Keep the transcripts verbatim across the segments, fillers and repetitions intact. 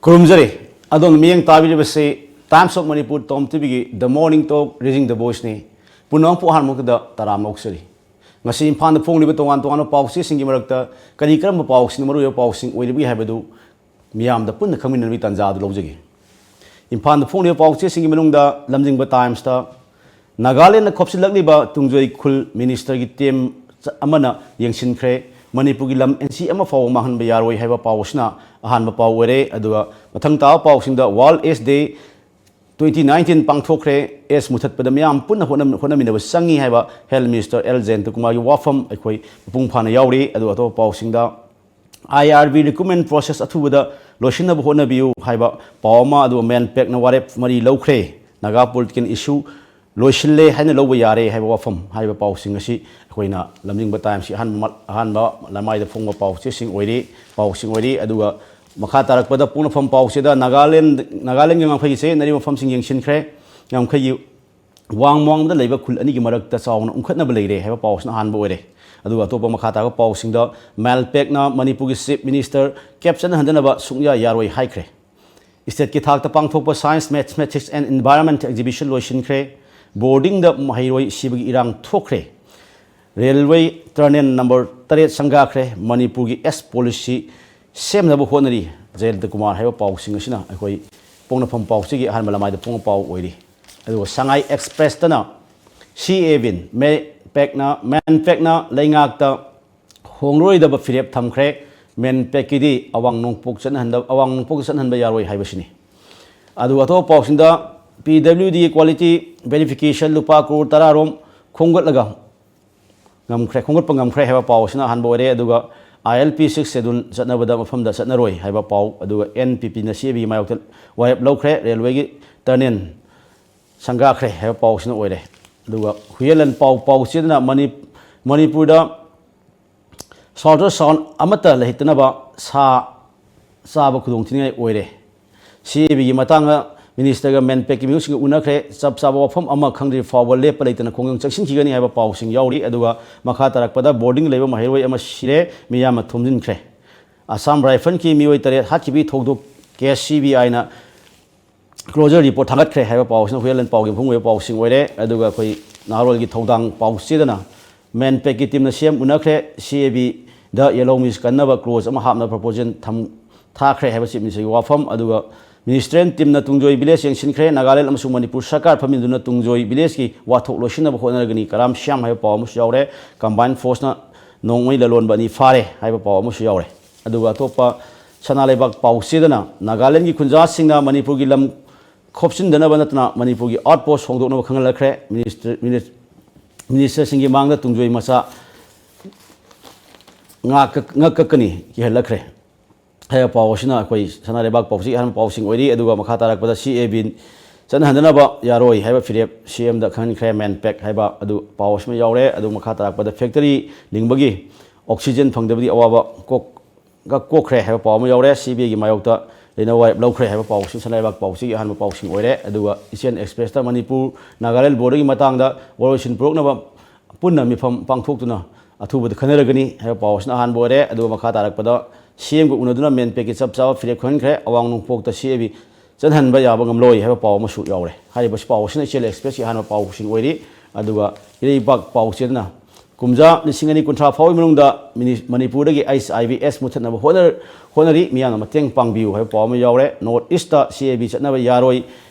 ꯈꯨꯔꯨꯝꯖꯔꯤ꯫ ꯑꯗꯣꯝꯅ ꯃꯤꯠꯌꯦꯡ ꯇꯥꯕꯤꯔꯤꯕꯁꯤ Times of Manipur Tom ꯇꯤꯚꯤꯒꯤ The Morning Talk, Raising the Voiceꯅꯤ꯫ ꯄꯨꯝꯅꯃꯛꯄꯨ ꯑꯍꯥꯟꯕ ꯃꯛꯇꯗ ꯇꯔꯥꯝꯅ ꯑꯣꯛꯆꯔꯤ꯫ ꯉꯁꯤ ꯏꯝꯐꯥꯜꯗ ꯐꯣꯡꯂꯤꯕ ꯇꯣꯉꯥꯟ ꯇꯣꯉꯥꯟꯕ ꯄꯥꯎꯆꯦꯁꯤꯡꯒꯤ ꯃꯔꯛꯇ ꯀꯔꯤ ꯀꯔꯝꯕ ꯄꯥꯎꯁꯤꯡꯅ ꯃꯔꯨꯑꯣꯏꯕ ꯄꯥꯎꯁꯤꯡ ꯑꯣꯏꯔꯤꯕꯒꯦ ꯍꯥꯏꯕꯗꯨ ꯃꯤꯌꯥꯝꯗ ꯄꯨꯟꯅ ꯈꯪꯃꯤꯟꯅꯕꯒꯤ ꯇꯥꯟꯖꯥ ꯑꯗꯨ ꯂꯧꯖꯒꯦ꯫ ꯏꯝꯐꯥꯜꯗ ꯐꯣꯡꯂꯤꯕ ꯄꯥꯎꯆꯦꯁꯤꯡꯒꯤ ꯃꯅꯨꯡꯗ ꯂꯝꯖꯤꯡꯕ Timesꯇ ꯅꯥꯒꯥꯂꯦꯟꯗ ꯈꯣꯞꯆꯤꯜꯂꯛꯂꯤꯕ ꯇꯨꯡꯖꯣꯏ ꯈꯨꯜ ꯃꯤꯅꯤꯁꯇꯔꯒꯤ ꯇꯤꯝ ꯑꯃꯅ ꯌꯦꯡꯁꯤꯟꯈ꯭ꯔꯦ꯫ ꯃꯅꯤꯄꯨꯔꯒꯤ ꯂꯝ ꯏꯟꯆꯤ ꯑꯃ ꯐꯥꯎꯕ ꯃꯥꯡꯍꯟꯕ ꯌꯥꯔꯣꯏ ꯍꯥꯏꯕ ꯄꯥꯎ ꯑꯁꯤꯅ ꯑꯍꯥꯟꯕ ꯄꯥꯎ ꯑꯣꯏꯔꯦ꯫ ꯑꯗꯨꯒ ꯃꯊꯪ ꯇꯥꯕ ꯄꯥꯎꯁꯤꯡꯗ World AIDS Day twenty nineteen ꯄꯥꯡꯊꯣꯛꯈ꯭ꯔꯦ꯫ AIDS ꯃꯨꯊꯠꯄꯗ ꯃꯤꯌꯥꯝ ꯄꯨꯟꯅ ꯍꯣꯠꯅ-, ꯍꯣꯠꯅꯃꯤꯟꯅꯕ ꯆꯪꯉꯤ ꯍꯥꯏꯕ Health Minister ꯑꯦꯜ ꯖꯌꯟꯇꯀꯨꯃꯥꯔꯒꯤ ꯋꯥꯐꯝ ꯑꯩꯈꯣꯏ ꯃꯄꯨꯡ ꯐꯥꯅ ꯌꯥꯎꯔꯤ꯫ ꯑꯗꯨꯒ ꯑꯇꯣꯞꯄ ꯄꯥꯎꯁꯤꯡꯗ ꯑꯥꯏ ꯑꯥꯔ ꯕꯤ recruitment process ꯑꯊꯨꯕꯗ ꯂꯣꯏꯁꯤꯟꯅꯕ ꯍꯣꯠꯅꯕꯤꯌꯨ ꯍꯥꯏꯕ ꯄꯥꯎ ꯑꯃ, ꯑꯗꯨꯒ ꯃꯦꯟꯄꯦꯛꯅ ꯋꯥꯔꯦꯞ ꯃꯔꯤ ꯂꯧꯈ꯭ꯔꯦ꯫ ꯅꯥꯒꯥ political issue ꯂꯣꯏꯁꯤꯜꯂꯦ ꯍꯥꯏꯅ ꯂꯧꯕ ꯌꯥꯔꯦ ꯍꯥꯏꯕ ꯋꯥꯐꯝ ꯍꯥꯏꯔꯤꯕ ꯄꯥꯎꯁꯤꯡ ꯑꯁꯤ ꯑꯩꯈꯣꯏꯅ ꯂꯝꯖꯤꯡꯕ Timesꯀꯤ ꯑꯍꯥꯟꯕ ꯃ-, ꯑꯍꯥꯟꯕ ꯂꯃꯥꯏꯗ ꯐꯣꯡꯕ ꯄꯥꯎꯆꯦꯁꯤꯡ ꯑꯣꯏꯔꯤ, ꯄꯥꯎꯁꯤꯡ ꯑꯣꯏꯔꯤ꯫ ꯑꯗꯨꯒ ꯃꯈꯥ ꯇꯥꯔꯛꯄꯗ ꯄꯣꯛꯅꯐꯝ ꯄꯥꯎꯆꯦꯗ ꯅꯥꯒꯥꯂꯦꯟ, ꯅꯥꯒꯥꯂꯦꯟꯒꯤ ꯉꯝꯈꯩꯒꯤ ꯆꯌꯦꯠꯅꯔꯤꯕ ꯃꯐꯝꯁꯤꯡ ꯌꯦꯡꯁꯤꯟꯈ꯭ꯔꯦ꯫ ꯉꯝꯈꯩꯒꯤ ꯋꯥꯡ ꯋꯥꯡꯃꯗ ꯂꯩꯕ ꯈꯨꯜ ꯑꯅꯤꯒꯤ ꯃꯔꯛꯇ ꯆꯥꯎꯅ ꯎꯪꯈꯠꯅꯕ ꯂꯩꯔꯦ ꯍꯥꯏꯕ ꯄꯥꯎꯁꯤꯅ ꯑꯍꯥꯟꯕ ꯑꯣꯏꯔꯦ꯫ ꯑꯗꯨꯒ ꯑꯇꯣꯞꯄ ꯃꯈꯥ ꯇꯥꯕ ꯄꯥꯎꯁꯤꯡꯗ ꯃꯦꯜꯄꯦꯛꯅ ꯃꯅꯤꯄꯨꯔꯒꯤ Chief Minister cap ꯆꯠꯅꯍꯟꯗꯅꯕ ꯁꯨꯡꯌꯥ ꯌꯥꯔꯣꯏ ꯍꯥꯏꯈ꯭ꯔꯦ꯫ Stateꯀꯤ ꯊꯥꯛꯇ ꯄꯥꯡꯊꯣꯛꯄ Science, Mathematics and Environment exhibition ꯂꯣꯏꯁꯤꯟꯈ꯭ꯔꯦ꯫ Boardingꯗ ꯃꯍꯩꯔꯣꯏ ꯁꯤꯕꯒꯤ ꯏꯔꯥꯡ ꯊꯣꯛꯈ꯭ꯔꯦ꯫ Railway tunnel number ꯇꯔꯦꯠ ꯁꯪꯒꯥꯈ꯭ꯔꯦ꯫ ꯃꯅꯤꯄꯨꯔꯒꯤ AIDS policy ꯁꯦꯝꯅꯕ ꯍꯣꯠꯅꯔꯤ꯫ ꯖꯌꯟꯇꯀꯨꯃꯥꯔ ꯍꯥꯏꯕ ꯄꯥꯎꯁꯤꯡ ꯑꯁꯤꯅ ꯑꯩꯈꯣꯏ ꯄꯣꯛꯅꯐꯝ ꯄꯥꯎꯆꯦꯒꯤ ꯑꯍꯥꯟꯕ ꯂꯃꯥꯏꯗ ꯐꯣꯡꯕ ꯄꯥꯎ ꯑꯣꯏꯔꯤ꯫ ꯑꯗꯨꯒ ꯁꯉꯥꯏ ꯑꯦꯛꯁꯄ꯭ꯔꯦꯁꯇꯅ ꯁꯤ ꯑꯦ ꯋꯤꯟ, ꯃꯦꯟꯄꯦꯛꯅ, ꯃꯦꯟꯄꯦꯛꯅ ꯂꯩꯉꯥꯛꯇ ꯍꯣꯡꯂꯔꯣꯏꯗꯕ ꯐꯤꯔꯦꯞ ꯊꯝꯈ꯭ꯔꯦ꯫ ꯃꯦꯟꯄꯦꯛꯀꯤꯗꯤ ꯑꯋꯥꯡ ꯅꯣꯡꯄꯣꯛ ꯆꯠꯅꯍꯟꯗ-, ꯑꯋꯥꯡ ꯅꯣꯡꯄꯣꯛꯇ ꯆꯠꯍꯟꯕ ꯌꯥꯔꯣꯏ ꯍꯥꯏꯕꯁꯤꯅꯤ꯫ ꯑꯗꯨꯒ ꯑꯇꯣꯞꯄ ꯄꯥꯎꯁꯤꯡꯗ ꯄꯤ ꯗꯕ꯭ꯂꯤꯎ ꯗꯤ quality verification ꯂꯨꯄꯥ ꯀ꯭ꯔꯣꯔ ꯇꯔꯥ ꯔꯣꯝ ꯈꯣꯝꯒꯠꯂꯒ ꯉꯝꯈ꯭ꯔꯦ, ꯈꯣꯝꯒꯠꯄ ꯉꯝꯈ꯭ꯔꯦ ꯍꯥꯏꯕ ꯄꯥꯎ ꯑꯁꯤꯅ ꯑꯍꯥꯟꯕ ꯑꯣꯏꯔꯦ꯫ ꯑꯗꯨꯒ ꯑꯥꯏ ꯑꯦꯜ ꯄꯤ ꯁꯤꯛꯁ ꯁꯦꯗꯨꯜ ꯆꯠꯅꯕꯗ ꯃꯐꯝꯗ ꯆꯠꯅꯔꯣꯏ ꯍꯥꯏꯕ ꯄꯥꯎ, ꯑꯗꯨꯒ ꯑꯦꯟ ꯄꯤ ꯄꯤꯅ ꯁꯤ ꯑꯦ ꯕꯤꯒꯤ ꯃꯥꯌꯣꯛꯇ ꯋꯥꯔꯦꯞ ꯂꯧꯈ꯭ꯔꯦ꯫ ꯔꯦꯜꯋꯦꯒꯤ tunnel ꯁꯪꯒꯥꯈ꯭ꯔꯦ ꯍꯥꯏꯕ ꯄꯥꯎꯁꯤꯅ ꯑꯣꯏꯔꯦ꯫ ꯑꯗꯨꯒ ꯍꯨꯌꯦꯟꯂꯟ ꯄꯥꯎ, ꯄꯥꯎꯆꯦꯗꯅ ꯃꯅꯤ-, ꯃꯅꯤꯄꯨꯔꯗ ꯁꯥꯎꯟꯗꯔ ꯁꯥꯎꯟ ꯑꯃꯠꯇ ꯂꯩꯍꯟꯗꯅꯕ ꯁꯥ ꯆꯥꯕ ꯈꯨꯗꯣꯡꯊꯤꯅꯤꯡꯉꯥꯏ ꯑꯣꯏꯔꯦ꯫ ꯁꯤ ꯑꯦ ꯕꯤꯒꯤ ꯃꯇꯥꯡꯗ ꯃꯤꯅꯤꯁꯇꯔꯒ ꯃꯦꯟꯄꯦꯛꯀꯤ ꯃꯤꯑꯣꯏꯁꯤꯡꯒ ꯎꯅꯈ꯭ꯔꯦ꯫ ꯆꯞ ꯆꯥꯕ ꯋꯥꯐꯝ ꯑꯃ ꯈꯪꯗ꯭ꯔꯤ ꯐꯥꯎꯕ ꯂꯦꯞꯄ ꯂꯩꯇꯅ ꯈꯣꯡꯖꯪ ꯆꯪꯁꯤꯟꯈꯤꯒꯅꯤ ꯍꯥꯏꯕ ꯄꯥꯎꯁꯤꯡ ꯌꯥꯎꯔꯤ꯫ ꯑꯗꯨꯒ ꯃꯈꯥ ꯇꯥꯔꯛꯄꯗ boarding ꯂꯩꯕ ꯃꯍꯩꯔꯣꯏ ꯑꯃ ꯁꯤꯔꯦ, ꯃꯤ ꯌꯥꯝꯅ ꯊꯣꯝꯖꯤꯟꯈ꯭ꯔꯦ꯫ ꯑꯁꯥꯝ ꯔꯥꯏꯐꯜꯒꯤ ꯃꯤꯑꯣꯏ ꯇꯔꯦꯠ ꯍꯥꯠꯈꯤꯕꯒꯤ ꯊꯧꯗꯣꯛ ꯀꯦ ꯑꯦꯁ ꯁꯤ ꯕꯤ ꯑꯥꯏꯅ closure report ꯊꯥꯡꯒꯠꯈ꯭ꯔꯦ ꯍꯥꯏꯕ ꯄꯥꯎ ꯑꯁꯤꯅ ꯍꯨꯏꯌꯦꯟ ꯂꯥꯟꯄꯥꯎꯒꯤ ꯃꯄꯨꯡ ꯑꯣꯏꯕ ꯄꯥꯎꯁꯤꯡ ꯑꯣꯏꯔꯦ꯫ ꯑꯗꯨꯒ ꯑꯩꯈꯣꯏ ꯅꯍꯥꯔꯣꯜꯒꯤ ꯊꯧꯗꯥꯡ ꯄꯥꯎ ꯆꯦꯗꯅ MANPACꯀꯤ teamꯅ ꯁꯤ ꯑꯦꯝ ꯎꯅꯈ꯭ꯔꯦ, ꯁꯤ ꯑꯦ ꯕꯤꯗ yellow mist ꯀꯟꯅꯕ clause ꯑꯃ ꯍꯥꯞꯅꯕ proposal ꯊꯝ-, ꯊꯥꯈ꯭ꯔꯦ ꯍꯥꯏꯕ Chief Ministerꯒꯤ ꯋꯥꯐꯝ꯫ ꯑꯗꯨꯒ Ministerial teamꯅ ꯇꯨꯡꯖꯣꯏ village ꯌꯦꯡꯁꯤꯟꯈ꯭ꯔꯦ꯫ ꯅꯥꯒꯥꯂꯦꯟ ꯑꯃꯁꯨꯡ ꯃꯅꯤꯄꯨꯔ ꯁꯔꯀꯥꯔ ꯐꯝꯃꯤꯟꯗꯨꯅ ꯇꯨꯡꯖꯣꯏ villageꯀꯤ ꯋꯥꯊꯣꯛ ꯂꯣꯏꯁꯤꯟꯅꯕ ꯍꯣꯠꯅꯔꯒꯅꯤ, ꯀꯔꯥꯝ ꯁ꯭ꯌꯥꯝ ꯍꯥꯏꯕ ꯄꯥꯎ ꯑꯃꯁꯨ ꯌꯥꯎꯔꯦ꯫ Combined forceꯅ ꯅꯣꯡꯃꯩ ꯂꯂꯣꯟꯕ ꯑꯅꯤ ꯐꯥꯔꯦ ꯍꯥꯏꯕ ꯄꯥꯎ ꯑꯃꯁꯨ ꯌꯥꯎꯔꯦ꯫ ꯑꯗꯨꯒ ꯑꯇꯣꯞꯄ ꯁꯅꯥ ꯂꯩꯕꯥꯛ ꯄꯥꯎ ꯆꯦꯗꯅ ꯅꯥꯒꯥꯂꯦꯟꯒꯤ ꯈꯨꯟꯖꯥꯁꯤꯡꯅ ꯃꯅꯤꯄꯨꯔꯒꯤ ꯂꯝ ꯈꯣꯞꯆꯤꯟꯗꯅꯕ ꯅꯠꯇꯅ ꯃꯅꯤꯄꯨꯔꯒꯤ outpost ꯍꯣꯡꯗꯣꯛꯅꯕ ꯈꯪꯍꯜꯂꯛꯈ꯭ꯔꯦ꯫ Minister-, Minister, Ministerꯁꯤꯡꯒꯤ ꯃꯥꯡꯗ ꯇꯨꯡꯖꯣꯏ ꯃꯆꯥ ꯉꯥꯛ-, ꯉꯛ ꯀꯛꯀꯅꯤ ꯀꯤꯍꯜꯂꯛꯈ꯭ꯔꯦ ꯍꯥꯏꯕ ꯄꯥꯎ ꯑꯁꯤꯅ ꯑꯩꯈꯣꯏ ꯁꯅꯥ ꯂꯩꯕꯥꯛ ꯄꯥꯎꯆꯦꯒꯤ ꯑꯍꯥꯟꯕ ꯄꯥꯎꯁꯤꯡ ꯑꯣꯏꯔꯤ꯫ ꯑꯗꯨꯒ ꯃꯈꯥ ꯇꯥꯔꯛꯄꯗ ꯁꯤ ꯑꯦ ꯕꯤ ꯆꯠꯅꯍꯟꯗꯅꯕ ꯌꯥꯔꯣꯏ ꯍꯥꯏꯕ ꯐꯤꯔꯦꯞ ꯁꯤ ꯑꯦꯝꯗ ꯈꯪꯍꯟꯈ꯭ꯔꯦ, MANPAC ꯍꯥꯏꯕ ꯑꯗꯨ ꯄꯥꯎ ꯑꯁꯤꯃ ꯌꯥꯎꯔꯦ꯫ ꯑꯗꯨ ꯃꯈꯥ ꯇꯥꯔꯛꯄꯗ factory ꯂꯤꯡꯕꯒꯤ oxygen ꯐꯪꯗꯕꯗꯤ ꯑꯋꯥꯕ ꯀꯣꯛ-, ꯀꯣꯛꯈ꯭ꯔꯦ ꯍꯥꯏꯕ ꯄꯥꯎ ꯑꯃ ꯌꯥꯎꯔꯦ꯫ ꯁꯤ ꯕꯤ ꯑꯥꯏꯒꯤ ꯃꯥꯌꯣꯛꯇ ꯂꯩꯅ ꯋꯥꯔꯦꯞ ꯂꯧꯈ꯭ꯔꯦ ꯍꯥꯏꯕ ꯄꯥꯎꯁꯤꯡ ꯁꯅꯥ ꯂꯩꯕꯥꯛ ꯄꯥꯎꯆꯦꯒꯤ ꯑꯍꯥꯟꯕ ꯄꯥꯎꯁꯤꯡ ꯑꯣꯏꯔꯦ꯫ ꯑꯗꯨꯒ Asian Expressꯇ ꯃꯅꯤꯄꯨꯔ ꯅꯥꯒꯥꯂꯦꯟ borderꯒꯤ ꯃꯇꯥꯡꯗ ꯋꯥꯔꯣꯏꯁꯤꯟ ꯄꯨꯔꯛꯅꯕ ꯄꯨꯟꯅ ꯃꯤꯐꯝ ꯄꯥꯡꯊꯣꯛꯇꯨꯅ ꯑꯊꯨꯕꯗ ꯈꯟꯅꯔꯒꯅꯤ ꯍꯥꯏꯕ ꯄꯥꯎ ꯑꯁꯤꯅ ꯑꯍꯥꯟꯕ ꯑꯣꯏꯔꯦ꯫ ꯑꯗꯨꯒ ꯃꯈꯥ ꯇꯥꯔꯛꯄꯗ ꯁꯤ ꯑꯦꯝꯒ ꯎꯅꯗꯨꯅ MANPACꯀꯤ ꯆꯞ ꯆꯥꯕ ꯐꯤꯔꯦꯞ ꯈꯪꯍꯟꯈ꯭ꯔꯦ꯫ ꯑꯋꯥꯡ ꯅꯣꯡꯄꯣꯛꯇ ꯁꯤ ꯑꯦ ꯕꯤ ꯆꯠꯍꯟꯕ ꯌꯥꯕ ꯉꯝꯂꯣꯏ ꯍꯥꯏꯕ ꯄꯥꯎ ꯑꯃꯁꯨ ꯌꯥꯎꯔꯦ꯫ ꯍꯥꯏꯔꯤꯕꯁꯤ ꯄꯥꯎ ꯑꯁꯤꯅ Asian Expressꯀꯤ ꯑꯍꯥꯟꯕ ꯄꯥꯎꯁꯤꯡ ꯑꯣꯏꯔꯤ꯫ ꯑꯗꯨꯒ ꯏꯔꯩꯕꯥꯛ ꯄꯥꯎꯆꯦꯗꯅ ꯀꯨꯝꯖꯥ ꯂꯤꯁꯤꯡ ꯑꯅꯤ ꯀꯨꯟꯊ꯭ꯔꯥ ꯐꯥꯎꯒꯤ ꯃꯅꯨꯡꯗ ꯃꯤꯅꯤ-, ꯃꯅꯤꯄꯨꯔꯗꯒꯤ H I V S ꯃꯨꯠꯊꯠꯅꯕ ꯍꯣꯠꯅ-, ꯍꯣꯠꯅꯔꯤ, ꯃꯤꯌꯥꯝꯅ ꯃꯇꯦꯡ ꯄꯥꯡꯕꯤꯌꯨ ꯍꯥꯏꯕ ꯄꯥꯎ ꯑꯃ ꯌꯥꯎꯔꯦ꯫ North Eastꯇ C A B ꯆꯠꯅꯕ ꯌꯥꯔꯣꯏ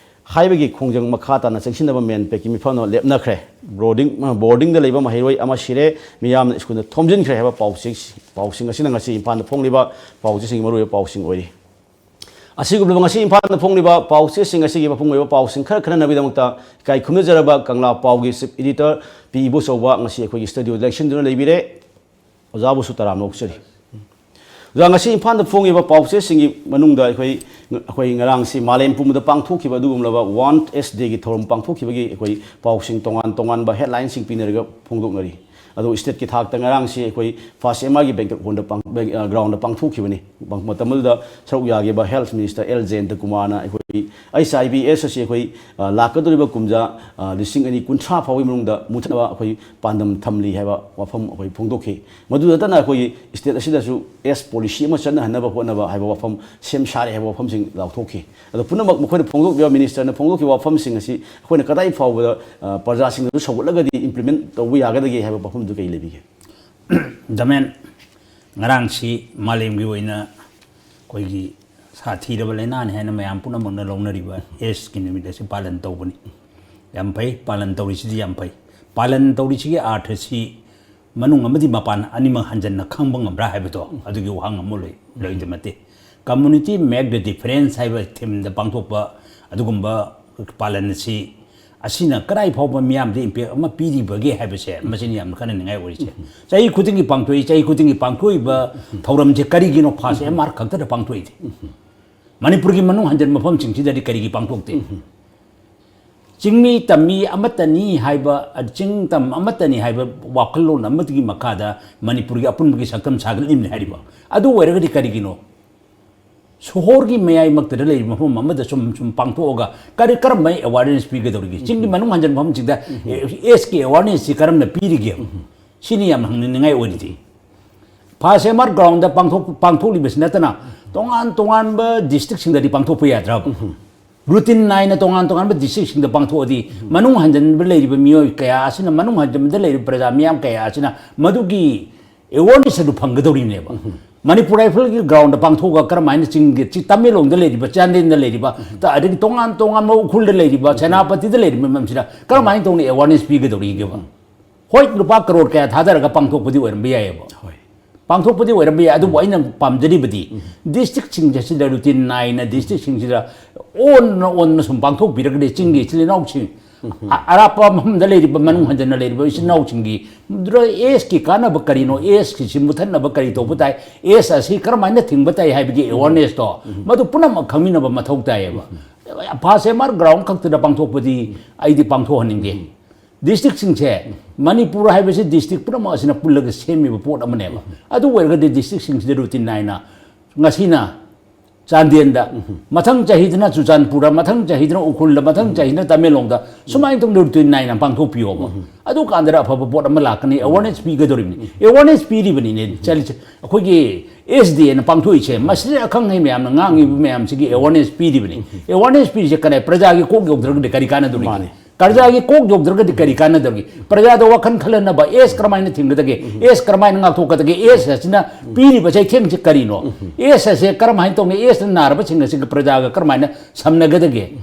ꯍꯥꯏꯕꯒꯤ ꯈꯣꯡꯖꯪ ꯃꯈꯥ ꯇꯥꯅ ꯆꯪꯁꯤꯟꯅꯕ MANPACꯀꯤ ꯃꯤꯐꯝ ꯑꯃ ꯂꯦꯞꯅꯈ꯭ꯔꯦ꯫ Boarding, boardingꯗ ꯂꯩꯕ ꯃꯍꯩꯔꯣꯏ ꯑꯃ ꯁꯤꯔꯦ, ꯃꯤꯌꯥꯝꯅ ꯁ꯭ꯀꯨꯜꯗ ꯊꯣꯝꯖꯤꯟꯈ꯭ꯔꯦ ꯍꯥꯏꯕ ꯄꯥꯎꯆꯦ-, ꯄꯥꯎꯁꯤꯡ ꯑꯁꯤꯅ ꯉꯁꯤ ꯏꯝꯐꯥꯜꯗ ꯐꯣꯡꯂꯤꯕ ꯄꯥꯎꯆꯦꯁꯤꯡꯒꯤ ꯃꯔꯨꯑꯣꯏꯕ ꯄꯥꯎꯁꯤꯡ ꯑꯣꯏꯔꯤ꯫ ꯑꯁꯤꯒꯨꯝꯂꯕ ꯉꯁꯤ ꯏꯝꯐꯥꯜꯗ ꯐꯣꯡꯂꯤꯕ ꯄꯥꯎꯆꯦꯁꯤꯡ ꯑꯁꯤꯒꯤ ꯃꯄꯨꯡ ꯑꯣꯏꯕ ꯄꯥꯎꯁꯤꯡ ꯈꯔ ꯈꯟꯅꯅꯕꯒꯤꯗꯃꯛꯇ ꯏꯀꯥꯏ ꯈꯨꯝꯅꯖꯔꯕ ꯀꯪꯂꯥ ꯄꯥꯎꯒꯤ Chief Editor ꯄꯤ ꯏꯕꯣꯆꯧꯕ ꯉꯁꯤ ꯑꯩꯈꯣꯏꯒꯤ studioꯗ ꯂꯦꯡꯁꯤꯟꯗꯨꯅ ꯂꯩꯕꯤꯔꯦ꯫ ꯑꯣꯖꯥꯕꯨꯁꯨ ꯇꯔꯥꯝꯅ ꯑꯣꯛꯆꯔꯤ꯫ ꯑꯣꯖꯥ, ꯉꯁꯤ ꯏꯝꯐꯥꯜꯗ ꯐꯣꯡꯉꯤꯕ ꯄꯥꯎꯆꯦꯁꯤꯡꯒꯤ ꯃꯅꯨꯡꯗ ꯑꯩꯈꯣꯏ, ꯑꯩꯈꯣꯏ ꯉꯔꯥꯡꯁꯤ ꯃꯥꯂꯦꯝ ꯄꯨꯝꯕꯗ ꯄꯥꯡꯊꯣꯛꯈꯤꯕ ꯑꯗꯨꯒꯨꯝꯂꯕ World AIDS Dayꯒꯤ ꯊꯧꯔꯝ ꯄꯥꯡꯊꯣꯛꯈꯤꯕꯒꯤ ꯑꯩꯈꯣꯏ ꯄꯥꯎꯁꯤꯡ ꯇꯣꯉꯥꯟ ꯇꯣꯉꯥꯟꯕ headlineꯁꯤꯡ ꯄꯤꯅꯔꯒ ꯐꯣꯡꯗꯣꯛꯅꯔꯤ꯫ ꯑꯗꯣ ꯁ꯭ꯇꯦꯠꯀꯤ ꯊꯥꯛꯇ ꯉꯔꯥꯡꯁꯤ ꯑꯩꯈꯣꯏ ꯐꯥꯁ ꯑꯦꯝ ꯑꯥꯔꯒꯤ ꯕꯦꯡꯀꯦꯠ ꯍꯣꯜꯗ ꯄꯥꯡ-, ꯕꯦꯡ-, ꯑ, ꯒ꯭ꯔꯥꯎꯟꯗ ꯄꯥꯡꯊꯣꯛꯈꯤꯕꯅꯤ꯫ ꯄꯥꯡ-, ꯃꯇꯝ ꯑꯗꯨꯗ ꯁꯔꯨꯛ ꯌꯥꯈꯤꯕ ꯍꯦꯜꯊ ꯃꯤꯅꯤꯁꯇꯔ ꯑꯦꯜ ꯖꯌꯟꯇ ꯀꯨꯃꯥꯔꯅ ꯑꯩꯈꯣꯏ ꯑꯩꯆ ꯑꯥꯏ ꯚꯤ ꯑꯦꯁ ꯑꯁꯤ ꯑꯩꯈꯣꯏ, ꯑ, ꯂꯥꯛꯀꯗꯧꯔꯤꯕ ꯀꯨꯝꯖꯥ, ꯑ, ꯂꯤꯁꯤꯡ ꯑꯅꯤ ꯀꯨꯟꯊ꯭ꯔꯥ ꯐꯥꯎꯕꯒꯤ ꯃꯅꯨꯡꯗ ꯃꯨꯊꯠꯅꯕ ꯑꯩꯈꯣꯏ ꯄꯥꯟꯗꯝ ꯊꯝꯂꯤ ꯍꯥꯏꯕ ꯋꯥꯐꯝ ꯑꯩꯈꯣꯏ ꯐꯣꯡꯗꯣꯛꯈꯤ꯫ ꯃꯗꯨ ꯅꯠꯇꯅ ꯑꯩꯈꯣꯏꯒꯤ ꯁ꯭ꯇꯦꯠ ꯑꯁꯤꯗꯁꯨ ꯑꯦꯁ ꯄꯣꯂꯤꯁꯤ ꯑꯃ ꯆꯠꯅꯍꯟꯅꯕ ꯍꯣꯠꯅꯕ ꯍꯥꯏꯕ ꯋꯥꯐꯝ ꯁꯦꯝ ꯁꯥꯔꯦ ꯍꯥꯏꯕ ꯋꯥꯐꯝꯁꯤꯡ ꯂꯥꯎꯊꯣꯛꯈꯤ꯫ ꯑꯗꯣ ꯄꯨꯝꯅꯃꯛ ꯃꯈꯣꯏꯅ ꯐꯣꯡꯗꯣꯛꯂꯤꯕ, ꯃꯤꯅꯤꯁꯇꯔꯅ ꯐꯣꯡꯗꯣꯛꯈꯤꯕ ꯋꯥꯐꯝꯁꯤꯡ ꯑꯁꯤ ꯑꯩꯈꯣꯏꯅ ꯀꯗꯥꯏ ꯐꯥꯎꯕꯗ, ꯑ, ꯄ꯭ꯔꯖꯥꯁꯤꯡꯗꯁꯨ ꯁꯧꯒꯠꯂꯒꯗꯤ ꯏꯝꯄ꯭ꯂꯤꯃꯦꯟ ꯇꯧꯕ ꯌꯥꯒꯗꯒꯦ ꯍꯥꯏꯕ ꯋꯥꯐꯝꯗꯨ ꯀꯔꯤ ꯂꯩꯕꯤꯒꯦ? ꯗꯃꯦꯟ, ꯉꯔꯥꯡꯁꯤ ꯃꯥꯂꯦꯝꯒꯤ ꯑꯣꯏꯅ ꯑꯩꯈꯣꯏꯒꯤ ꯁꯥꯊꯤꯔꯕ ꯂꯥꯏꯅꯥꯅꯤ ꯍꯥꯏꯅ ꯃꯌꯥꯝ ꯄꯨꯝꯅꯃꯛꯅ ꯂꯧꯅꯔꯤꯕ ꯑꯦꯁꯀꯤ ꯅꯨꯃꯤꯠ ꯑꯁꯤ ꯄꯥꯂꯟ ꯇꯧꯕꯅꯤ꯫ ꯌꯥꯝ ꯐꯩ, ꯄꯥꯂꯟ ꯇꯧꯔꯤꯁꯤꯗꯤ ꯌꯥꯝ ꯐꯩ꯫ ꯄꯥꯂꯟ ꯇꯧꯔꯤꯁꯤꯒꯤ ꯑꯥꯔꯊꯁꯤ ꯃꯅꯨꯡ ꯑꯃꯗꯤ ꯃꯄꯥꯟ ꯑꯅꯤꯃꯛ ꯍꯟꯖꯟꯅ ꯈꯪꯕ ꯉꯝꯕ꯭ꯔꯥ ꯍꯥꯏꯕꯗꯣ, ꯑꯗꯨꯒꯤ ꯋꯥꯍꯪ ꯑꯃ ꯂꯩ, ꯂꯩꯗ ꯅꯠꯇꯦ꯫ Community make the difference ꯍꯥꯏꯕ ꯊꯤꯝꯗ ꯄꯥꯡꯊꯣꯛꯄ ꯑꯗꯨꯒꯨꯝꯕ ꯄꯥꯂꯟ ꯑꯁꯤ, ꯑꯁꯤꯅ ꯀꯗꯥꯏ ꯐꯥꯎꯕ ꯃꯤꯌꯥꯝꯗ ꯏꯝꯄꯦꯛ ꯑꯃ ꯄꯤꯔꯤꯕꯒꯦ ꯍꯥꯏꯕꯁꯦ, ꯃꯁꯤꯅ ꯌꯥꯝꯅ ꯈꯟꯅꯅꯤꯡꯉꯥꯏ ꯑꯣꯏꯔꯤꯁꯦ꯫ ꯆꯍꯤ ꯈꯨꯗꯤꯡꯒꯤ ꯄꯥꯡꯊꯣꯛꯏ, ꯆꯍꯤ ꯈꯨꯗꯤꯡꯒꯤ ꯄꯥꯡꯊꯣꯛꯏꯕ ꯊꯧꯔꯝꯁꯦ ꯀꯔꯤꯒꯤꯅꯣ ꯐꯥꯁ ꯑꯦꯝ ꯑꯥꯔ ꯈꯛꯇꯗ ꯄꯥꯡꯊꯣꯛꯏꯁꯦ? ꯃꯅꯤꯄꯨꯔꯒꯤ ꯃꯅꯨꯡ ꯍꯟꯖꯟ ꯃꯐꯝꯁꯤꯡꯁꯤꯗꯗꯤ ꯀꯔꯤꯒꯤ ꯄꯥꯡꯊꯣꯛꯇꯦ? ꯆꯤꯡꯃꯤ ꯇꯝꯃꯤ ꯑꯃꯠꯇꯅꯤ ꯍꯥꯏꯕ, ꯆꯤꯡ ꯇꯝ ꯑꯃꯠꯇꯅꯤ ꯍꯥꯏꯕ ꯋꯥꯈꯜꯂꯣꯟ ꯑꯃꯠꯇꯒꯤ ꯃꯈꯥꯗ ꯃꯅꯤꯄꯨꯔꯒꯤ ꯑꯄꯨꯟꯕꯒꯤ ꯁꯛꯇꯝ ꯁꯥꯒꯠꯂꯤꯕꯅꯤ ꯍꯥꯏꯔꯤꯕ꯫ ꯑꯗꯨ ꯑꯣꯏꯔꯒꯗꯤ ꯀꯔꯤꯒꯤꯅꯣ ꯁꯣꯍꯣꯔꯒꯤ ꯃꯌꯥꯏꯃꯛꯇꯗ ꯂꯩꯔꯤꯕ ꯃꯐꯝ ꯑꯃꯗ ꯁꯨꯝ, ꯁꯨꯝ ꯄꯥꯡꯊꯣꯛꯑꯒ ꯀꯔꯤ, ꯀꯔꯝꯕ ꯑꯦꯋꯥꯔꯅꯦꯁ ꯄꯤꯒꯗꯧꯔꯤꯒꯦ? ꯆꯤꯡꯒꯤ ꯃꯅꯨꯡ ꯍꯟꯖꯟ ꯃꯐꯝꯁꯤꯡꯗ ꯑꯦꯁꯀꯤ ꯑꯦꯋꯥꯔꯅꯦꯁꯁꯤ ꯀꯔꯝꯅ ꯄꯤꯔꯤꯒꯦ? ꯁꯤꯅꯤ ꯌꯥꯝ ꯍꯪꯅꯤꯡꯅꯤꯡꯉꯥꯏ ꯑꯣꯏꯔꯤꯗꯤ꯫ ꯐꯥꯁ ꯑꯦꯝ ꯑꯥꯔ ꯒ꯭ꯔꯥꯎꯟꯗ ꯄꯥꯡꯊꯣꯛ-, ꯄꯥꯡꯊꯣꯛꯂꯤꯕꯁꯤ ꯅꯠꯇꯅ ꯇꯣꯉꯥꯟ ꯇꯣꯉꯥꯟꯕ ꯗꯤꯁꯇ꯭ꯔꯤꯛꯁꯤꯡꯗꯗꯤ ꯄꯥꯡꯊꯣꯛꯄ ꯌꯥꯗ꯭ꯔꯕ? ꯔꯨꯇꯤꯟ ꯅꯥꯏꯅ ꯇꯣꯉꯥꯟ ꯇꯣꯉꯥꯟꯕ ꯗꯤꯁꯇ꯭ꯔꯤꯛꯁꯤꯡꯗ ꯄꯥꯡꯊꯣꯛꯑꯗꯤ ꯃꯅꯨꯡ ꯍꯟꯖꯟꯕ ꯂꯩꯔꯤꯕ ꯃꯤꯑꯣꯏ ꯀꯌꯥ ꯑꯁꯤꯅ, ꯃꯅꯨꯡ ꯍꯟꯖꯟꯕꯗ ꯂꯩꯔꯤꯕ ꯄ꯭ꯔꯖꯥ ꯃꯤꯌꯥꯝ ꯀꯌꯥ ꯑꯁꯤꯅ ꯃꯗꯨꯒꯤ ꯑꯦꯋꯥꯔꯅꯦꯁ ꯑꯗꯨ ꯐꯪꯒꯗꯧꯔꯤꯕꯅꯦꯕ꯫ ꯃꯅꯤꯄꯨꯔ ꯔꯥꯏꯐꯜꯒꯤ ꯒ꯭ꯔꯥꯎꯟꯗ ꯄꯥꯡꯊꯣꯛꯑꯒ ꯀꯔꯝꯍꯥꯏꯅ ꯆꯤꯡꯒꯤ, ꯆꯤ-, ꯇꯃꯦꯡꯂꯣꯡꯗ ꯂꯩꯔꯤꯕ, ꯆꯥꯟꯗꯦꯜꯗ ꯂꯩꯔꯤꯕ, ꯇ-, ꯑꯗꯒꯤ ꯇꯣꯉꯥꯟ ꯇꯣꯉꯥꯟꯕ ꯎꯈ꯭ꯔꯨꯜꯗ ꯂꯩꯔꯤꯕ, ꯁꯦꯅꯥꯄꯇꯤꯗ ꯂꯩꯔꯤꯕ ꯃꯌꯥꯝꯁꯤꯗ ꯀꯔꯝꯍꯥꯏꯅ ꯇꯧꯅ ꯑꯦꯋꯥꯔꯅꯦꯁ ꯄꯤꯒꯗꯧꯔꯤꯒꯦꯕ? ꯍꯣꯏ, ꯂꯨꯄꯥ ꯀꯔꯣꯔ ꯀꯌꯥ ꯊꯥꯗꯔꯒ ꯄꯥꯡꯊꯣꯛꯄꯗꯤ ꯑꯣꯏꯔꯝꯕ ꯌꯥꯏꯑꯕ꯫ ꯍꯣꯏ꯫ ꯄꯥꯡꯊꯣꯛꯄꯗꯤ ꯑꯣꯏꯔꯝꯕ ꯌꯥꯏ, ꯑꯗꯨꯕꯨ ꯑꯩꯅ ꯄꯥꯝꯖꯔꯤꯕꯗꯤ ꯗꯤꯁꯇ꯭ꯔꯤꯛꯁꯤꯡ ꯑꯁꯤꯗ ꯔꯨꯇꯤꯟ ꯅꯥꯏꯅ ꯗꯤꯁꯇ꯭ꯔꯤꯛꯁꯤꯡꯁꯤꯗ ꯑꯣꯟꯅ ꯑꯣꯟꯅ ꯁꯨꯝ ꯄꯥꯡꯊꯣꯛꯄꯤꯔꯒꯗꯤ ꯆꯤꯡꯒꯤ ꯏꯆꯤꯜ ꯏꯅꯥꯎꯁꯤꯡ, ꯑ-, ꯑꯔꯥꯞꯄ ꯃꯐꯝꯗ ꯂꯩꯔꯤꯕ, ꯃꯅꯨꯡ ꯍꯟꯖꯟꯅ ꯂꯩꯔꯤꯕ ꯏꯆꯤꯜ ꯏꯅꯥꯎꯁꯤꯡꯒꯤ ꯑꯦꯁꯀꯤ ꯀꯥꯟꯅꯕ ꯀꯔꯤꯅꯣ, ꯑꯦꯁꯀꯤꯁꯤ ꯃꯨꯊꯠꯅꯕ ꯀꯔꯤ ꯇꯧꯕ ꯇꯥꯏ, ꯑꯦꯁ ꯑꯁꯤ ꯀꯔꯝꯍꯥꯏꯅ ꯊꯤꯡꯕ ꯇꯥꯏ ꯍꯥꯏꯕꯒꯤ ꯑꯦꯋꯥꯔꯅꯦꯁꯇꯣ, ꯃꯗꯨ ꯄꯨꯝꯅꯃꯛ ꯈꯪꯃꯤꯟꯅꯕ ꯃꯊꯧ ꯇꯥꯏꯌꯦꯕ꯫ ꯐꯥꯁ ꯑꯦꯝ ꯑꯥꯔ ꯒ꯭ꯔꯥꯎꯟ ꯈꯛꯇꯗ ꯄꯥꯡꯊꯣꯛꯄꯗꯤ ꯑꯩꯗꯤ ꯄꯥꯡꯊꯣꯛꯍꯟꯅꯤꯡꯗꯦ꯫ ꯗꯤꯁꯇ꯭ꯔꯤꯛꯁꯤꯡꯁꯦ, ꯃꯅꯤꯄꯨꯔ ꯍꯥꯏꯕꯁꯤ ꯗꯤꯁꯇ꯭ꯔꯤꯛ ꯄꯨꯝꯅꯃꯛ ꯑꯁꯤꯅ ꯄꯨꯜꯂꯒ ꯁꯦꯝꯃꯤꯕ ꯄꯣꯠ ꯑꯃꯅꯦꯕ꯫ ꯑꯗꯨ ꯑꯣꯏꯔꯒꯗꯤ ꯗꯤꯁꯇ꯭ꯔꯤꯛꯁꯤꯡꯁꯤꯗ ꯔꯨꯇꯤꯟ ꯅꯥꯏꯅ, ꯉꯁꯤꯅ ꯆꯥꯟꯗꯦꯜꯗ, ꯃꯊꯪ ꯆꯍꯤꯗꯅ ꯆꯨꯔꯆꯥꯟꯄꯨꯔꯗ, ꯃꯊꯪ ꯆꯍꯤꯗꯅ ꯎꯈ꯭ꯔꯨꯜꯗ, ꯃꯊꯪ ꯆꯍꯤꯗꯅ ꯇꯃꯦꯡꯂꯣꯡꯗ, ꯁꯨꯃꯥꯏꯅ ꯇꯧꯅ ꯔꯨꯇꯤꯟ ꯅꯥꯏꯅ ꯄꯥꯡꯊꯣꯛꯄꯤꯌꯣꯕ꯫ ꯑꯗꯨ ꯀꯥꯟꯗ ꯑꯐꯕ ꯄꯣꯠ ꯑꯃ ꯂꯥꯛꯀꯅꯤ꯫ ꯑꯦꯋꯥꯔꯅꯦꯁ ꯄꯤꯒꯗꯧꯔꯤꯕꯅꯤ꯫ ꯑꯦꯋꯥꯔꯅꯦꯁ ꯄꯤꯔꯤꯕꯅꯤꯅꯦ ꯆꯠꯂꯤꯁꯦ꯫ ꯑꯩꯈꯣꯏꯒꯤ ꯑꯦꯁ ꯗꯤ ꯑꯦꯅ ꯄꯥꯡꯊꯣꯛꯏꯁꯦ, ꯃꯁꯤꯗ ꯑꯈꯪ ꯑꯍꯩ ꯃꯌꯥꯝꯅ ꯉꯥꯡꯉꯤꯕ ꯃꯌꯥꯝꯁꯤꯒꯤ ꯑꯦꯋꯥꯔꯅꯦꯁ ꯄꯤꯔꯤꯕꯅꯤ꯫ ꯑꯦꯋꯥꯔꯅꯦꯁ ꯄꯤꯔꯤꯁꯦ ꯀꯅꯥ? ꯄ꯭ꯔꯖꯥꯒꯤ ꯀꯣꯛ ꯌꯧꯗ꯭ꯔꯒꯗꯤ ꯀꯔꯤ ꯀꯥꯟꯅꯗꯧꯔꯤꯒꯦ? ꯃꯥꯅꯤ꯫ ꯄ꯭ꯔꯖꯥꯒꯤ ꯀꯣꯛ ꯌꯧꯗ꯭ꯔꯒꯗꯤ ꯀꯔꯤ ꯀꯥꯟꯅꯗꯧꯔꯤꯒꯦ? ꯄ꯭ꯔꯖꯥꯗ ꯋꯥꯈꯜ ꯈꯜꯍꯟꯅꯕ ꯑꯦꯁ ꯀꯔꯝꯍꯥꯏꯅ ꯊꯤꯡꯒꯗꯒꯦ? ꯑꯦꯁ ꯀꯔꯝꯍꯥꯏꯅ ꯉꯥꯛꯊꯣꯛꯀꯗꯒꯦ? ꯑꯦꯁ ꯑꯁꯤꯅ ꯄꯤꯔꯤꯕ ꯆꯩꯊꯦꯡꯁꯦ ꯀꯔꯤꯅꯣ? ꯑꯦꯁ ꯑꯁꯦ ꯀꯔꯝꯍꯥꯏꯅ ꯇꯧꯅꯤ? ꯑꯦꯁꯅ ꯅꯥꯔꯕꯁꯤꯡ ꯑꯁꯤꯒ ꯄ꯭ꯔꯖꯥꯒ ꯀꯔꯝꯍꯥꯏꯅ ꯁꯝꯅꯒꯗꯒꯦ?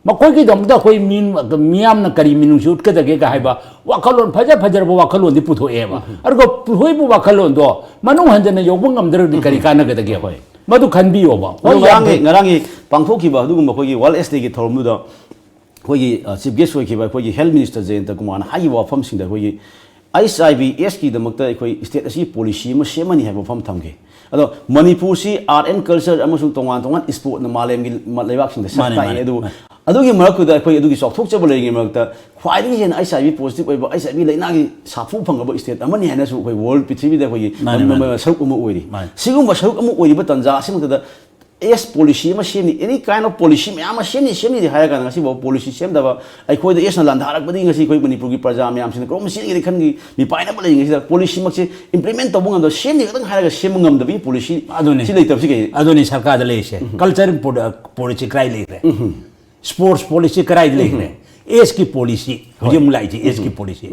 ꯃꯈꯣꯏꯒꯤꯗꯃꯛꯇ ꯑꯩꯈꯣꯏ ꯃꯤ-, ꯃꯤꯌꯥꯝꯅ ꯀꯔꯤ ꯃꯤꯅꯨꯡꯁꯤ ꯎꯠꯀꯗꯒꯦꯒ ꯍꯥꯏꯕ ꯋꯥꯈꯜꯂꯣꯟ ꯐꯖ ꯐꯖꯔꯕ ꯋꯥꯈꯜꯂꯣꯟꯗꯤ ꯄꯨꯊꯣꯛꯑꯦꯕ꯫ ꯑꯗꯨꯒ ꯄꯨꯊꯣꯛꯏꯕ ꯋꯥꯈꯜꯂꯣꯟꯗꯣ ꯃꯅꯨꯡ ꯍꯟꯖꯟꯅ ꯌꯧꯕ ꯉꯝꯗ꯭ꯔꯒꯗꯤ ꯀꯔꯤ ꯀꯥꯟꯅꯒꯗꯒꯦꯕ? ꯍꯣꯏ꯫ ꯃꯗꯨ ꯈꯟꯕꯤꯌꯣꯕ꯫ ꯑꯗꯣ ꯍꯣꯏ, ꯌꯥꯝ ꯉꯔꯥꯡꯒꯤ, ꯐꯩ꯫ ꯉꯔꯥꯡꯒꯤ ꯄꯥꯡꯊꯣꯛꯈꯤꯕ ꯑꯗꯨꯒꯨꯝꯕ ꯑꯩꯈꯣꯏꯒꯤ ꯋꯥꯔꯜ ꯑꯦꯁ ꯗꯦꯒꯤ ꯊꯧꯔꯝꯗꯨꯗ ꯑꯩꯈꯣꯏꯒꯤ, ꯑ, ꯆꯤꯐ ꯒꯦꯁ ꯑꯣꯏꯈꯤꯕ ꯑꯩꯈꯣꯏꯒꯤ ꯍꯦꯜꯊ ꯃꯤꯅꯤꯁꯇꯔ ꯖꯌꯟꯇ ꯀꯨꯃꯥꯔꯅ ꯍꯥꯏꯈꯤꯕ ꯋꯥꯐꯝꯁꯤꯡꯗ ꯑꯩꯈꯣꯏꯒꯤ ꯑꯩꯆ ꯑꯥꯏ ꯚꯤ ꯑꯦꯁꯀꯤꯗꯃꯛꯇ ꯑꯩꯈꯣꯏ ꯁ꯭ꯇꯦꯠ ꯑꯁꯤ ꯄꯣꯂꯤꯁꯤ ꯑꯃ ꯁꯦꯝꯃꯅꯤ ꯍꯥꯏꯕ ꯋꯥꯐꯝ ꯊꯝꯈꯤ꯫ ꯑꯗꯣ ꯃꯅꯤꯄꯨꯔꯁꯤ ꯑꯥꯔꯠ ꯑꯦꯟ ꯀꯜꯆꯔ ꯑꯃꯁꯨꯡ ꯇꯣꯉꯥꯟ ꯇꯣꯉꯥꯟ ꯏꯁꯄꯣꯔꯠꯅ ꯃꯥꯂꯦꯝꯒꯤ ꯃ-, ꯂꯩꯕꯥꯛꯁꯤꯡꯗ ꯁꯛ ꯃꯥꯅꯦ, ꯇꯥꯛꯏ꯫ ꯃꯥꯅꯦ, ꯑꯗꯨꯕꯨ ꯃꯥꯅꯦ꯫ ꯑꯗꯨꯒꯤ ꯃꯔꯛꯇꯨꯗ ꯑꯩꯈꯣꯏ ꯑꯗꯨꯒꯤ ꯆꯥꯎꯊꯣꯛꯆꯕ ꯂꯩꯔꯤꯉꯩ ꯃꯔꯛꯇ ꯈ꯭ꯋꯥꯏꯗꯒꯤ ꯍꯦꯟꯅ ꯑꯩꯆ ꯑꯥꯏ ꯚꯤ ꯄꯣꯖꯤꯇꯤꯚ ꯑꯣꯏꯕ, ꯑꯩꯆ ꯑꯥꯏ ꯚꯤ ꯂꯩꯅꯥꯒꯤ ꯁꯥꯐꯨ ꯐꯪꯉꯕ ꯁ꯭ꯇꯦꯠ ꯑꯃꯅꯤ ꯍꯥꯏꯅꯁꯨ ꯑꯩꯈꯣꯏ ꯋꯥꯔꯜ ꯄ꯭ꯔꯤꯊꯤꯕꯤꯗ ꯑꯩꯈꯣꯏꯒꯤ ꯃꯥꯅꯦ, ꯃ-, ꯃ-, ꯃꯥꯅꯦ꯫ ꯁꯔꯨꯛ ꯑꯃ ꯑꯣꯏꯔꯤ꯫ ꯃꯥꯅꯦ꯫ ꯁꯤꯒꯨꯝꯕ ꯁꯔꯨꯛ ꯑꯃ ꯑꯣꯏꯔꯤꯕ ꯇꯥꯟꯖꯥ ꯑꯁꯤꯃꯛꯇꯗ ꯑꯦꯁ ꯄꯣꯂꯤꯁꯤ ꯑꯃ ꯁꯦꯝꯅꯤ, any kind of policy ꯃꯌꯥꯝ ꯑꯃ ꯁꯦꯝꯅꯤ, ꯁꯦꯝꯅꯤꯗꯤ ꯍꯥꯏꯔ ꯀꯥꯟꯗ ꯉꯁꯤꯐꯥꯎ ꯄꯣꯂꯤꯁꯤ ꯁꯦꯝꯗꯕ, ꯑꯩꯈꯣꯏꯗ ꯑꯦꯁꯅ ꯂꯥꯟꯗꯥꯔꯛꯄꯗꯒꯤ ꯉꯁꯤ ꯑꯩꯈꯣꯏ ꯃꯅꯤꯄꯨꯔꯒꯤ ꯄ꯭ꯔꯖꯥ ꯃꯌꯥꯝꯁꯤꯅ ꯀꯔꯣꯝ ꯆꯦꯟꯒꯅꯤ ꯈꯟꯒꯤ ꯃꯤꯄꯥꯏꯅꯕ ꯂꯩꯔꯤꯉꯩꯁꯤꯗ ꯄꯣꯂꯤꯁꯤꯃꯛꯁꯦ ꯏꯝꯄ꯭ꯂꯤꯃꯦꯟ ꯇꯧꯕ ꯉꯝꯗꯕ, ꯁꯦꯝꯅꯤ ꯈꯛꯇꯪ ꯍꯥꯏꯔꯒ ꯁꯦꯝꯕ ꯉꯝꯗꯕꯒꯤ ꯄꯣꯂꯤꯁꯤ ꯑꯗꯨꯅꯤ꯫ ꯁꯤ ꯂꯩꯇꯕꯁꯤ ꯀꯩ? ꯑꯗꯨꯅꯤ ꯁꯔꯀꯥꯔꯗ ꯂꯩꯔꯤꯁꯦ꯫ ꯀꯜꯆꯔ ꯄꯣ-, ꯄꯣꯂꯤꯁꯤ ꯀꯗꯥꯏ ꯂꯩꯈ꯭ꯔꯦ? ꯁ꯭ꯄꯣꯔꯠꯁ ꯄꯣꯂꯤꯁꯤ ꯀꯗꯥꯏꯗ ꯂꯩꯈ꯭ꯔꯦ? ꯑꯦꯁꯀꯤ ꯄꯣꯂꯤꯁꯤ, ꯍꯧꯖꯤꯛ ꯍꯣꯏ꯫ ꯑꯃꯨꯛ ꯂꯥꯛꯏꯁꯦ ꯑꯦꯁꯀꯤ ꯄꯣꯂꯤꯁꯤ꯫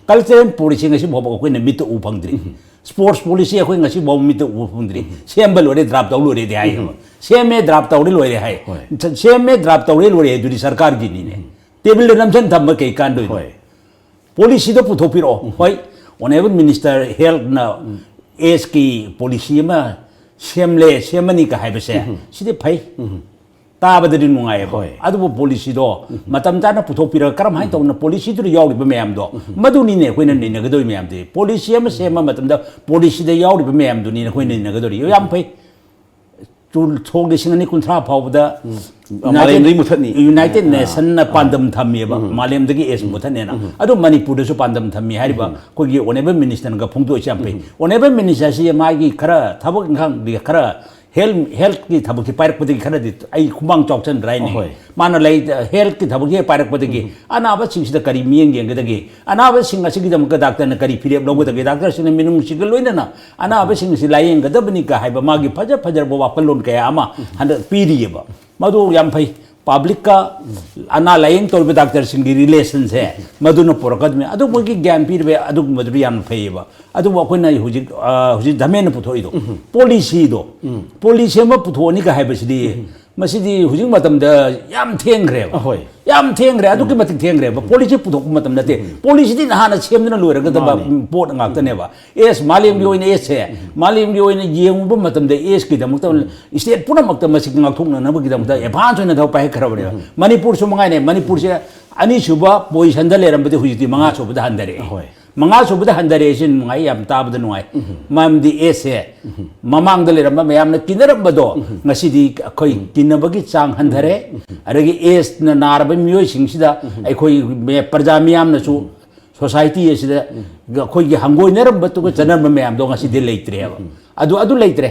ꯀꯜꯆꯔꯦꯜ ꯄꯣꯂꯤꯁꯤ ꯉꯁꯤ ꯐꯥꯎꯕ ꯑꯩꯈꯣꯏꯅ ꯃꯤꯠꯇ ꯎ ꯐꯪꯗ꯭ꯔꯤ꯫ ꯁ꯭ꯄꯣꯔꯠꯁ ꯄꯣꯂꯤꯁꯤ ꯑꯩꯈꯣꯏ ꯉꯁꯤ ꯐꯥꯎꯕ ꯃꯤꯠꯇ ꯎ ꯐꯪꯗ꯭ꯔꯤ꯫ ꯁꯦꯝꯕ ꯂꯣꯏꯔꯦ, ꯗ꯭ꯔꯥꯐ ꯇꯧ ꯂꯣꯏꯔꯦꯗꯤ ꯍꯥꯏꯌꯦꯕ꯫ ꯁꯦꯝꯃꯦ, ꯗ꯭ꯔꯥꯐ ꯇꯧꯔꯦ, ꯂꯣꯏꯔꯦ ꯍꯥꯏ꯫ ꯍꯣꯏ꯫ ꯁꯦꯝꯃꯦ, ꯗ꯭ꯔꯥꯐ ꯇꯧꯔꯦ, ꯂꯣꯏꯔꯦ꯫ ꯑꯗꯨꯗꯤ ꯁꯔꯀꯥꯔꯒꯤꯅꯤꯅꯦ꯫ ꯇꯦꯕꯜꯗ ꯅꯝꯁꯤꯟ ꯊꯝꯕ ꯀꯩ ꯀꯥꯟꯗꯣꯏꯅꯣ? ꯍꯣꯏ꯫ ꯄꯣꯂꯤꯁꯤꯗꯣ ꯄꯨꯊꯣꯛꯄꯤꯔꯛꯑꯣ꯫ ꯍꯣꯏ, ꯑꯣꯅꯦꯕꯜ ꯃꯤꯅꯤꯁꯇꯔ ꯍꯦꯜꯠꯅ ꯑꯦꯁꯀꯤ ꯄꯣꯂꯤꯁꯤ ꯑꯃ ꯁꯦꯝꯂꯦ, ꯁꯦꯝꯃꯅꯤꯒ ꯍꯥꯏꯕꯁꯦ, ꯁꯤꯗꯤ ꯐꯩ꯫ ꯇꯥꯕꯗꯗꯤ ꯅꯨꯡꯉꯥꯏꯌꯦꯕ꯫ ꯍꯣꯏ꯫ ꯑꯗꯨꯕꯨ ꯄꯣꯂꯤꯁꯤꯗꯣ ꯃꯇꯝ ꯆꯥꯅ ꯄꯨꯊꯣꯛꯄꯤꯔꯒ ꯀꯔꯝꯍꯥꯏꯅ ꯇꯧꯅ ꯄꯣꯂꯤꯁꯤꯗꯨꯗ ꯌꯥꯎꯔꯤꯕ ꯃꯌꯥꯝꯗꯣ, ꯃꯗꯨꯅꯤꯅꯦ ꯑꯩꯈꯣꯏꯅ ꯅꯩꯅꯒꯗꯧꯔꯤ ꯃꯌꯥꯝꯗꯤ꯫ ꯄꯣꯂꯤꯁꯤ ꯑꯃ ꯁꯦꯝꯕ ꯃꯇꯝꯗ ꯄꯣꯂꯤꯁꯤꯗ ꯌꯥꯎꯔꯤꯕ ꯃꯌꯥꯝꯗꯨꯅꯤꯅꯦ ꯑꯩꯈꯣꯏꯅ ꯅꯩꯅꯒꯗꯧꯔꯤ꯫ ꯌꯥꯝ ꯐꯩ꯫ ꯁꯣꯛ ꯂꯤꯁꯤꯡ ꯑꯅꯤ ꯀꯨꯟꯊ꯭ꯔꯥ ꯐꯥꯎꯕꯗ ꯃꯥꯂꯦꯝꯗꯒꯤ ꯃꯨꯊꯠꯅꯤ꯫ ꯌꯨꯅꯥꯏꯇꯦꯗ ꯅꯦꯁꯟꯅ ꯄꯥꯟꯗꯝ ꯊꯝꯃꯦꯕ, ꯃꯥꯂꯦꯝꯗꯒꯤ ꯑꯦꯁ ꯃꯨꯊꯠꯅꯦꯅ꯫ ꯑꯗꯨ ꯃꯅꯤꯄꯨꯔꯗꯁꯨ ꯄꯥꯟꯗꯝ ꯊꯝꯃꯤ ꯍꯥꯏꯔꯤꯕ ꯑꯩꯈꯣꯏꯒꯤ ꯑꯣꯅꯦꯕꯜ ꯃꯤꯅꯤꯁꯇꯔꯅꯒ ꯐꯣꯡꯗꯣꯛꯏꯁꯦ ꯌꯥꯝ ꯐꯩ꯫ ꯑꯣꯅꯦꯕꯜ ꯃꯤꯅꯤꯁꯇꯔꯁꯤ ꯃꯥꯒꯤ ꯈꯔ ꯊꯕꯛ ꯏꯪꯈꯥꯡꯗꯤ ꯈꯔ ꯍꯦꯜ ꯍꯦꯜꯠꯀꯤ ꯊꯕꯛꯁꯤ ꯄꯥꯏꯔꯛꯄꯗꯒꯤ ꯈꯔꯗꯤ ꯑꯩ ꯈꯨꯃꯥꯡ ꯆꯥꯎꯁꯟꯗ꯭ꯔꯥ ꯍꯥꯏꯅꯤ꯫ ꯍꯣꯏ꯫ ꯃꯥꯅ ꯂꯩ ꯍꯦꯜꯠꯀꯤ ꯊꯕꯛꯁꯤ ꯍꯦꯛ ꯄꯥꯏꯔꯛꯄꯗꯒꯤ ꯑꯅꯥꯕꯁꯤꯡꯁꯤꯗ ꯀꯔꯤ ꯃꯤꯠꯌꯦꯡ ꯌꯦꯡꯒꯗꯒꯦ, ꯑꯅꯥꯕꯁꯤꯡ ꯑꯁꯤꯒꯤꯗꯃꯛꯇ ꯗꯥꯛꯇꯔꯅ ꯀꯔꯤ ꯐꯤꯔꯦꯞ ꯂꯧꯒꯗꯒꯦ, ꯗꯥꯛꯇꯔꯁꯤꯡꯅ ꯃꯤꯅꯨꯡꯁꯤꯒ ꯂꯣꯏꯅꯅ ꯑꯅꯥꯕꯁꯤꯡ ꯑꯁꯤ ꯂꯥꯌꯦꯡꯒꯗꯕꯅꯤꯒ ꯍꯥꯏꯕ ꯃꯥꯒꯤ ꯐꯖ ꯐꯖꯔꯕ ꯋꯥꯈꯜꯂꯣꯟ ꯀꯌꯥ ꯑꯃ ꯍꯟꯗꯛ ꯄꯤꯔꯤꯑꯕ꯫ ꯃꯗꯨ ꯌꯥꯝ ꯐꯩ꯫ ꯄꯕ꯭ꯂꯤꯛꯀ ꯑꯅꯥ ꯂꯥꯌꯦꯡ ꯇꯧꯔꯤꯕ ꯗꯥꯛꯇꯔꯁꯤꯡꯒꯤ ꯔꯤꯂꯦꯁꯟꯁꯦ ꯃꯗꯨꯅ ꯄꯨꯔꯛꯀꯗꯕꯅꯤ꯫ ꯑꯗꯨ ꯃꯣꯏꯒꯤ ꯒ꯭ꯌꯥꯟ ꯄꯤꯔꯤꯕ ꯑꯗꯨꯒꯨꯝꯕꯗꯨꯗꯤ ꯌꯥꯝꯅ ꯐꯩꯌꯦꯕ꯫ ꯑꯗꯨꯕꯨ ꯑꯩꯈꯣꯏꯅ ꯍꯧꯖꯤꯛ, ꯑ, ꯍꯧꯖꯤꯛ ꯙꯃꯦꯟꯅ ꯄꯨꯊꯣꯛꯏꯗꯣ, ꯄꯣꯂꯤꯁꯤꯗꯣ, ꯄꯣꯂꯤꯁꯤ ꯑꯃ ꯄꯨꯊꯣꯛꯑꯅꯤꯒ ꯍꯥꯏꯕꯁꯤꯗꯤ, ꯃꯁꯤꯗꯤ ꯍꯧꯖꯤꯛ ꯃꯇꯝꯗ ꯌꯥꯝ ꯊꯦꯡꯈ꯭ꯔꯦꯕ꯫ ꯑꯍꯣꯏ꯫ ꯌꯥꯝ ꯊꯦꯡꯈ꯭ꯔꯦ, ꯑꯗꯨꯛꯀꯤ ꯃꯇꯤꯛ ꯊꯦꯡꯈ꯭ꯔꯦꯕ꯫ ꯄꯣꯂꯤꯁꯤ ꯄꯨꯊꯣꯛꯄ ꯃꯇꯝ ꯅꯠꯇꯦ꯫ ꯄꯣꯂꯤꯁꯤꯗꯤ ꯅꯍꯥꯟꯅ ꯁꯦꯝꯗꯨꯅ ꯂꯣꯏꯔꯒꯗꯕ ꯃꯥꯅꯤ꯫ ꯄꯣꯠ ꯉꯥꯛꯇꯅꯦꯕ꯫ ꯑꯦꯁ, ꯃꯥꯂꯦꯝꯒꯤ ꯑꯣꯏꯅ ꯑꯦꯁꯁꯦ, ꯃꯥꯂꯦꯝꯒꯤ ꯑꯣꯏꯅ ꯌꯦꯡꯉꯨꯕ ꯃꯇꯝꯗ ꯑꯦꯁꯀꯤꯗꯃꯛꯇ ꯁ꯭ꯇꯦꯠ ꯄꯨꯝꯅꯃꯛꯇ ꯃꯁꯤ ꯉꯥꯛꯊꯣꯛꯅꯅꯕꯒꯤꯗꯃꯛꯇ ꯑꯦꯗꯚꯥꯟꯁ ꯑꯣꯏꯅ ꯊꯕꯛ ꯄꯥꯏꯈꯠꯈ꯭ꯔꯕꯅꯦꯕ꯫ ꯃꯅꯤꯄꯨꯔꯁꯨ ꯃꯉꯥꯏꯅꯦ, ꯃꯅꯤꯄꯨꯔꯁꯦ ꯑꯅꯤꯁꯨꯕ ꯄꯣꯖꯤꯁꯟꯗ ꯂꯩꯔꯝꯕꯗꯤ ꯍꯧꯖꯤꯛꯇꯤ ꯃꯉꯥꯁꯨꯕꯗ ꯍꯟꯊꯔꯛꯑꯦ꯫ ꯍꯣꯏ꯫ ꯃꯉꯥꯁꯨꯕꯗ ꯍꯟꯊꯔꯛꯑꯦ, ꯁꯤ ꯅꯨꯡꯉꯥꯏ, ꯌꯥꯝ ꯇꯥꯕꯗ ꯅꯨꯡꯉꯥꯏ꯫ ꯃꯔꯝꯗꯤ ꯑꯦꯁꯁꯦ ꯃꯃꯥꯡꯗ ꯂꯩꯔꯝꯕ ꯃꯌꯥꯝꯅ ꯀꯤꯅꯔꯝꯕꯗꯣ ꯉꯁꯤꯗꯤ ꯑꯩꯈꯣꯏ ꯀꯤꯅꯕꯒꯤ ꯆꯥꯡ ꯍꯟꯊꯔꯦ꯫ ꯑꯗꯒꯤ ꯑꯦꯁꯅ ꯅꯥꯔꯕ ꯃꯤꯑꯣꯏꯁꯤꯡꯁꯤꯗ ꯑꯩꯈꯣꯏ ꯃꯦ-, ꯄ꯭ꯔꯖꯥ ꯃꯤꯌꯥꯝꯅꯁꯨ ꯁꯣꯁꯥꯏꯇꯤ ꯑꯁꯤꯗ ꯑꯩꯈꯣꯏꯒꯤ ꯍꯪꯒꯣꯏꯅꯔꯝꯕ ꯇꯨꯀꯠꯆꯅꯔꯝꯕ ꯃꯌꯥꯝꯗꯣ ꯉꯁꯤꯗꯤ ꯂꯩꯇ꯭ꯔꯦꯕ꯫ ꯑꯗꯨ, ꯑꯗꯨ ꯂꯩꯇ꯭ꯔꯦ꯫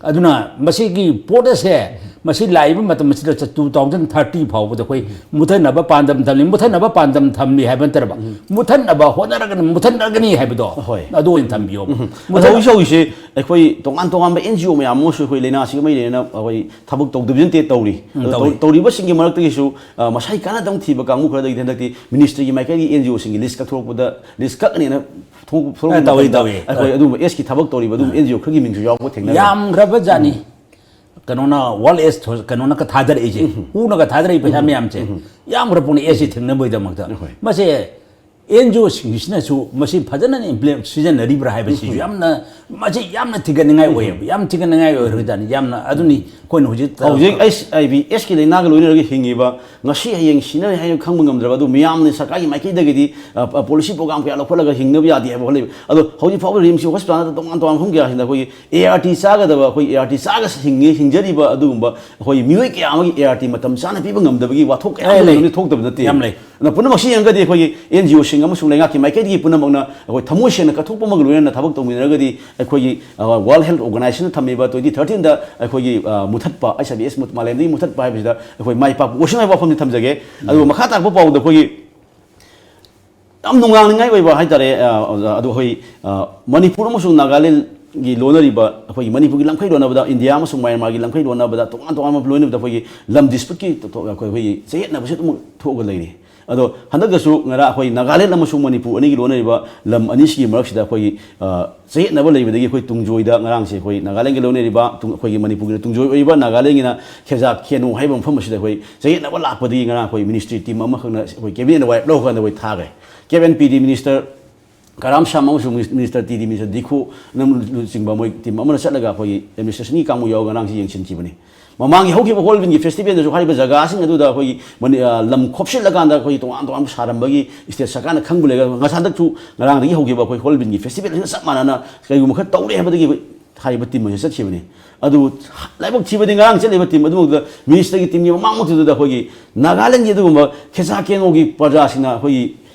ꯑꯗꯨꯅ ꯃꯁꯤꯒꯤ ꯄꯣꯠ ꯑꯁꯦ, ꯃꯁꯤ ꯂꯥꯛꯏꯕ ꯃꯇꯝ ꯑꯁꯤꯗ ꯇꯨ ꯊꯥꯎꯖꯟ ꯊꯥꯔꯇꯤ ꯐꯥꯎꯕꯗ ꯑꯩꯈꯣꯏ ꯃꯨꯊꯠꯅꯕ ꯄꯥꯟꯗꯝ ꯊꯝꯂꯤ, ꯃꯨꯊꯠꯅꯕ ꯄꯥꯟꯗꯝ ꯊꯝꯂꯤ ꯍꯥꯏꯕ ꯅꯠꯇ꯭ꯔꯕ, ꯃꯨꯊꯠꯅꯕ ꯍꯣꯠꯅꯔꯒꯅꯤ, ꯃꯨꯊꯠꯅꯒꯅꯤ ꯍꯥꯏꯕꯗꯣ, ꯍꯣꯏ꯫ ꯑꯗꯨ ꯑꯣꯏꯅ ꯊꯝꯕꯤꯌꯣ꯫ ꯑꯗꯣ ꯍꯧꯖꯤꯛ ꯍꯧꯖꯤꯛꯁꯦ ꯑꯩꯈꯣꯏ ꯇꯣꯉꯥꯟ ꯇꯣꯉꯥꯟꯕ ꯑꯦꯟ ꯖꯤ ꯑꯣ ꯃꯌꯥꯝ ꯑꯃꯁꯨ ꯑꯩꯈꯣꯏ ꯂꯥꯏꯅꯥꯁꯤꯒ ꯃꯔꯤ ꯂꯩꯅꯅ ꯑꯩꯈꯣꯏ ꯊꯕꯛ ꯇꯧꯗꯕꯗꯤ ꯅꯠꯇꯦ, ꯇꯧꯔꯤ꯫ ꯎꯝ, ꯑꯗꯣ ꯇꯧꯔꯤ꯫ ꯇꯧ-, ꯇꯧꯔꯤꯕꯁꯤꯡꯒꯤ ꯃꯔꯛꯇꯒꯤꯁꯨ, ꯑ, ꯃꯁꯥꯒꯤ ꯀꯥꯟꯅꯗꯕ ꯊꯤꯕ ꯀꯥꯡꯕꯨ ꯈꯔꯗꯒꯤꯗꯤ ꯍꯟꯗꯛꯇꯤ ꯃꯤꯅꯤꯁꯇ꯭ꯔꯤꯒꯤ ꯃꯥꯏꯀꯩꯒꯤ ꯑꯦꯟ ꯖꯤ ꯑꯣꯁꯤꯡꯒꯤ ꯂꯤꯁ ꯀꯛꯊꯣꯔꯛꯄꯗ, ꯂꯤꯁ ꯀꯛꯑꯅꯤꯅ ꯊꯣꯛ-, ꯊꯣꯛꯂꯛꯄ ꯑ, ꯇꯧꯏ, ꯃꯇꯝꯗ ꯇꯧꯏ. ꯑꯩꯈꯣꯏ ꯑꯗꯨꯒꯨꯝꯕ ꯑꯦꯁꯀꯤ ꯊꯕꯛ ꯇꯧꯔꯤꯕ ꯑꯗꯨꯒꯨꯝꯕ ꯑꯦꯟ ꯖꯤ ꯑꯣ ꯈꯔꯒꯤ ꯃꯤꯡꯁꯨ ꯌꯥꯎꯕ ꯊꯦꯡꯅꯔꯦ꯫ ꯌꯥꯝꯈ꯭ꯔꯕꯖꯥꯠꯅꯤ꯫ ꯀꯩꯅꯣꯅ, ꯋꯥꯔꯜ ꯑꯦꯁ ꯊꯣ-, ꯀꯩꯅꯣꯅꯒ ꯊꯥꯗꯔꯛꯏꯁꯦ, ꯍꯨꯅꯒ ꯊꯥꯗꯔꯛꯏ ꯄꯩꯁꯥ ꯃꯌꯥꯝꯁꯦ, ꯌꯥꯝꯈ꯭ꯔ ꯄꯣꯠꯅꯤ ꯑꯦꯁꯁꯤ ꯊꯦꯡꯅꯕꯒꯤꯗꯃꯛꯇ꯫ ꯍꯣꯏ꯫ ꯃꯁꯦ ꯑꯦꯟ ꯖꯤ ꯑꯣꯁꯤꯡꯁꯤꯅꯁꯨ ꯃꯁꯤ ꯐꯖꯅ ꯏꯝꯄ꯭ꯂꯤꯃꯦꯟ ꯁꯤꯖꯤꯟꯅꯔꯤꯕ꯭ꯔꯥ ꯍꯥꯏꯕꯁꯤꯁꯨ ꯌꯥꯝꯅ, ꯃꯁꯤ ꯌꯥꯝꯅ ꯊꯤꯒꯠꯅꯤꯡꯉꯥꯏ ꯑꯣꯏꯌꯦꯕ, ꯌꯥꯝ ꯊꯤꯒꯠꯅꯤꯡꯉꯥꯏ ꯑꯣꯏꯔꯣꯏꯗꯅꯤ꯫ ꯌꯥꯝꯅ ꯑꯗꯨꯅꯤ ꯑꯩꯈꯣꯏꯅ ꯍꯧꯖꯤꯛ ꯍꯧꯖꯤꯛ ꯑꯩꯁ ꯑꯥꯏ ꯕꯤ ꯑꯦꯁꯀꯤ ꯂꯥꯏꯅꯥꯒ ꯂꯣꯏꯅꯔꯒ ꯍꯤꯡꯉꯤꯕ, ꯉꯁꯤ ꯍꯌꯦꯡ ꯁꯤꯅꯔꯦ ꯍꯥꯏꯅ ꯈꯪꯕ ꯉꯝꯗ꯭ꯔꯕ, ꯑꯗꯨ ꯃꯌꯥꯝꯅ ꯁꯔꯀꯥꯔꯒꯤ ꯃꯥꯏꯀꯩꯗꯒꯤꯗꯤ ꯄꯣꯂꯤꯁꯤ ꯄ꯭ꯔꯣꯒ꯭ꯔꯥꯝ ꯀꯌꯥ ꯂꯧꯈꯠꯂꯒ ꯍꯤꯡꯅꯕ ꯌꯥꯗꯦ ꯍꯥꯏꯕ ꯍꯣꯠꯅꯔꯤꯕ꯫ ꯑꯗꯣ ꯍꯧꯖꯤꯛ ꯐꯥꯎꯕ ꯔꯤꯝꯁꯀꯤ ꯍꯣꯁꯄꯤꯇꯥꯜꯗ ꯇꯣꯉꯥꯟ ꯇꯣꯉꯥꯟꯕ ꯃꯐꯝ ꯀꯌꯥꯁꯤꯡꯗ ꯑꯩꯈꯣꯏꯒꯤ ꯑꯦ ꯑꯥꯔ ꯇꯤ ꯆꯥꯒꯗꯕ, ꯑꯩꯈꯣꯏ ꯑꯦ ꯑꯥꯔ ꯇꯤ ꯆꯥꯒ ꯍꯤꯡꯉꯤ, ꯍꯤꯡꯖꯔꯤꯕ ꯑꯗꯨꯒꯨꯝꯕ ꯑꯩꯈꯣꯏ ꯃꯤꯑꯣꯏ ꯀꯌꯥ ꯑꯃꯒꯤ ꯑꯦ ꯑꯥꯔ ꯇꯤ ꯃꯇꯝ ꯆꯥꯅ ꯄꯤꯕ ꯉꯝꯗꯕꯒꯤ ꯋꯥꯊꯣꯛ ꯀꯌꯥ ꯑꯃ ꯂꯩ꯫ ꯂꯩꯔꯝꯃꯤ, ꯊꯣꯛꯇꯕ ꯅꯠꯇꯦ꯫ ꯌꯥꯝ ꯂꯩ꯫ ꯑꯗꯨꯅ ꯄꯨꯝꯅꯃꯛꯁꯤ ꯌꯦꯡꯉꯒꯗꯤ ꯑꯩꯈꯣꯏꯒꯤ ꯑꯦꯟ ꯖꯤ ꯑꯣꯁꯤꯡ ꯑꯃꯁꯨꯡ ꯂꯩꯉꯥꯛꯀꯤ ꯃꯥꯏꯀꯩꯗꯒꯤ ꯄꯨꯝꯅꯃꯛꯅ ꯑꯩꯈꯣꯏ ꯊꯃꯣꯏ ꯁꯦꯡꯅ ꯀꯠꯊꯣꯛꯄ ꯑꯃꯒ ꯂꯣꯏꯅꯅ ꯊꯕꯛ ꯇꯧꯃꯤꯟꯅꯔꯒꯗꯤ ꯑꯩꯈꯣꯏꯒꯤ ꯋꯥꯔꯜ ꯍꯦꯜꯊ ꯑꯣꯔꯒꯅꯥꯏꯖꯦꯁꯟꯅ ꯊꯝꯃꯤꯕ ꯇ꯭ꯋꯦꯟꯇꯤ ꯊꯥꯔꯇꯤꯟꯗ ꯑꯩꯈꯣꯏꯒꯤ ꯑ, ꯃꯨꯊꯠꯄ, ꯑꯩꯆ ꯑꯥꯏ ꯚꯤ ꯑꯦꯁ ꯃꯨꯠ-, ꯃꯥꯂꯦꯝꯗꯒꯤ ꯃꯨꯊꯠꯄ ꯍꯥꯏꯕꯁꯤꯗ ꯑꯩꯈꯣꯏ ꯃꯥꯏ ꯄꯥꯛꯄ ꯑꯣꯏꯁꯅꯨ ꯍꯥꯏꯕ ꯋꯥꯐꯝꯁꯤ ꯊꯝꯖꯒꯦ꯫ ꯑꯗꯨꯒ ꯃꯈꯥ ꯇꯥꯔꯛꯄ ꯄꯥꯎꯗ ꯑꯩꯈꯣꯏꯒꯤ ꯌꯥꯝ ꯅꯨꯡꯉꯥꯏꯅꯤꯡꯉꯥꯏ ꯑꯣꯏꯕ ꯍꯥꯏꯇꯥꯔꯦ, ꯑ, ꯑꯣꯖꯥ, ꯑꯗꯣ ꯑꯩꯈꯣꯏ, ꯑ, ꯃꯅꯤꯄꯨꯔ ꯑꯃꯁꯨꯡ ꯅꯥꯒꯥꯂꯦꯟꯒꯤ ꯂꯣꯟꯅꯔꯤꯕ, ꯑꯩꯈꯣꯏꯒꯤ ꯃꯅꯤꯄꯨꯔꯒꯤ ꯂꯝꯈꯩ ꯂꯣꯟꯅꯕꯗ, ꯏꯟꯗꯤꯌꯥ ꯑꯃꯁꯨꯡ ꯃ꯭ꯌꯥꯟꯃꯥꯔꯒꯤ ꯂꯝꯈꯩ ꯂꯣꯟꯅꯕꯗ, ꯇꯣꯉꯥꯟ ꯇꯣꯉꯥꯟꯕ ꯂꯣꯏꯅꯕꯗ ꯑꯩꯈꯣꯏꯒꯤ ꯂꯝ ꯗꯤꯁꯄ꯭ꯌꯨꯠꯀꯤ ꯇꯣ-, ꯇꯣ-, ꯑꯩꯈꯣꯏ, ꯑꯩꯈꯣꯏꯒꯤ ꯆꯌꯦꯠꯅꯕꯁꯤ ꯑꯗꯨꯝ ꯊꯣꯛꯑꯒ ꯂꯩꯔꯤ꯫ ꯑꯗꯣ ꯍꯟꯗꯛꯇꯁꯨ ꯉꯔꯥꯡ ꯑꯩꯈꯣꯏ ꯅꯥꯒꯥꯂꯦꯟ ꯑꯃꯁꯨꯡ ꯃꯅꯤꯄꯨꯔ ꯑꯅꯤꯒꯤ ꯂꯣꯟꯅꯔꯤꯕ ꯂꯝ ꯑꯅꯤꯁꯤꯒꯤ ꯃꯔꯛꯁꯤꯗ ꯑꯩꯈꯣꯏꯒꯤ, ꯑ, ꯆꯌꯦꯠꯅꯕ ꯂꯩꯕꯗꯒꯤ ꯑꯩꯈꯣꯏ ꯇꯨꯡꯖꯣꯏꯗ ꯉꯔꯥꯡꯁꯦ ꯑꯩꯈꯣꯏ ꯅꯥꯒꯥꯂꯦꯟꯒꯤ ꯂꯣꯟꯅꯔꯤꯕ ꯇꯨꯡ-, ꯑꯩꯈꯣꯏꯒꯤ ꯃꯅꯤꯄꯨꯔꯒꯤ ꯇꯨꯡꯖꯣꯏ ꯑꯣꯏꯔꯤꯕ ꯅꯥꯒꯥꯂꯦꯟꯒꯤꯅ ꯈꯦꯖꯥ ꯀꯦꯅꯣ ꯍꯥꯏꯕ ꯃꯐꯝ ꯑꯁꯤꯗ ꯑꯩꯈꯣꯏ ꯆꯌꯦꯠꯅꯕ ꯂꯥꯛꯄꯗꯒꯤ ꯉꯔꯥꯡ ꯑꯩꯈꯣꯏ ꯃꯤꯅꯤꯁꯇ꯭ꯔꯤ ꯇꯤꯝ ꯑꯃꯈꯛꯅ ꯑꯩꯈꯣꯏ ꯀꯦꯕꯤꯅꯦꯠꯅ ꯋꯥꯔꯦꯞ ꯂꯧꯔꯀꯥꯟꯗ ꯑꯩꯈꯣꯏ ꯊꯥꯈ꯭ꯔꯦ꯫ ꯀꯦꯞ ꯑꯦꯟ ꯄꯤ ꯗꯤ ꯃꯤꯅꯤꯁꯇꯔ ꯀꯔꯥꯝ ꯁꯥꯝ ꯑꯃꯁꯨꯡ ꯃꯤꯅꯤꯁꯇꯔ ꯇꯤ ꯗꯤ ꯃꯤꯅꯤꯁꯇꯔ ꯗꯤꯈꯨ ꯅꯝꯆꯤꯡꯕ ꯃꯣꯏ ꯇꯤꯝ ꯑꯃꯅ ꯆꯠꯂꯒ ꯑꯩꯈꯣꯏꯒꯤ ꯑꯦꯗꯃꯤꯅꯤꯁꯇ꯭ꯔꯦꯁꯟꯒꯤ ꯀꯥꯡꯕꯨ ꯌꯥꯎꯔꯒ ꯉꯔꯥꯡꯁꯤ ꯌꯦꯡꯁꯤꯟꯈꯤꯕꯅꯤ꯫ ꯃꯃꯥꯡꯒꯤ ꯍꯧꯈꯤꯕ ꯍꯣꯔꯟꯕꯤꯜꯒꯤ ꯐꯦꯁꯇꯤꯚꯦꯜꯗꯁꯨ ꯍꯥꯏꯔꯤꯕ ꯖꯒꯥꯁꯤꯡ ꯑꯗꯨꯗ ꯑꯩꯈꯣꯏꯒꯤ ꯃꯅꯤ-, ꯑ, ꯂꯝ ꯈꯣꯞꯆꯤꯜꯂꯀꯥꯟꯗ ꯑꯩꯈꯣꯏꯒꯤ ꯇꯣꯉꯥꯟ ꯇꯣꯉꯥꯟꯕ ꯁꯥꯔꯝꯕꯒꯤ ꯁ꯭ꯇꯦꯠ ꯁꯔꯀꯥꯔꯅ ꯈꯪꯕ ꯂꯩꯔꯒ ꯉꯁꯥꯏ ꯍꯟꯗꯛꯁꯨ ꯉꯔꯥꯡꯗꯒꯤ ꯍꯧꯈꯤꯕ ꯑꯩꯈꯣꯏ ꯍꯣꯔꯟꯕꯤꯜꯒꯤ ꯐꯦꯁꯇꯤꯚꯦꯜꯁꯤꯅ ꯆꯞ ꯃꯥꯟꯅꯅ ꯀꯔꯤꯒꯨꯝꯕ ꯈꯔ ꯇꯧꯔꯦ ꯍꯥꯏꯕꯗꯒꯤ ꯑꯩꯈꯣꯏ ꯍꯥꯏꯔꯤꯕ ꯇꯤꯝ ꯑꯁꯤ ꯆꯠꯈꯤꯕꯅꯤ꯫ ꯑꯗꯨ ꯂꯥꯏꯕꯛ ꯊꯤꯕꯗꯤ ꯉꯔꯥꯡ ꯆꯠꯂꯤꯕ ꯇꯤꯝ ꯑꯗꯨꯃꯛꯇ ꯃꯤꯅꯤꯁꯇꯔꯒꯤ ꯇꯤꯝꯒꯤ ꯃꯃꯥꯡꯃꯛꯇꯨꯗ ꯑꯩꯈꯣꯏꯒꯤ ꯅꯥꯒꯥꯂꯦꯟꯒꯤ ꯑꯗꯨꯒꯨꯝꯕ ꯈꯦꯁꯥ ꯀꯦꯅꯣꯒꯤ ꯄ꯭ꯔꯖꯥꯁꯤꯡꯅ ꯑꯩꯈꯣꯏꯒꯤ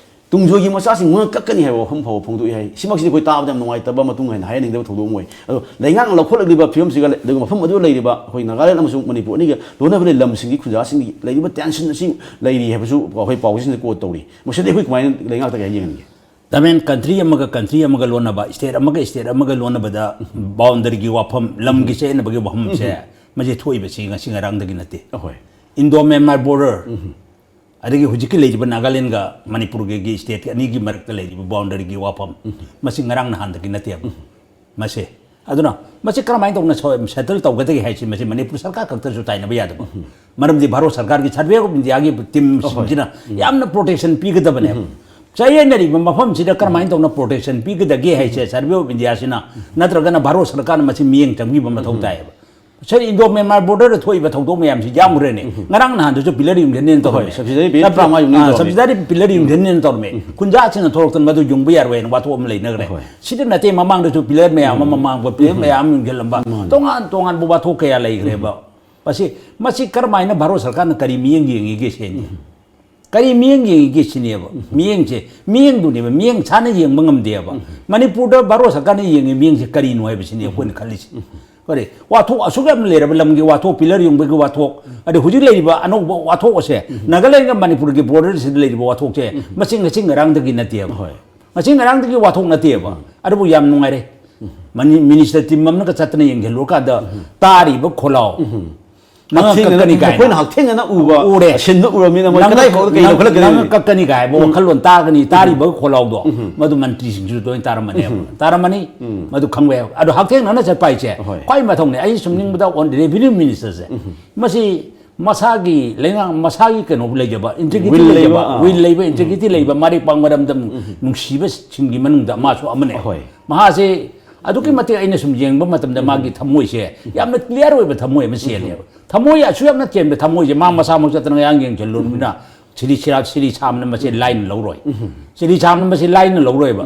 ꯇꯨꯡꯖꯣꯏꯒꯤ ꯃꯆꯥꯁꯤꯡ ꯃꯉꯛ ꯀꯛꯀꯅꯤ ꯍꯥꯏꯕ ꯋꯥꯐꯝ ꯐꯥꯎꯕ ꯐꯣꯡꯗꯣꯛꯏ ꯍꯥꯏ꯫ ꯁꯤꯃꯛꯁꯤꯗꯤ ꯑꯩꯈꯣꯏ ꯇꯥꯕꯗ ꯌꯥꯝ ꯅꯨꯡꯉꯥꯏꯇꯕ, ꯃꯇꯨꯡ ꯍꯟꯅ ꯍꯥꯏꯍꯟꯅꯤꯡꯗꯕ ꯊꯧꯗꯣꯛ ꯑꯃ ꯑꯣꯏ꯫ ꯑꯗꯣ ꯂꯩꯉꯥꯛꯅ ꯂꯧꯈꯠꯂꯛꯂꯤꯕ ꯐꯤꯕꯝꯁꯤꯒ ꯂꯩ-, ꯑꯗꯨꯒ ꯃꯐꯝ ꯑꯗꯨꯗ ꯂꯩꯔꯤꯕ ꯑꯩꯈꯣꯏ ꯅꯥꯒꯥꯂꯦꯟ ꯑꯃꯁꯨꯡ ꯃꯅꯤꯄꯨꯔ ꯑꯅꯤꯒ ꯂꯣꯟꯅꯕ ꯂꯩ ꯂꯝꯁꯤꯡꯒꯤ ꯈꯨꯟꯖꯥꯁꯤꯡꯒꯤ ꯂꯩꯔꯤꯕ ꯇꯦꯟꯁꯟ ꯑꯁꯤ ꯂꯩꯔꯤ ꯍꯥꯏꯕꯁꯨ ꯑꯩꯈꯣꯏ ꯄꯥꯎꯁꯤꯡꯁꯤꯗ ꯀꯣꯠ ꯇꯧꯔꯤ꯫ ꯃꯁꯤꯗꯤ ꯑꯩꯈꯣꯏ ꯀꯃꯥꯏꯅ ꯂꯩꯉꯥꯛꯇ ꯀꯩ ꯌꯦꯡꯍꯟꯒꯦ? ꯇꯃꯦꯟ ꯀꯟꯇ꯭ꯔꯤ ꯑꯃꯒ ꯀꯟꯇ꯭ꯔꯤ ꯑꯃꯒ ꯂꯣꯟꯅꯕ, ꯁ꯭ꯇꯦꯠ ꯑꯃꯒ ꯁ꯭ꯇꯦꯠ ꯑꯃꯒ ꯂꯣꯟꯅꯕꯗ ꯕꯥꯎꯟꯗꯔꯤꯒꯤ ꯋꯥꯐꯝ, ꯂꯝꯒꯤ ꯆꯌꯦꯠꯅꯕꯒꯤ ꯋꯥꯐꯝꯁꯦ ꯃꯁꯤ ꯊꯣꯛꯏꯕꯁꯤ ꯉꯁꯤ ꯉꯔꯥꯡꯗꯒꯤ ꯅꯠꯇꯦ꯫ ꯑꯍꯣꯏ꯫ ꯏꯟꯗꯣ ꯃ꯭ꯌꯥꯟꯃꯥꯔ ꯕꯣꯔꯗꯔ, ꯑꯗꯒꯤ ꯍꯧꯖꯤꯛꯀꯤ ꯂꯩꯔꯤꯕ ꯅꯥꯒꯥꯂꯦꯟꯒ ꯃꯅꯤꯄꯨꯔꯒꯤ ꯁ꯭ꯇꯦꯠ ꯑꯅꯤꯒꯤ ꯃꯔꯛꯇ ꯂꯩꯔꯤꯕ ꯕꯥꯎꯟꯗꯔꯤꯒꯤ ꯋꯥꯐꯝ, ꯃꯁꯤ ꯉꯔꯥꯡ ꯅꯍꯥꯟꯗꯒꯤ ꯅꯠꯇꯦꯕ꯫ ꯃꯁꯦ꯫ ꯑꯗꯨꯅ ꯃꯁꯤ ꯀꯔꯝꯍꯥꯏꯅ ꯇꯧꯅ ꯁꯣ-, ꯁꯦꯇꯜ ꯇꯧꯒꯗꯒꯦ ꯍꯥꯏꯁꯤ ꯃꯁꯤ ꯃꯅꯤꯄꯨꯔ ꯁꯔꯀꯥꯔ ꯈꯛꯇꯁꯨ ꯇꯥꯏꯅꯕ ꯌꯥꯗꯕ꯫ ꯃꯔꯝꯗꯤ ꯚꯥꯔꯠ ꯁꯔꯀꯥꯔꯒꯤ ꯁꯔꯚꯦ ꯑꯣꯐ ꯏꯟꯗꯤꯌꯥꯒꯤ ꯇꯤꯝꯁꯤꯡꯁꯤꯅ ꯌꯥꯝꯅ ꯄ꯭ꯔꯣꯇꯦꯛꯁꯟ ꯄꯤꯒꯗꯕꯅꯦꯕ꯫ ꯆꯌꯦꯠꯅꯔꯤꯕ ꯃꯐꯝꯁꯤꯗ ꯀꯔꯝꯍꯥꯏꯅ ꯇꯧꯅ protection ꯄꯤꯒꯗꯒꯦ ꯍꯥꯏꯁꯦ Survey of India ꯁꯤꯅ ꯅꯠꯇ꯭ꯔꯒꯅ ꯚꯥꯔꯠ ꯁꯔꯀꯥꯔꯅ ꯃꯁꯤ ꯃꯤꯠꯌꯦꯡ ꯆꯪꯕꯤꯕ ꯃꯊꯧ ꯇꯥꯏꯌꯦꯕ꯫ ꯁꯥꯔ, Indo Myanmar border ꯗ ꯊꯣꯛꯏꯕ ꯊꯧꯗꯣꯛ ꯃꯌꯥꯝꯁꯤ ꯌꯥꯝꯈ꯭ꯔꯦꯅꯦ꯫ ꯉꯔꯥꯡ ꯅꯍꯥꯟꯗꯁꯨ pillar ꯌꯨꯡꯊꯅꯤꯅ ꯇꯧꯔꯝꯃꯤ꯫ Subsidiary pillar ꯅꯠꯇ꯭ꯔꯥ? ꯇꯔꯥꯃꯉꯥ ꯌꯨꯡꯅꯤꯅ ꯑꯥ, ꯇꯧꯔꯝꯃꯤ꯫ Subsidiary pillar ꯌꯨꯡꯊꯅꯤꯅ ꯇꯧꯔꯝꯃꯤ꯫ ꯈꯨꯟꯖꯥꯁꯤꯡꯅ ꯊꯣꯛꯂꯛꯇꯅ ꯃꯗꯨ ꯌꯨꯡꯕ ꯌꯥꯔꯣꯏꯅ ꯋꯥꯊꯣꯛ ꯑꯃ ꯂꯩꯅꯈ꯭ꯔꯦ꯫ ꯁꯤꯗ ꯅꯠꯇꯦ, ꯃꯃꯥꯡꯗꯁꯨ pillar ꯃꯌꯥꯝ ꯑꯃ, ꯃꯃꯥꯡꯗ pillar ꯃꯌꯥꯝ ꯑꯃ ꯌꯨꯡꯁꯤꯜꯂꯝꯕ, ꯇꯣꯉꯥꯟ ꯇꯣꯉꯥꯟꯕ ꯋꯥꯊꯣꯛ ꯀꯌꯥ ꯂꯩꯈ꯭ꯔꯦꯕ꯫ ꯃꯁꯤ, ꯃꯁꯤ ꯀꯔꯝꯍꯥꯏꯅ ꯚꯥꯔꯠ ꯁꯔꯀꯥꯔꯅ ꯀꯔꯤ ꯃꯤꯠꯌꯦꯡ ꯌꯦꯡꯉꯤꯒꯦ ꯁꯤꯅꯤ꯫ ꯀꯔꯤ ꯃꯤꯠꯌꯦꯡ ꯌꯦꯡꯉꯤꯒꯦ ꯁꯤꯅꯦꯕ꯫ ꯃꯤꯠꯌꯦꯡꯁꯦ, ꯃꯤꯠꯌꯦꯡꯗꯨꯅꯦꯕ, ꯃꯤꯠꯌꯦꯡ ꯆꯥꯅ ꯌꯦꯡꯕ ꯉꯝꯗꯦꯕ꯫ ꯃꯅꯤꯄꯨꯔꯗ ꯚꯥꯔꯠ ꯁꯔꯀꯥꯔꯅ ꯌꯦꯡꯉꯤ ꯃꯤꯠꯌꯦꯡꯁꯦ ꯀꯔꯤꯅꯣ ꯍꯥꯏꯕꯁꯤꯅꯦ ꯑꯩꯈꯣꯏꯅ ꯈꯜꯂꯤꯁꯦ꯫ ꯀꯔꯤ ꯋꯥꯊꯣꯛ ꯑꯁꯨꯛ ꯌꯥꯝꯅ ꯂꯩꯔꯕ ꯂꯝꯒꯤ ꯋꯥꯊꯣꯛ, pillar ꯌꯨꯡꯕꯒꯤ ꯋꯥꯊꯣꯛ, ꯑꯗꯩ ꯍꯧꯖꯤꯛ ꯂꯩꯔꯤꯕ ꯑꯅꯧꯕ ꯋꯥꯊꯣꯛ ꯑꯁꯦ, ꯅꯥꯒꯥꯂꯦꯟꯒ ꯃꯅꯤꯄꯨꯔꯒꯤ border ꯁꯤꯗ ꯂꯩꯔꯤꯕ ꯋꯥꯊꯣꯛꯁꯦ, ꯃꯁꯤ ꯉꯁꯤ ꯉꯔꯥꯡꯗꯒꯤ ꯅꯠꯇꯦꯕ꯫ ꯉꯁꯤ ꯉꯔꯥꯡꯗꯒꯤ ꯋꯥꯊꯣꯛ ꯅꯠꯇꯦꯕ꯫ ꯑꯗꯨꯕꯨ ꯌꯥꯝ ꯅꯨꯡꯉꯥꯏꯔꯦ꯫ ꯃꯅꯤ-, minister team ꯑꯃꯅꯒ ꯆꯠꯇꯅ ꯌꯦꯡꯁꯤꯜꯂꯨꯔꯀꯥꯟꯗ ꯇꯥꯔꯤꯕ ꯈꯣꯜꯂꯥꯎ꯫ ꯅꯪ ꯍꯛꯊꯦꯡꯅꯅ ꯀꯛꯀꯅꯤ ꯀꯥꯏꯅ꯫ ꯑꯩꯈꯣꯏꯅ ꯍꯛꯊꯦꯡꯅꯅ ꯎꯕ, ꯎꯔꯦ꯫ ꯁꯤꯟꯗꯨ ꯎꯔꯕꯅꯤꯅ ꯃꯣꯏ ꯅꯪ ꯀꯗꯥꯏ ꯀꯛ-, ꯐꯥꯎꯗ ꯀꯩ ꯅꯪ, ꯂꯧꯈꯠꯂꯛꯀꯅꯤ? ꯅꯪ ꯀꯛꯀꯅꯤ ꯀꯥꯏ ꯍꯥꯏꯕ ꯋꯥꯈꯜꯂꯣꯟ ꯇꯥꯒꯅꯤ, ꯇꯥꯔꯤꯕ ꯈꯣꯜꯂꯥꯎꯗꯣ, ꯃꯗꯨ ꯃꯟꯇ꯭ꯔꯤꯁꯤꯡꯁꯨ ꯂꯣꯏꯅ ꯇꯥꯔꯝꯃꯅꯦꯕ꯫ ꯇꯥꯔꯝꯃꯅꯤ꯫ ꯃꯗꯨ ꯈꯪꯕ ꯌꯥꯏ꯫ ꯑꯗꯣ ꯍꯛꯊꯦꯡꯅꯅ ꯆꯠꯄ ꯍꯥꯏꯁꯦ ꯍꯣꯏ꯫ ꯈ꯭ꯋꯥꯏ ꯃꯊꯧꯅꯦ꯫ ꯑꯩ ꯁꯨꯝ ꯅꯤꯡꯕꯗ on revenue minister ꯁꯦ, ꯃꯁꯤ ꯃꯁꯥꯒꯤ ꯂꯩꯉꯥꯛ, ꯃꯁꯥꯒꯤ ꯀꯩꯅꯣ ꯂꯩꯖꯕ, integrity will ꯂꯩꯕ, ꯂꯩꯖꯕ, ꯑꯥ꯫ Will ꯂꯩꯕ, integrity ꯂꯩꯕ, ꯃꯔꯩ ꯄꯥꯛ ꯃꯔꯝꯗꯝ ꯅꯨꯡꯁꯤꯕꯁꯤꯡꯒꯤ ꯃꯅꯨꯡꯗ ꯃꯥꯁꯨ ꯑꯃꯅꯦ꯫ ꯍꯣꯏ꯫ ꯃꯍꯥꯛꯁꯦ ꯑꯗꯨꯛꯀꯤ ꯃꯇꯤꯛ ꯑꯩꯅ ꯁꯨꯝ ꯌꯦꯡꯕ ꯃꯇꯝꯗ ꯃꯥꯒꯤ ꯊꯃꯣꯏꯁꯦ ꯌꯥꯝꯅ clear ꯑꯣꯏꯕ ꯊꯃꯣꯏ ꯑꯃ ꯆꯦꯜꯂꯦꯕ꯫ ꯊꯃꯣꯏ ꯑꯁꯨꯛ ꯌꯥꯝꯅ ꯆꯦꯟꯕ ꯊꯃꯣꯏꯁꯦ ꯃꯥ ꯃꯁꯥꯃꯛ ꯆꯠꯇꯅ ꯉꯔꯥꯡ ꯌꯦꯡꯁꯤꯜꯂꯨꯔꯕꯅꯤꯅ ꯁꯤꯔꯤ ꯁꯤꯔꯥ-, ꯁꯤꯔꯤ ꯁꯥꯝꯅ ꯃꯁꯦ ꯂꯥꯏꯅ ꯂꯧꯔꯣꯏ꯫ ꯁꯤꯔꯤ ꯁꯥꯝꯅ ꯃꯁꯦ ꯂꯥꯏꯅ ꯂꯧꯔꯣꯏꯕ꯫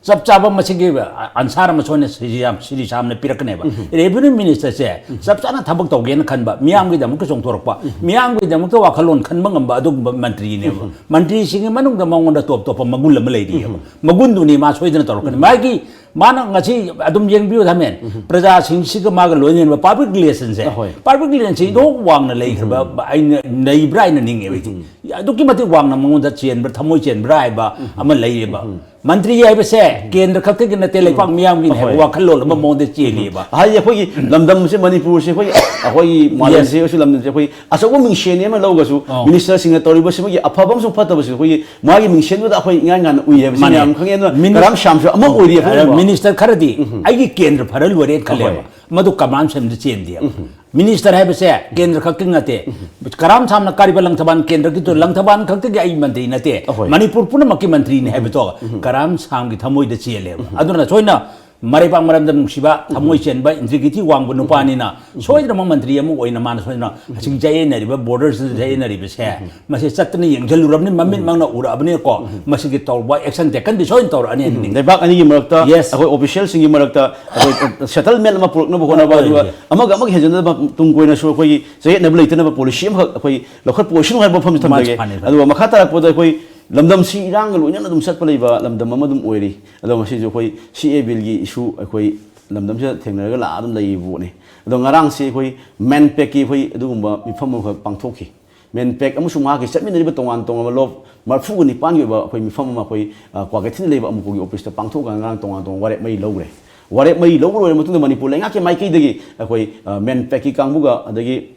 ꯆꯞ ꯆꯥꯕ ꯃꯁꯤꯒꯤ answer ꯑꯃ ꯁꯣꯏꯅ ꯁꯤꯔꯤ ꯌꯥꯝ-, ꯁꯤꯔꯤ ꯁꯥꯝꯅ ꯄꯤꯔꯛꯀꯅꯦꯕ꯫ Revenue minister ꯁꯦ ꯆꯞ ꯆꯥꯅ ꯊꯕꯛ ꯇꯧꯒꯦꯅ ꯈꯟꯕ, ꯃꯤꯌꯥꯝꯒꯤꯗꯃꯛꯇ ꯆꯣꯡꯊꯣꯔꯛꯄ, ꯃꯤꯌꯥꯝꯒꯤꯗꯃꯛꯇ ꯋꯥꯈꯜꯂꯣꯟ ꯈꯟꯕ ꯉꯝꯕ ꯑꯗꯨꯒꯨꯝꯕ ꯃꯟꯇ꯭ꯔꯤꯅꯦꯕ꯫ ꯃꯟꯇ꯭ꯔꯤꯁꯤꯡꯒꯤ ꯃꯅꯨꯡꯗ ꯃꯉꯣꯟꯗ ꯇꯣꯞ ꯇꯣꯞꯄ ꯃꯒꯨꯟ ꯑꯃ ꯂꯩꯔꯤꯑꯕ꯫ ꯃꯒꯨꯟꯗꯨꯅꯤ ꯃꯥ ꯁꯣꯏꯗꯅ ꯇꯧꯔꯛꯀꯅꯤ꯫ ꯃꯥꯒꯤ, ꯃꯥꯅ ꯉꯁꯤ ꯑꯗꯨꯝ ꯌꯦꯡꯕꯤꯌꯨ ꯊꯥꯃꯦꯟ, ꯄ꯭ꯔꯖꯥꯁꯤꯡꯁꯤꯒ ꯃꯥꯒ ꯂꯣꯏꯅꯅꯕ public relation ꯁꯦ, ꯍꯣꯏ꯫ Public relation ꯁꯦ ꯏꯟꯊꯣꯛ ꯋꯥꯡꯅ ꯂꯩꯈ꯭ꯔꯕ ꯑꯩꯅ ꯂꯩꯕ꯭ꯔꯥ ꯍꯥꯏꯅ ꯅꯤꯡꯉꯦꯕ ꯑꯩꯗꯤ꯫ ꯑꯗꯨꯛꯀꯤ ꯃꯇꯤꯛ ꯋꯥꯡꯅ ꯃꯉꯣꯟꯗ ꯆꯦꯟꯕ꯭ꯔꯥ, ꯊꯃꯣꯏ ꯆꯦꯟꯕ꯭ꯔꯥ ꯍꯥꯏꯕ ꯑꯃ ꯂꯩꯌꯦꯕ꯫ ꯃꯟꯇ꯭ꯔꯤ ꯍꯥꯏꯕꯁꯦ ꯀꯦꯟꯗ꯭ꯔ ꯈꯛꯇꯒꯤ ꯅꯠꯇꯦ, ꯂꯩꯄꯥꯛ ꯃꯤꯌꯥꯝꯒꯤꯅꯤ ꯍꯥꯏꯕ ꯍꯣꯏ꯫ ꯋꯥꯈꯜꯂꯣꯟ ꯑꯃ ꯃꯉꯣꯟꯗ ꯆꯦꯜꯂꯤꯕ꯫ ꯍꯥꯏꯗꯤ ꯑꯩꯈꯣꯏꯒꯤ ꯂꯝꯗꯝꯁꯦ, ꯃꯅꯤꯄꯨꯔꯁꯦ, ꯑꯩꯈꯣꯏꯒꯤ, ꯑꯩꯈꯣꯏꯒꯤ ꯃꯥꯂꯦꯝꯁꯦ, Yes꯫ ꯑꯩꯈꯣꯏ ꯂꯝꯗꯝꯁꯦ, ꯑꯩꯈꯣꯏꯒꯤ ꯑꯆꯧꯕ ꯃꯤꯡꯁꯦꯟ ꯑꯃ ꯂꯧꯒꯁꯨ, ꯑꯣ꯫ Minister ꯁꯤꯡꯅ ꯇꯧꯔꯤꯕꯁꯤꯃꯒꯤ ꯑꯐꯕ ꯑꯃꯁꯨꯡ ꯐꯠꯇꯕꯁꯨ ꯑꯩꯈꯣꯏꯒꯤ ꯃꯥꯒꯤ ꯃꯤꯡꯁꯦꯟꯗꯨꯗ ꯑꯩꯈꯣꯏ ꯏꯉꯥꯟ ꯉꯥꯟꯅ ꯎꯏ ꯍꯥꯏꯕꯁꯤ ꯃꯥꯅꯦ꯫ ꯃꯌꯥꯝ ꯈꯪꯉꯦ꯫ ꯑꯗꯨꯅ ꯃꯤꯅꯤ-, ꯀꯔꯝ ꯁꯥꯝꯁꯨ ꯑꯃ ꯑꯣꯏꯔꯤ ꯑ, ꯑꯩꯈꯣꯏꯒꯤ꯫ Minister ꯈꯔꯗꯤ ꯎꯝ꯫ ꯑꯩꯒꯤ ꯀꯦꯟꯗ꯭ꯔ ꯐꯔ ꯂꯣꯏꯔꯦꯅ ꯈꯜꯂꯦꯕ꯫ ꯍꯣꯏ꯫ ꯃꯗꯨ ꯀꯃꯥꯟ ꯁꯦꯝꯗ ꯆꯦꯟꯗꯦꯕ꯫ ꯃꯤꯅꯤꯁꯇꯔ ꯍꯥꯏꯕꯁꯦ ꯀꯦꯟꯗ꯭ꯔ ꯈꯛꯀꯤ ꯅꯠꯇꯦ꯫ ꯀꯔꯥꯝ ꯁꯥꯝꯅ ꯀꯥꯔꯤꯕ ꯂꯪꯊꯕꯥꯜ ꯀꯦꯟꯗ꯭ꯔꯒꯤꯗꯨ ꯂꯪꯊꯕꯥꯜ ꯈꯛꯇꯒꯤ ꯑꯩ ꯃꯟꯇ꯭ꯔꯤ ꯅꯠꯇꯦ, ꯑꯍꯣꯏ꯫ ꯃꯅꯤꯄꯨꯔ ꯄꯨꯝꯅꯃꯛꯀꯤ ꯃꯟꯇ꯭ꯔꯤꯅꯤ ꯍꯥꯏꯕꯗꯣ ꯀꯔꯥꯝ ꯁꯥꯝꯒꯤ ꯊꯃꯣꯏꯗ ꯆꯦꯜꯂꯦꯕ꯫ ꯑꯗꯨꯅ ꯁꯣꯏꯅ ꯃꯔꯩꯕꯥꯛ ꯃꯔꯝꯗꯝ ꯅꯨꯡꯁꯤꯕ, ꯊꯃꯣꯏ ꯆꯦꯟꯕ, ꯏꯟꯇ꯭ꯔꯤꯒ꯭ꯔꯤꯇꯤ ꯋꯥꯡꯕ ꯅꯨꯄꯥꯅꯤꯅ ꯁꯣꯏꯗꯅꯃꯛ ꯃꯟꯇ꯭ꯔꯤ ꯑꯃ ꯑꯣꯏꯅ ꯃꯥꯅ ꯁꯣꯏꯗꯅ ꯍꯧꯖꯤꯛ ꯆꯌꯦꯠꯅꯔꯤꯕ, ꯕꯣꯔꯗꯔꯁꯤꯗ ꯆꯌꯦꯠꯅꯔꯤꯕꯁꯦ ꯃꯁꯤ ꯆꯠꯇꯅ ꯌꯦꯡꯁꯤꯜꯂꯨꯔꯕꯅꯤ, ꯃꯃꯤꯠꯃꯛꯅ ꯎꯔꯛꯑꯕꯅꯤꯀꯣ꯫ ꯃꯁꯤꯒꯤ ꯇꯧꯕ action taken ꯗꯤ ꯁꯣꯏꯗꯅ ꯇꯧꯔꯛꯑꯅꯤ ꯍꯥꯏꯅ ꯅꯤꯡꯉꯤ꯫ ꯂꯩꯕꯥꯛ ꯑꯅꯤꯒꯤ ꯃꯔꯛꯇ Yes. ꯑꯩꯈꯣꯏ official ꯁꯤꯡꯒꯤ ꯃꯔꯛꯇ ꯑꯩꯈꯣꯏ settlement ꯑꯃ ꯄꯨꯔꯛꯅꯕ ꯍꯣꯠꯅꯕ, ꯍꯣꯏ, ꯑꯗꯨꯒ ꯍꯣꯏ꯫ ꯑꯃꯒ ꯑꯃꯒ ꯍꯦꯟꯖꯟꯅꯕ, ꯇꯨꯡ ꯀꯣꯏꯅꯁꯨ ꯑꯩꯈꯣꯏꯒꯤ ꯆꯌꯦꯠꯅꯕ ꯂꯩꯇꯅꯕ policy ꯑꯃꯈꯛ ꯑꯩꯈꯣꯏ ꯂꯧꯈꯠꯄ ꯑꯣꯏꯁꯅꯨ ꯍꯥꯏꯕ ꯋꯥꯐꯝꯁꯤ ꯊꯝꯖꯒꯦ꯫ ꯃꯥꯅꯤ, ꯃꯥꯅꯤ꯫ ꯑꯗꯨꯒ ꯃꯈꯥ ꯇꯥꯔꯛꯄꯗ ꯑꯩꯈꯣꯏ ꯂꯝꯗꯝꯁꯤ ꯏꯔꯥꯡꯒ ꯂꯣꯏꯅꯅ ꯑꯗꯨꯝ ꯆꯠꯄ ꯂꯩꯕ ꯂꯝꯗꯝ ꯑꯃ ꯑꯗꯨꯝ ꯑꯣꯏꯔꯤ꯫ ꯑꯗꯣ ꯉꯁꯤꯁꯨ ꯑꯩꯈꯣꯏ C A Bill ꯒꯤ issue ꯑꯩꯈꯣꯏ ꯂꯝꯗꯝꯁꯤꯗ ꯊꯦꯡꯅꯔꯒ ꯂꯥꯛꯑ ꯑꯗꯨꯝ ꯂꯩꯔꯤꯕ ꯄꯣꯠꯅꯤ꯫ ꯑꯗꯣ ꯉꯔꯥꯡꯁꯤ ꯑꯩꯈꯣꯏ MANPAC ꯀꯤ ꯑꯩꯈꯣꯏ ꯑꯗꯨꯒꯨꯝꯕ ꯃꯤꯐꯝ ꯑꯃꯈꯛ ꯄꯥꯡꯊꯣꯛꯈꯤ꯫ MANPAC ꯑꯃꯁꯨꯡ ꯃꯍꯥꯛꯀꯤ ꯆꯠꯃꯤꯟꯅꯔꯤꯕ ꯇꯣꯉꯥꯟ ꯇꯣꯉꯥꯟꯕ ꯂꯣꯞ ꯃꯔꯤꯐꯨꯒ ꯅꯤꯄꯥꯟꯒꯤ ꯑꯣꯏꯕ ꯑꯩꯈꯣꯏ ꯃꯤꯐꯝ ꯑꯃ ꯑꯩꯈꯣꯏ, ꯑ, ꯀ꯭ꯋꯥꯀꯩꯊꯦꯜꯗ ꯂꯩꯕ ꯑꯃꯨꯀꯣꯒꯤ office ꯇ ꯄꯥꯡꯊꯣꯛꯑꯒ ꯉꯔꯥꯡ ꯇꯣꯉꯥꯟ ꯇꯣꯉꯥꯟꯕ ꯋꯥꯔꯦꯞ ꯃꯔꯤ ꯂꯧꯈ꯭ꯔꯦ꯫ ꯋꯥꯔꯦꯞ ꯃꯔꯤ ꯂꯧꯕ ꯂꯣꯏꯔꯕ ꯃꯇꯨꯡꯗ ꯃꯅꯤꯄꯨꯔ ꯂꯩꯉꯥꯛꯀꯤ ꯃꯥꯏꯀꯩꯗꯒꯤ ꯑꯩꯈꯣꯏ, ꯑ, MANPAC ꯀꯤ ꯀꯥꯡꯕꯨꯒ ꯑꯗꯒꯤ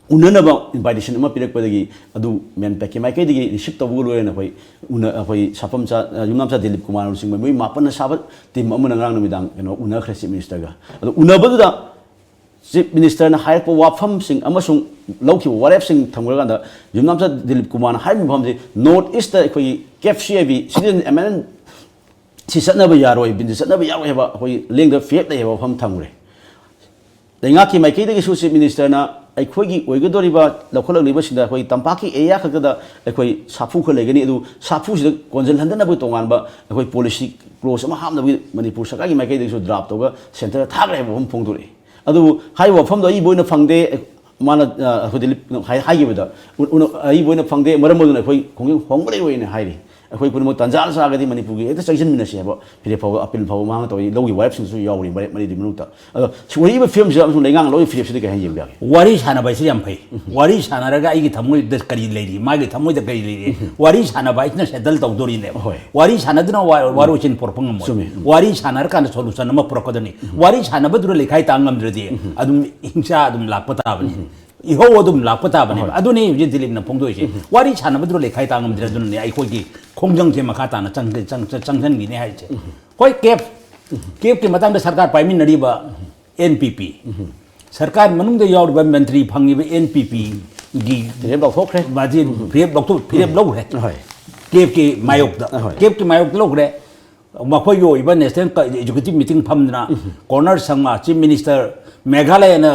ꯎꯅꯅꯕ invitation ꯑꯃ ꯄꯤꯔꯛꯄꯗꯒꯤ ꯑꯗꯨ MANPAC ꯀꯤ ꯃꯥꯏꯀꯩꯗꯒꯤ receive ꯇꯧꯕꯒ ꯂꯣꯏꯅꯅ ꯑꯩꯈꯣꯏ ꯎꯅ-, ꯑꯩꯈꯣꯏ ꯁꯥꯐꯝꯆꯥ-, ꯑ, ꯌꯨꯝꯅꯥꯝꯆꯥ ꯗꯤꯂꯤꯞ ꯀꯨꯃꯥꯔꯅꯆꯤꯡꯕ ꯃꯣꯏ ꯃꯥꯄꯟꯅ ꯁꯥꯕ team ꯑꯃꯅ ꯉꯔꯥꯡ ꯅꯨꯃꯤꯗꯥꯡ ꯀꯩꯅꯣ ꯎꯅꯈ꯭ꯔꯦ Chief Minister ꯒ꯫ ꯑꯗꯣ ꯎꯅꯕꯗꯨꯗ Chief Minister ꯅ ꯍꯥꯏꯔꯛꯄ ꯋꯥꯐꯝꯁꯤꯡ ꯑꯃꯁꯨꯡ ꯂꯧꯈꯤꯕ ꯋꯥꯔꯦꯞꯁꯤꯡ ꯊꯝꯈ꯭ꯔꯀꯥꯟꯗ ꯌꯨꯝꯅꯥꯝꯆꯥ ꯗꯤꯂꯤꯞ ꯀꯨꯃꯥꯔꯅ ꯍꯥꯏꯔꯤꯕ ꯃꯐꯝꯁꯤ North East ꯇ ꯑꯩꯈꯣꯏꯒꯤ CAB, CAB, citizen amendment ꯁꯤ ꯆꯠꯅꯕ ꯌꯥꯔꯣꯏ, Bill ꯁꯤ ꯆꯠꯅꯕ ꯌꯥꯔꯣꯏ ꯍꯥꯏꯕ ꯑꯩꯈꯣꯏꯒꯤ ꯂꯦꯡꯗ ꯐꯤꯔꯦꯞ ꯂꯩ ꯍꯥꯏꯕ ꯋꯥꯐꯝ ꯊꯝꯈ꯭ꯔꯦ꯫ ꯂꯩꯉꯥꯛꯀꯤ ꯃꯥꯏꯀꯩꯗꯒꯤꯁꯨ Chief Minister ꯅ ꯑꯩꯈꯣꯏꯒꯤ ꯑꯣꯏꯒꯗꯧꯔꯤꯕ ꯂꯧꯈꯠꯂꯛꯂꯤꯕꯁꯤꯡꯗ ꯑꯩꯈꯣꯏ ꯇꯝꯄꯥꯛꯀꯤ area ꯈꯛꯇꯗ ꯑꯩꯈꯣꯏ ꯁꯥꯐꯨ ꯈꯔ ꯂꯩꯒꯅꯤ, ꯑꯗꯨ ꯁꯥꯐꯨꯁꯤꯗ ꯀꯣꯟꯁꯤꯜꯍꯟꯗꯅꯕ ꯇꯣꯉꯥꯟꯕ ꯑꯩꯈꯣꯏ policy clause ꯑꯃ ꯍꯥꯞꯅꯕꯒꯤ ꯃꯅꯤꯄꯨꯔ ꯁꯔꯀꯥꯔꯒꯤ ꯃꯥꯏꯀꯩꯗꯒꯤꯁꯨ draft ꯇꯧꯔꯒ centre ꯗ ꯊꯥꯈ꯭ꯔꯦ ꯍꯥꯏꯕ ꯋꯥꯐꯝ ꯐꯣꯡꯗꯣꯔꯛꯏ꯫ ꯑꯗꯨꯕꯨ ꯍꯥꯏꯔꯤꯕ ꯋꯥꯐꯝꯗꯣ ꯑꯏꯕ ꯑꯣꯏꯅ ꯐꯪꯗꯦ꯫ ꯃꯥꯅ, ꯑ, ꯑꯩꯈꯣꯏ ꯗꯤꯂꯤꯞꯅ ꯍꯥꯏ-, ꯍꯥꯏꯈꯤꯕꯗ, ꯎ-, ꯎꯅ-, ꯑꯏꯕ ꯑꯣꯏꯅ ꯐꯪꯗꯦ, ꯃꯔꯝ ꯑꯗꯨꯅ ꯑꯩꯈꯣꯏ ꯈꯣꯡꯖꯪ ꯍꯣꯡꯕ ꯂꯩꯔꯣꯏꯅ ꯍꯥꯏꯔꯤ꯫ ꯑꯩꯈꯣꯏ ꯄꯨꯝꯅꯃꯛ ꯇꯥꯟꯖꯥ ꯆꯥꯔꯒꯗꯤ ꯃꯅꯤꯄꯨꯔꯒꯤ ꯍꯦꯛꯇ ꯆꯪꯁꯤꯟꯃꯤꯟꯅꯁꯤ ꯍꯥꯏꯕ ꯐꯤꯔꯦꯞ ꯐꯥꯎꯕ, appeal ꯐꯥꯎꯕ ꯃꯍꯥꯛꯅ ꯇꯧꯔꯤ, ꯂꯧꯈꯤꯕ ꯋꯥꯔꯦꯞꯁꯤꯡꯁꯨ ꯌꯥꯎꯔꯤ ꯃꯔꯦꯞ ꯃꯔꯤꯗꯨꯒꯤ ꯃꯅꯨꯡꯗ꯫ ꯑꯗꯣ ꯁꯤ ꯑꯣꯏꯔꯤꯕ ꯐꯤꯕꯝꯁꯤꯗ ꯑꯃꯁꯨꯡ ꯂꯩꯉꯥꯛꯅ ꯂꯧꯔꯤꯕ ꯐꯤꯔꯦꯞꯁꯤꯗ ꯀꯩ ꯍꯥꯏꯅ ꯌꯦꯡꯕꯤꯒꯦ? ꯋꯥꯔꯤ ꯁꯥꯟꯅꯕ ꯍꯥꯏꯁꯤ ꯌꯥꯝ ꯐꯩ꯫ ꯋꯥꯔꯤ ꯁꯥꯟꯅꯔꯒ ꯑꯩꯒꯤ ꯊꯃꯣꯏꯗ ꯀꯔꯤ ꯂꯩꯔꯤ, ꯃꯥꯒꯤ ꯊꯃꯣꯏꯗ ꯀꯔꯤ ꯂꯩꯔꯤ, ꯋꯥꯔꯤ ꯁꯥꯟꯅꯕ ꯍꯥꯏꯁꯤꯅ settle ꯇꯧꯗꯣꯔꯤꯅꯦꯕ꯫ ꯍꯣꯏ꯫ ꯋꯥꯔꯤ ꯁꯥꯟꯅꯗꯨꯅ ꯋꯥ-, ꯋꯥꯔꯣꯏꯁꯤꯟ ꯄꯨꯔꯛꯄ ꯉꯝꯃꯣꯏ꯫ ꯆꯨꯝꯃꯤ꯫ ꯋꯥꯔꯤ ꯁꯥꯟꯅꯔꯀꯥꯟꯗ solution ꯑꯃ ꯄꯨꯔꯛꯀꯗꯕꯅꯤ꯫ ꯋꯥꯔꯤ ꯁꯥꯟꯅꯕꯗꯨꯅ ꯂꯩꯈꯥꯏ ꯇꯥ ꯉꯝꯗ꯭ꯔꯗꯤ ꯑꯗꯨꯝ ꯍꯤꯡꯁꯥ ꯑꯗꯨꯝ ꯂꯥꯛꯄ ꯇꯥꯕꯅꯤ꯫ ꯏꯍꯧ ꯑꯗꯨꯝ ꯂꯥꯛꯄ ꯇꯥꯕꯅꯦꯕ꯫ ꯍꯣꯏ꯫ ꯑꯗꯨꯅꯤ ꯍꯧꯖꯤꯛ ꯗꯤꯂꯤꯞꯅ ꯐꯣꯡꯗꯣꯛꯏꯁꯦ꯫ ꯋꯥꯔꯤ ꯁꯥꯟꯅꯕꯗꯨꯅ ꯂꯩꯈꯥꯏ ꯇꯥ ꯉꯝꯗ꯭ꯔꯦ, ꯑꯗꯨꯅꯅꯦ ꯑꯩꯈꯣꯏꯒꯤ ꯈꯣꯡꯖꯪꯁꯦ ꯃꯈꯥ ꯇꯥꯅ ꯆꯪ-, ꯆꯪ-, ꯆꯪꯁꯤꯟꯈꯤꯅꯤ ꯍꯥꯏꯁꯦ꯫ ꯍꯣꯏ, CAB, CAB ꯀꯤ ꯃꯇꯥꯡꯗ ꯁꯔꯀꯥꯔ ꯄꯥꯏꯃꯤꯟꯅꯔꯤꯕ ꯑꯦꯟ ꯄꯤ ꯄꯤ, ꯁꯔꯀꯥꯔ ꯃꯅꯨꯡꯗ ꯌꯥꯎꯔꯤꯕ ꯃꯟꯇ꯭ꯔꯤ ꯐꯪꯉꯤꯕ ꯑꯦꯟ ꯄꯤ ꯄꯤꯒꯤ ꯐꯤꯔꯦꯞ ꯂꯧꯊꯣꯛꯈ꯭ꯔꯦ꯫ ꯃꯥꯁꯤ ꯐꯤꯔꯦꯞ ꯂꯧꯊꯣꯛ ꯐꯤꯔꯦꯞ ꯂꯧꯈ꯭ꯔꯦ꯫ ꯍꯣꯏ꯫ ꯀꯦꯞꯀꯤ ꯃꯥꯌꯣꯛꯇ ꯍꯣꯏ꯫ ꯀꯦꯞꯀꯤ ꯃꯥꯌꯣꯛꯇ ꯂꯧꯈ꯭ꯔꯦ꯫ ꯃꯈꯣꯏꯒꯤ ꯑꯣꯏꯕ ꯅꯦꯁꯅꯦꯜ ꯑꯦꯖꯨꯀꯦꯇꯤꯚ ꯃꯤꯇꯤꯡ ꯐꯝꯗꯅ, ꯀꯣꯔꯅꯔ ꯁꯪꯃ, ꯆꯤꯐ ꯃꯤꯅꯤꯁꯇꯔ, ꯃꯦꯘꯥꯂꯌꯅ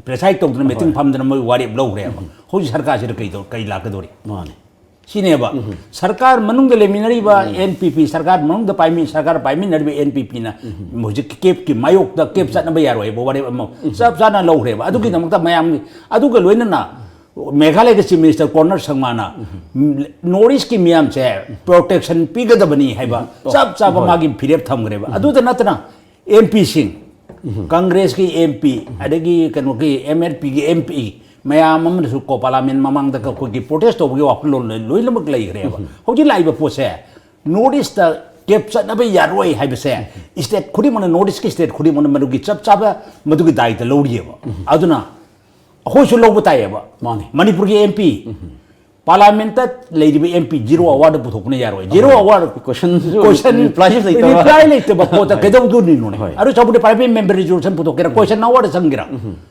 ꯄ꯭ꯔꯦꯁꯥꯏꯠ ꯇꯧꯗꯅ ꯃꯤꯇꯤꯡ ꯐꯝꯗꯅ ꯃꯣꯏ ꯋꯥꯔꯦꯞ ꯂꯧꯈ꯭ꯔꯦꯕ꯫ ꯍꯧꯖꯤꯛ ꯁꯔꯀꯥꯔꯁꯤꯗ ꯀꯩ ꯇꯧ- ꯀꯩ ꯂꯥꯛꯀꯗꯧꯔꯤ? ꯃꯥꯅꯤ꯫ ꯁꯤꯅꯦꯕ ꯁꯔꯀꯥꯔ ꯃꯅꯨꯡꯗ ꯂꯩꯃꯤꯟꯅꯔꯤꯕ ꯑꯦꯟ ꯄꯤ ꯄꯤ, ꯁꯔꯀꯥꯔ ꯃꯅꯨꯡꯗ ꯄꯥꯏꯃꯤ ꯁꯔꯀꯥꯔ ꯄꯥꯏꯃꯤꯟꯅꯔꯤꯕ ꯑꯦꯟ ꯄꯤ ꯄꯤꯅ ꯍꯧꯖꯤꯛꯀꯤ ꯀꯦꯞꯀꯤ ꯃꯥꯌꯣꯛꯇ ꯀꯦꯞ ꯆꯠꯅꯕ ꯌꯥꯔꯣꯏ ꯍꯥꯏꯕ ꯋꯥꯔꯦꯞ ꯑꯃ ꯆꯞ ꯆꯥꯅ ꯂꯧꯈ꯭ꯔꯦꯕ꯫ ꯑꯗꯨꯒꯤꯗꯃꯛꯇ ꯃꯌꯥꯝꯒꯤ, ꯑꯗꯨꯒ ꯂꯣꯏꯅꯅ ꯃꯦꯘꯥꯂꯌꯒꯤ ꯆꯤꯐ ꯃꯤꯅꯤꯁꯇꯔ ꯀꯣꯔꯅꯔ ꯁꯪꯃꯥꯅ ꯅꯣꯔꯠ ꯏꯁꯀꯤ ꯃꯤꯌꯥꯝꯁꯦ ꯄ꯭ꯔꯣꯇꯦꯛꯁꯟ ꯄꯤꯒꯗꯕꯅꯤ ꯍꯥꯏꯕ ꯆꯞ ꯆꯥꯕ ꯃꯥꯒꯤ ꯐꯤꯔꯦꯞ ꯊꯝꯈ꯭ꯔꯦꯕ꯫ ꯑꯗꯨꯗ ꯅꯠꯇꯅ ꯑꯦꯝ ꯄꯤꯁꯤꯡ, ꯀꯪꯒ꯭ꯔꯦꯁꯀꯤ ꯑꯦꯝ ꯄꯤ, ꯑꯗꯒꯤ ꯀꯩꯅꯣꯒꯤ ꯑꯦꯝ ꯑꯦꯜ ꯄꯤꯒꯤ ꯑꯦꯝ ꯄꯤ ꯃꯌꯥꯝ ꯑꯃꯅꯁꯨ ꯀꯣ ꯄꯥꯔꯂꯥꯃꯦꯟ ꯃꯃꯥꯡꯗ ꯑꯩꯈꯣꯏꯒꯤ ꯄ꯭ꯔꯣꯇꯦꯁ ꯇꯧꯕꯒꯤ ꯋꯥꯈꯜꯂꯣꯟ ꯂꯣꯏꯅꯃꯛ ꯂꯩꯈ꯭ꯔꯦꯕ꯫ ꯍꯧꯖꯤꯛ ꯂꯥꯛꯏꯕ ꯄꯣꯠꯁꯦ ꯅꯣꯔꯠ ꯏꯁꯇ ꯀꯦꯞ ꯆꯠꯅꯕ ꯌꯥꯔꯣꯏ ꯍꯥꯏꯕꯁꯦ ꯁ꯭ꯇꯦꯠ ꯈꯨꯗꯤꯡꯃꯛꯅ, ꯅꯣꯔꯠ ꯏꯁꯀꯤ ꯁ꯭ꯇꯦꯠ ꯈꯨꯗꯤꯡꯃꯛꯅ ꯃꯗꯨꯒꯤ ꯆꯞ ꯆꯥꯕ ꯃꯗꯨꯒꯤ ꯗꯥꯏꯇ ꯂꯧꯔꯤꯑꯕ꯫ ꯑꯗꯨꯅ ꯑꯩꯈꯣꯏꯁꯨ ꯂꯧꯕ ꯇꯥꯏꯌꯦꯕ꯫ ꯃꯥꯅꯤ꯫ ꯃꯅꯤꯄꯨꯔꯒꯤ ꯑꯦꯝ ꯄꯤ, ꯄꯥꯔꯂꯥꯃꯦꯟꯇ ꯂꯩꯔꯤꯕ ꯑꯦꯝ ꯄꯤ ꯖꯤꯔꯣ ꯑꯋꯥꯔꯗ ꯄꯨꯊꯣꯛꯄꯅ ꯌꯥꯔꯣꯏ꯫ ꯖꯤꯔꯣ ꯑꯋꯥꯔ ꯀꯣꯏꯁꯟꯁꯨ ꯀꯣꯏꯁꯟ ꯔꯤꯄ꯭ꯂꯥꯏꯁꯨ ꯂꯩꯇꯕ꯫ ꯔꯤꯄ꯭ꯂꯥꯏ ꯂꯩꯇꯕ ꯄꯣꯠꯇ ꯀꯩꯗꯧꯗꯣꯏꯅꯣꯅꯦ? ꯍꯣꯏ꯫ ꯑꯗꯨ ꯆꯥꯎꯕꯗꯤ ꯄ꯭ꯔꯥꯏꯚꯦꯠ ꯃꯦꯝꯕꯔ ꯔꯤꯖꯣꯂꯨꯁꯟ ꯄꯨꯊꯣꯛꯀꯦꯔꯥ, ꯀꯣꯏꯁꯟ ꯑꯋꯥꯔꯗ ꯆꯪꯒꯦꯔꯥ,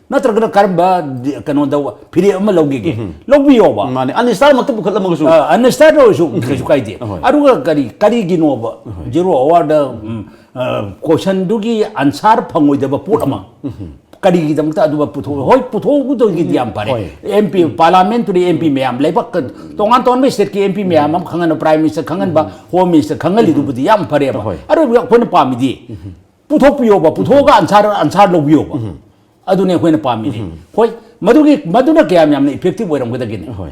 ꯅꯠꯇ꯭ꯔꯒꯅ ꯀꯔꯝꯕ ꯗꯤ- ꯀꯩꯅꯣꯗ ꯐꯤꯔꯦꯞ ꯑꯃ ꯂꯧꯒꯦꯒꯦ? ꯂꯧꯕꯤꯌꯣꯕ꯫ ꯃꯥꯅꯦ, ꯑꯟꯁꯇꯥꯔꯃꯛꯇ ꯄꯨꯈꯠꯂꯝꯃꯒꯁꯨ꯫ ꯑꯟꯁꯇꯥꯔ ꯑꯣꯏꯔꯁꯨ ꯀꯩꯁꯨ ꯀꯥꯏꯗꯦ꯫ ꯑꯍꯣꯏ꯫ ꯑꯗꯨꯒ ꯀꯔꯤ ꯀꯔꯤꯒꯤꯅꯣꯕ ꯖꯤꯔꯣ ꯑꯋꯥꯔꯗ ꯀꯣꯏꯁꯟꯗꯨꯒꯤ ꯑꯟꯁꯥꯔ ꯐꯪꯉꯣꯏꯗꯕ ꯄꯣꯠ ꯑꯃ ꯀꯔꯤꯒꯤꯗꯃꯛꯇ ꯑꯗꯨ ꯄꯨꯊꯣꯛ ꯍꯣꯏ, ꯄꯨꯊꯣꯛꯄꯗꯒꯤꯗꯤ ꯌꯥꯝ ꯐꯔꯦ꯫ ꯍꯣꯏ꯫ ꯑꯦꯝ ꯄꯤ, ꯄꯥꯔꯂꯥꯃꯦꯟꯇꯔꯤ ꯑꯦꯝ ꯄꯤ ꯃꯌꯥꯝ, ꯂꯩꯕꯥꯛ ꯇꯣꯉꯥꯟ ꯇꯣꯉꯥꯟꯕ ꯁ꯭ꯇꯦꯠꯀꯤ ꯑꯦꯝ ꯄꯤ ꯃꯌꯥꯝ ꯑꯃ ꯈꯪꯍꯟꯕ, ꯄ꯭ꯔꯥꯏꯝ ꯃꯤꯅꯤꯁꯇꯔ ꯈꯪꯍꯟꯕ, ꯍꯣꯝ ꯃꯤꯅꯤꯁꯇꯔ ꯈꯪꯍꯜꯂꯤꯗꯨꯕꯨꯗꯤ ꯌꯥꯝ ꯐꯔꯦꯕ꯫ ꯍꯣꯏ꯫ ꯑꯗꯨꯕꯨ ꯑꯩꯈꯣꯏꯅ ꯄꯥꯝꯃꯤꯗꯤ ꯄꯨꯊꯣꯛꯄꯤꯌꯣꯕ, ꯄꯨꯊꯣꯛꯑꯒ ꯑꯟꯁꯥꯔ ꯑꯟꯁꯥꯔ ꯂꯧꯕꯤꯌꯣꯕ꯫ ꯑꯗꯨꯅꯦ ꯑꯩꯈꯣꯏꯅ ꯄꯥꯝꯃꯤꯁꯦ꯫ ꯍꯣꯏ, ꯃꯗꯨꯒꯤ ꯃꯗꯨꯅ ꯀꯌꯥꯝ ꯌꯥꯝꯅ ꯏꯐꯦꯛꯇꯤꯚ ꯑꯣꯏꯔꯝꯒꯗꯒꯦꯅꯦ꯫ ꯍꯣꯏ꯫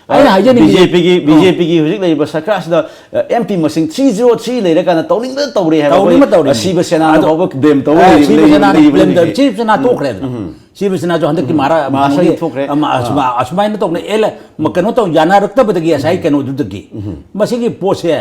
ꯑꯩꯅ ꯍꯥꯏꯖꯅꯤꯡꯉꯤꯁꯦ- ꯕꯤ ꯖꯦ ꯄꯤꯒꯤ ꯑ꯫ ꯕꯤ ꯖꯦ ꯄꯤꯒꯤ ꯍꯧꯖꯤꯛ ꯂꯩꯔꯤꯕ ꯁꯔꯀꯥꯔꯁꯤꯗ ꯑꯦꯝ ꯄꯤ ꯃꯁꯤꯡ ꯊ꯭ꯔꯤ ꯖꯤꯔꯣ ꯊ꯭ꯔꯤ ꯂꯩꯔꯀꯥꯟꯗ ꯇꯧꯅꯤꯡꯕꯗ ꯇꯧꯔꯦ ꯍꯥꯏꯕ꯫ ꯇꯧꯅꯤꯡꯕ ꯑꯩꯈꯣꯏ ꯇꯧꯔꯦ꯫ ꯁꯤꯕ ꯁꯦꯅꯥꯅ ꯑꯗꯣ, ꯐꯥꯎꯕ ꯕ꯭ꯂꯦꯝ ꯇꯧꯕ ꯑ, ꯂꯩꯔꯤꯕ- ꯁꯤꯕ ꯁꯦꯅꯥ ꯂꯩꯔꯤꯕ- ꯕ꯭ꯂꯦꯝ ꯇꯧꯔꯦ꯫ ꯂꯩꯔꯤꯕ- ꯁꯤꯕ ꯁꯦꯅꯥ ꯇꯣꯛꯈ꯭ꯔꯦꯗꯅ꯫ ꯁꯤꯕ ꯁꯦꯅꯥꯁꯨ ꯍꯟꯗꯛꯀꯤ ꯃꯍꯥꯔꯥ- ꯃꯍꯥꯔꯥꯁꯇ꯭ꯔꯒꯤ ꯃꯍꯥꯔꯥꯁꯇ꯭ꯔꯒꯤ ꯊꯣꯛꯈ꯭ꯔꯦ꯫ ꯑꯃ- ꯑꯁꯨꯃꯥꯏ- ꯑꯁꯨꯃꯥꯏꯅ ꯇꯧꯅ ꯑꯦ ꯂ- ꯃ- ꯀꯩꯅꯣ ꯇꯧ ꯌꯥꯅꯔꯛꯇꯕꯗꯒꯤ ꯉꯁꯥꯏ ꯀꯩꯅꯣꯗꯨꯗꯒꯤ ꯃꯁꯤꯒꯤ ꯄꯣꯠꯁꯦ,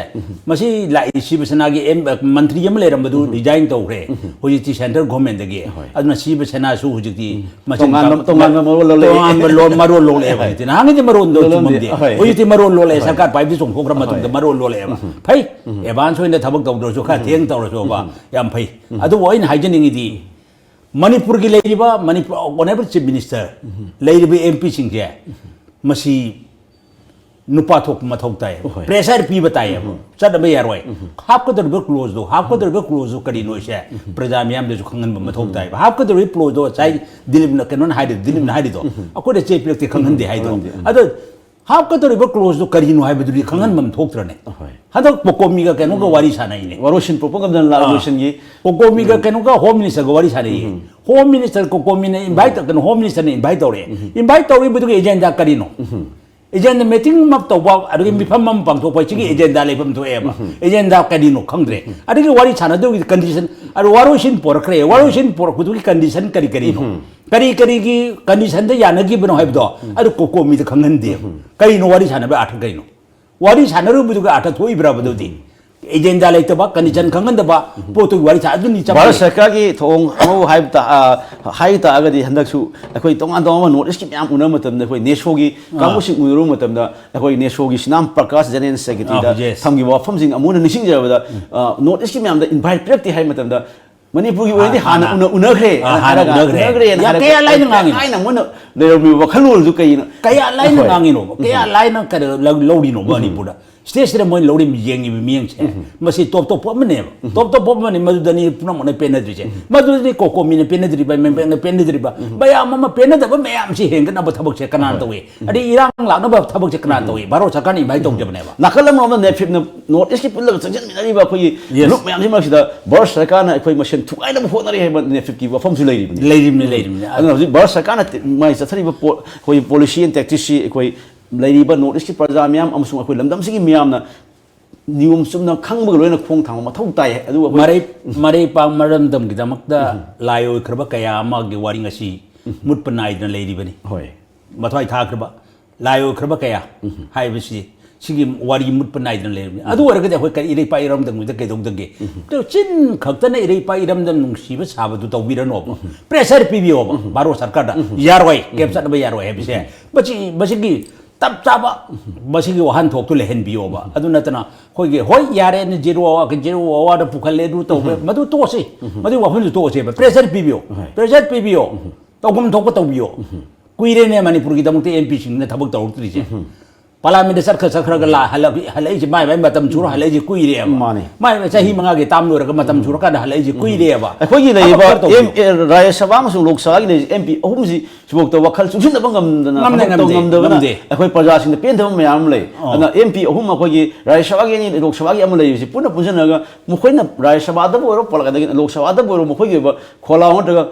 ꯃꯁꯤ ꯂꯥꯛꯏ ꯁꯤꯕ ꯁꯦꯅꯥꯒꯤ ꯑꯦꯝ- ꯃꯟꯇ꯭ꯔꯤ ꯑꯃ ꯂꯩꯔꯝꯕꯗꯨ ꯔꯤꯖꯥꯏꯟ ꯇꯧꯈ꯭ꯔꯦ꯫ ꯍꯧꯖꯤꯛꯇꯤ ꯁꯦꯟꯇ꯭ꯔꯦꯜ ꯒꯣꯔꯃꯦꯟꯗꯒꯤ꯫ ꯍꯣꯏ꯫ ꯑꯗꯨꯅ ꯁꯤꯕ ꯁꯦꯅꯥꯁꯨ ꯍꯧꯖꯤꯛꯇꯤ ꯃꯆꯤꯟ ꯇꯣꯉꯥꯟꯕ- ꯀꯥ- ꯇꯣꯉꯥꯟꯕ ꯃꯔꯣꯜ ꯂꯣꯜꯂꯛꯑꯦ꯫ ꯇꯣꯉꯥꯟꯕ ꯂꯣꯟ- ꯃꯔꯣꯜ ꯂꯣꯜꯂꯛꯑꯦꯕ ꯍꯧꯖꯤꯛꯇꯤ꯫ ꯅꯍꯥꯟꯒꯤꯗꯤ ꯃꯔꯣꯟꯗꯣ ꯂꯣꯜꯂꯝꯗꯦ꯫ ꯆꯨꯝꯃꯝꯗꯦ꯫ ꯍꯣꯏ꯫ ꯍꯧꯖꯤꯛꯇꯤ ꯃꯔꯣꯜ ꯂꯣꯜꯂꯛꯑꯦ꯫ ꯍꯣꯏ꯫ ꯁꯔꯀꯥꯔ ꯄꯥꯏꯕꯗꯤ ꯆꯣꯡꯊꯣꯛꯈ꯭ꯔ ꯃꯇꯨꯡꯗ ꯍꯣꯏ꯫ ꯃꯔꯣꯜ ꯂꯣꯜꯂꯛꯑꯦꯕ꯫ ꯐꯩ꯫ ꯑꯦꯗꯚꯥꯟꯁ ꯑꯣꯏꯅ ꯊꯕꯛ ꯇꯧꯗ꯭ꯔꯁꯨ ꯈꯔ ꯊꯦꯡ ꯇꯧꯔꯁꯨꯕ ꯌꯥꯝ ꯐꯩ꯫ ꯑꯗꯨꯕꯨ ꯑꯩꯅ ꯍꯥꯏꯖꯅꯤꯡꯉꯤꯗꯤ ꯃꯅꯤꯄꯨꯔꯒꯤ ꯂꯩꯔꯤꯕ ꯃꯅꯤꯄꯨꯔ ꯑꯣꯅꯔꯦꯕꯜ ꯆꯤꯐ ꯃꯤꯅꯤꯁꯇꯔ, ꯂꯩꯔꯤꯕ ꯑꯦꯝ ꯄꯤꯁꯤꯡꯁꯦ, ꯃꯁꯤ ꯅꯨꯄꯥ ꯊꯣꯛꯄ ꯃꯊꯧ ꯇꯥꯏ꯫ ꯍꯣꯏ꯫ ꯄ꯭ꯔꯦꯁꯔ ꯄꯤꯕ ꯇꯥꯏꯌꯦꯕ꯫ ꯆꯠꯅꯕ ꯌꯥꯔꯣꯏ꯫ ꯍꯥꯞꯀꯗꯧꯔꯤꯕ ꯀ꯭ꯂꯣꯖꯗꯣ, ꯍꯥꯞꯀꯗꯧꯔꯤꯕ ꯀ꯭ꯂꯣꯖꯗꯣ ꯀꯔꯤꯅꯣ ꯁꯦ ꯄ꯭ꯔꯖꯥ ꯃꯤꯌꯥꯝꯗꯁꯨ ꯈꯪꯍꯟꯕ ꯃꯊꯧ ꯇꯥꯏꯕ꯫ ꯍꯥꯞꯀꯗꯧꯔꯤꯕ ꯀ꯭ꯂꯣꯖꯗꯣ ꯉꯁꯥꯏ ꯗꯤꯂꯤꯞꯅ, ꯀꯩꯅꯣꯅ ꯍꯥꯏꯔꯤꯗꯣ, ꯗꯤꯂꯤꯞꯅ ꯍꯥꯏꯔꯤꯗꯣ, ꯑꯩꯈꯣꯏꯅ ꯆꯦ ꯄꯤꯔꯛꯇꯦ, ꯈꯪꯍꯟꯗꯦ ꯍꯥꯏꯗꯣ꯫ ꯈꯪꯍꯟꯗꯦ꯫ ꯑꯗꯣ ꯍꯥꯞꯀꯗꯧꯔꯤꯕ ꯀ꯭ꯂꯣꯖꯗꯣ ꯀꯔꯤꯅꯣ ꯍꯥꯏꯕꯗꯨꯗꯤ ꯈꯪꯍꯟꯕ ꯑꯃ ꯊꯣꯛꯇ꯭ꯔꯅꯦ꯫ ꯍꯣꯏ꯫ ꯍꯟꯗꯛ ꯀꯣꯀꯣꯃꯤꯒ ꯀꯩꯅꯣꯒ ꯋꯥꯔꯤ ꯁꯥꯟꯅꯩꯅꯦ꯫ ꯋꯥꯔꯣꯏꯁꯤꯟ ꯄꯣꯛꯄ ꯉꯝꯗꯅ ꯂꯥꯛꯂꯣꯏꯁꯤꯟꯒꯤ꯫ ꯀꯣꯀꯣꯃꯤꯒ ꯀꯩꯅꯣꯒ ꯍꯣꯝ ꯃꯤꯅꯤꯁꯇꯔꯒ ꯋꯥꯔꯤ ꯁꯥꯟꯅꯩꯌꯦ꯫ ꯍꯣꯝ ꯃꯤꯅꯤꯁꯇꯔ ꯀꯣꯀꯣꯃꯤꯅ ꯏꯟꯚꯥꯏꯠ, ꯀꯩꯅꯣ, ꯍꯣꯝ ꯃꯤꯅꯤꯁꯇꯔꯅ ꯏꯟꯚꯥꯏꯠ ꯇꯧꯔꯛꯑꯦ꯫ ꯏꯟꯚꯥꯏꯠ ꯇꯧꯔꯤꯕꯗꯨꯒꯤ ꯑꯦꯖꯦꯟꯗꯥ ꯀꯔꯤꯅꯣ? ꯑꯦꯖꯦꯟꯗꯥ ꯃꯤꯇꯤꯡ ꯑꯃ ꯇꯧꯕ, ꯑꯗꯨꯒꯤ ꯃꯤꯐꯝ ꯑꯃ ꯄꯥꯡꯊꯣꯛꯄ, ꯁꯤꯒꯤ ꯑꯦꯖꯦꯟꯗꯥ ꯂꯩꯐꯝ ꯊꯣꯛꯑꯦꯕ꯫ ꯑꯦꯖꯦꯟꯗꯥ ꯀꯔꯤꯅꯣ ꯈꯪꯗ꯭ꯔꯦ꯫ ꯑꯗꯒꯤ ꯋꯥꯔꯤ ꯁꯥꯟꯅꯗꯧꯒꯤ ꯀꯟꯗꯤꯁꯟ, ꯑꯗꯨ ꯋꯥꯔꯣꯏꯁꯤꯟ ꯄꯣꯔꯛꯈ꯭ꯔꯦ꯫ ꯋꯥꯔꯣꯏꯁꯤꯟ ꯄꯣꯔꯛꯄꯗꯨꯒꯤ ꯀꯟꯗꯤꯁꯟ ꯀꯔꯤ ꯀꯔꯤꯅꯣ? ꯀꯔꯤ ꯀꯔꯤꯒꯤ ꯀꯟꯗꯤꯁꯟꯗ ꯌꯥꯅꯈꯤꯕꯅꯣ ꯍꯥꯏꯕꯗꯣ ꯑꯗꯨ ꯀꯣꯀꯣꯃꯤꯗ ꯈꯪꯍꯟꯗꯦ꯫ ꯀꯔꯤꯅꯣ ꯋꯥꯔꯤ ꯁꯥꯟꯅꯕ ꯑꯥꯔꯊ ꯀꯔꯤꯅꯣ? ꯋꯥꯔꯤ ꯁꯥꯟꯅꯔꯨꯕꯗꯨꯒ ꯑꯥꯔꯊ ꯊꯣꯛꯏꯕ꯭ꯔꯕ ꯑꯗꯨꯗꯤ? ꯑꯦꯖꯦꯟꯗꯥ ꯂꯩꯇꯕ, ꯀꯟꯗꯤꯁꯟ ꯈꯪꯍꯟꯗꯕ ꯄꯣꯠꯇꯨꯒꯤ ꯋꯥꯔꯤ ꯁꯥ-, ꯑꯗꯨꯅꯤ ꯆꯞ ꯚꯥꯔꯠ ꯃꯥꯟꯅꯩ꯫ ꯁꯔꯀꯥꯔꯒꯤ ꯊꯧꯑꯣꯡ ꯑꯃꯕꯨ ꯍꯥꯏꯕ ꯇꯥ-, ꯑ, ꯍꯥꯏ ꯇꯥꯔꯒꯗꯤ ꯍꯟꯗꯛꯁꯨ ꯑꯩꯈꯣꯏ ꯇꯣꯉꯥꯟ ꯇꯣꯉꯥꯟꯕ ꯅꯣꯔꯠ ꯏꯁꯀꯤ ꯃꯌꯥꯝ ꯎꯅꯕ ꯃꯇꯝꯗ, ꯑꯩꯈꯣꯏ ꯅꯦꯁꯣꯒꯤ ꯑꯥ꯫ ꯀꯥꯡꯕꯨꯁꯤꯡ ꯎꯅꯔꯨꯕ ꯃꯇꯝꯗ, ꯑꯩꯈꯣꯏ ꯅꯦꯁꯣꯒꯤ ꯁꯤꯅꯥꯝ ꯄ꯭ꯔꯀꯥꯁ ꯖꯦꯅꯔꯦꯜ ꯁꯦꯀ꯭ꯔꯦꯇꯔꯤꯗ ꯑꯥ, yes꯫ ꯊꯝꯈꯤꯕ ꯋꯥꯐꯝꯁꯤꯡ ꯑꯃꯨꯛ ꯍꯟꯅ ꯅꯤꯡꯁꯤꯡꯖꯕꯗ, ꯑ, ꯅꯣꯔꯠ ꯏꯁꯀꯤ ꯃꯌꯥꯝꯗ ꯏꯟꯚꯥꯏꯠ ꯄꯤꯔꯛꯇꯦ ꯍꯥꯏꯕ ꯃꯇꯝꯗ, ꯃꯅꯤꯄꯨꯔꯒꯤ ꯑꯣꯏꯅꯗꯤ ꯍꯥꯟꯅ ꯍꯥꯟꯅ ꯎꯅ-, ꯎꯅꯈ꯭ꯔꯦ ꯑꯥ, ꯍꯥꯟꯅ ꯍꯥꯏꯔꯒ ꯎꯅꯈ꯭ꯔꯦ꯫ ꯎꯅꯈ꯭ꯔꯦꯅ ꯌꯥꯝ ꯍꯥꯏꯔꯒ ꯀꯌꯥ ꯂꯥꯏꯅ ꯀꯌꯥ ꯉꯥꯡꯉꯤꯅꯣ? ꯂꯥꯏꯅ ꯃꯣꯏꯅ ꯂꯩꯔꯝꯃꯤꯕ ꯋꯥꯈꯜꯂꯣꯟꯗꯨ ꯀꯩꯅꯣ? ꯀꯌꯥ ꯂꯥꯏꯅ ꯍꯣꯏ꯫ ꯉꯥꯡꯉꯤꯅꯣꯕ? ꯀꯌꯥ ꯂꯥꯏꯅ ꯀꯩꯅꯣ ꯂꯧ-, ꯂꯧꯔꯤꯅꯣ ꯃꯅꯤꯄꯨꯔꯗ? ꯁ꯭ꯇꯦꯖꯁꯤꯗ ꯃꯣꯏ ꯂꯧꯔꯤꯕ, ꯌꯦꯡꯉꯤꯕ ꯃꯤꯠꯌꯦꯡꯁꯦ, ꯃꯁꯤ ꯇꯣꯞ ꯇꯣꯞꯄ ꯑꯃꯅꯦꯕ꯫ ꯇꯣꯞ ꯇꯣꯞꯄ ꯑꯃꯅꯤ, ꯃꯗꯨꯗꯅꯤ ꯄꯨꯝꯅꯃꯛꯅ ꯄꯦꯟꯅꯗ꯭ꯔꯤꯁꯦ꯫ ꯃꯗꯨꯗꯅꯤ ꯀꯣꯀꯣꯃꯤꯅ ꯄꯦꯟꯅꯗ꯭ꯔꯤꯕ, ꯃꯦꯝꯕꯦꯛꯅ ꯄꯦꯟꯅꯗ꯭ꯔꯤꯕ, ꯃꯌꯥꯝ ꯑꯃ ꯄꯦꯟꯅꯗꯕ ꯃꯌꯥꯝꯁꯤ ꯍꯦꯟꯒꯠꯅꯕ ꯊꯕꯛꯁꯦ ꯀꯅꯥꯅ ꯇꯧꯏ? ꯑꯗꯩ ꯏꯔꯥꯡ ꯂꯥꯛꯅꯕ ꯊꯕꯛꯁꯦ ꯀꯅꯥꯅ ꯇꯧꯏ? ꯚꯥꯔꯠ ꯁꯔꯀꯥꯔꯅ ꯏꯟꯚꯥꯏꯠ ꯇꯧꯖꯕꯅꯦꯕ꯫ ꯅꯥꯀꯜ ꯑꯃꯔꯣꯝꯗ ꯅꯦꯐꯤꯞꯅ ꯅꯣꯔꯠ ꯏꯁꯀꯤ ꯄꯨꯜꯂꯒ ꯆꯪꯁꯤꯟꯃꯤꯟꯅꯔꯤꯕ ꯑꯩꯈꯣꯏꯒꯤ Yes꯫ ꯒ꯭ꯔꯨꯞ ꯃꯌꯥꯝꯁꯤ ꯃꯔꯛꯁꯤꯗ ꯚꯥꯔꯠ ꯁꯔꯀꯥꯔꯅ ꯑꯩꯈꯣꯏ ꯃꯁꯦꯟ ꯊꯨꯒꯥꯏꯅꯕ ꯍꯣꯠꯅꯔꯤ ꯍꯥꯏꯕ ꯅꯦꯐꯤꯞꯀꯤ ꯋꯥꯐꯝꯁꯨ ꯂꯩꯔꯤꯕꯅꯤ꯫ ꯂꯩꯔꯤꯕꯅꯤ, ꯂꯩꯔꯤꯕꯅꯤ꯫ ꯑꯗꯨꯅ ꯍꯧꯖꯤꯛ ꯚꯥꯔꯠ ꯁꯔꯀꯥꯔꯅ ꯇꯤ-, ꯃꯥꯏ ꯆꯠꯊꯔꯤꯕ ꯄꯣ-, ꯑꯩꯈꯣꯏꯒꯤ policy and tacticsꯁꯤ ꯑꯩꯈꯣꯏ ꯂꯩꯔꯤꯕ ꯅꯣꯔꯠ ꯏꯁꯀꯤ ꯄ꯭ꯔꯖꯥ ꯃꯌꯥꯝ ꯑꯃꯁꯨꯡ ꯑꯩꯈꯣꯏ ꯂꯝꯗꯝꯁꯤꯒꯤ ꯃꯤꯌꯥꯝꯅ ꯅꯤꯌꯣꯝ ꯆꯨꯝꯅ ꯈꯪꯕꯒ ꯂꯣꯏꯅ ꯈꯣꯡ ꯊꯥꯡꯕ ꯃꯊꯧ ꯇꯥꯏ꯫ ꯑꯗꯨꯒ ꯑꯩꯈꯣꯏ ꯃꯔꯩ-, ꯃꯔꯩꯄꯥꯛ ꯃꯔꯝꯗꯝꯒꯤꯗꯃꯛꯇ ꯂꯥꯏ ꯑꯣꯏꯈ꯭ꯔꯕ ꯀꯌꯥ ꯑꯃꯒꯤ ꯋꯥꯔꯤ ꯉꯁꯤ ꯃꯨꯠꯄ ꯅꯥꯏꯗꯅ ꯂꯩꯔꯤꯕꯅꯤ꯫ ꯍꯣꯏ꯫ ꯃꯊ꯭ꯋꯥꯏ ꯊꯥꯈ꯭ꯔꯕ, ꯂꯥꯏ ꯑꯣꯏꯈ꯭ꯔꯕ ꯀꯌꯥ ꯍꯥꯏꯕꯁꯤ, ꯁꯤꯒꯤ ꯋꯥꯔꯤ ꯃꯨꯠꯄ ꯅꯥꯏꯗꯅ ꯂꯩꯔꯕꯅꯤ꯫ ꯑꯗꯨ ꯑꯣꯏꯔꯒꯗꯤ ꯑꯩꯈꯣꯏ ꯀꯔꯤ ꯏꯔꯩꯄꯥꯛ ꯏꯔꯝꯗꯝꯒꯤꯗ ꯀꯩꯗꯧꯗꯒꯦ? ꯑꯗꯨ ꯆꯤꯟ ꯈꯛꯇꯅ ꯏꯔꯩꯄꯥꯛ ꯏꯔꯝꯗꯝ ꯅꯨꯡꯁꯤꯕ ꯁꯥꯕꯗꯨ ꯇꯧꯕꯤꯔꯅꯣꯕ꯫ ꯄ꯭ꯔꯦꯁꯔ ꯄꯤꯕꯤꯌꯣꯕ ꯚꯥꯔꯠ ꯁꯔꯀꯥꯔꯗ꯫ ꯌꯥꯔꯣꯏ, ꯀꯦꯞ ꯆꯠꯅꯕ ꯌꯥꯔꯣꯏ ꯍꯥꯏꯕꯁꯦ꯫ ꯃꯁꯤ, ꯃꯁꯤꯒꯤ ꯆꯞ ꯆꯥꯕ ꯃꯁꯤꯒꯤ ꯋꯥꯍꯟꯊꯣꯛꯇꯨ ꯂꯩꯍꯟꯕꯤꯌꯣꯕ꯫ ꯑꯗꯨ ꯅꯠꯇꯅ ꯑꯩꯈꯣꯏꯒꯤ, "ꯍꯣꯏ, ꯌꯥꯔꯦ, ꯅ ꯖꯦꯔꯣ ꯑꯋꯥꯔ, ꯖꯦꯔꯣ ꯑꯋꯥꯔꯗ ꯄꯨꯈꯠꯂꯦ, ꯑꯗꯨ ꯇꯧꯕ", ꯃꯗꯨ ꯇꯣꯛꯑꯁꯤ꯫ ꯃꯗꯨꯒꯤ ꯋꯥꯐꯝꯗꯨ ꯇꯣꯛꯑꯁꯦꯕ꯫ ꯄ꯭ꯔꯦꯁꯔ ꯄꯤꯕꯤꯌꯣ꯫ ꯍꯣꯏ꯫ ꯄ꯭ꯔꯦꯁꯔ ꯄꯤꯕꯤꯌꯣ꯫ ꯇꯧꯐꯝ ꯊꯣꯛꯄ ꯇꯧꯕꯤꯌꯣ꯫ ꯀꯨꯏꯔꯦꯅꯦ ꯃꯅꯤꯄꯨꯔꯒꯤꯗꯃꯛꯇ ꯑꯦꯝ ꯄꯤꯁꯤꯡꯅ ꯊꯕꯛ ꯇꯧꯔꯛꯇ꯭ꯔꯤꯁꯦ꯫ ꯄꯥꯔꯂꯥꯃꯦꯟꯗ ꯆꯠꯈ꯭ꯔ ꯆꯠꯈ꯭ꯔꯒ ꯂꯥ-, ꯍꯜꯂꯛ-, ꯍꯜꯂꯛꯏꯁꯦ, ꯃꯥꯏ ꯃꯥꯏ ꯃꯇꯝ ꯁꯨꯔ ꯍꯜꯂꯛꯏꯁꯦ ꯀꯨꯏꯔꯦꯕ꯫ ꯃꯥꯅꯦ꯫ ꯃꯥꯏ ꯃꯥꯏ ꯆꯍꯤ ꯃꯉꯥꯒꯤ ꯇꯥꯝ ꯂꯣꯏꯔꯒ ꯃꯇꯝ ꯁꯨꯔꯀꯥꯟꯗ ꯍꯜꯂꯛꯏꯁꯦ ꯀꯨꯏꯔꯦꯕ꯫ ꯑꯩꯈꯣꯏꯒꯤ ꯊꯕꯛ ꯂꯩꯔꯤꯕ ꯈꯔ ꯇꯧꯕꯤꯌꯨ꯫ ꯑꯦꯝ-, ꯑꯦ, ꯔꯥꯖ꯭ꯌ ꯁꯚꯥ ꯑꯃꯁꯨꯡ ꯂꯣꯛ ꯁꯚꯥꯒꯤ ꯂꯩꯔꯤꯕ ꯑꯦꯝ ꯄꯤ ꯑꯍꯨꯝꯁꯤ ꯁꯤꯐꯥꯎꯗ ꯋꯥꯈꯜ ꯆꯨꯞꯁꯤꯟꯅꯕ ꯉꯝꯗꯅ, ꯉꯝꯗꯦ, ꯊꯕꯛ ꯇꯧ ꯉꯝꯗꯦ, ꯉꯝꯗꯕꯅ ꯉꯝꯗꯦ꯫ ꯑꯩꯈꯣꯏ ꯄ꯭ꯔꯖꯥꯁꯤꯡꯗ ꯄꯦꯟꯗꯕ ꯃꯌꯥꯝ ꯑꯃ ꯂꯩ꯫ ꯑꯣ꯫ ꯑꯗꯨꯅ ꯑꯦꯝ ꯄꯤ ꯑꯍꯨꯝ, ꯑꯩꯈꯣꯏꯒꯤ ꯔꯥꯖ꯭ꯌ ꯁꯚꯥꯒꯤ ꯑꯅꯤ, ꯂꯣꯛ ꯁꯚꯥꯒꯤ ꯑꯃ ꯂꯩꯔꯤꯕꯁꯤ ꯄꯨꯟꯅ ꯄꯨꯟꯁꯤꯟꯅꯔꯒ ꯃꯈꯣꯏꯅ ꯔꯥꯖ꯭ꯌ ꯁꯚꯥꯗꯕꯨ ꯑꯣꯏꯔꯣ, ꯄꯂ-, ꯑꯗꯒꯤ ꯂꯣꯛ ꯁꯚꯥꯗꯕꯨ ꯑꯣꯏꯔꯣ, ꯃꯈꯣꯏꯒꯤ ꯑꯣꯏꯕ ꯈꯣꯜꯂꯥꯎ ꯅꯠꯇ꯭ꯔꯒ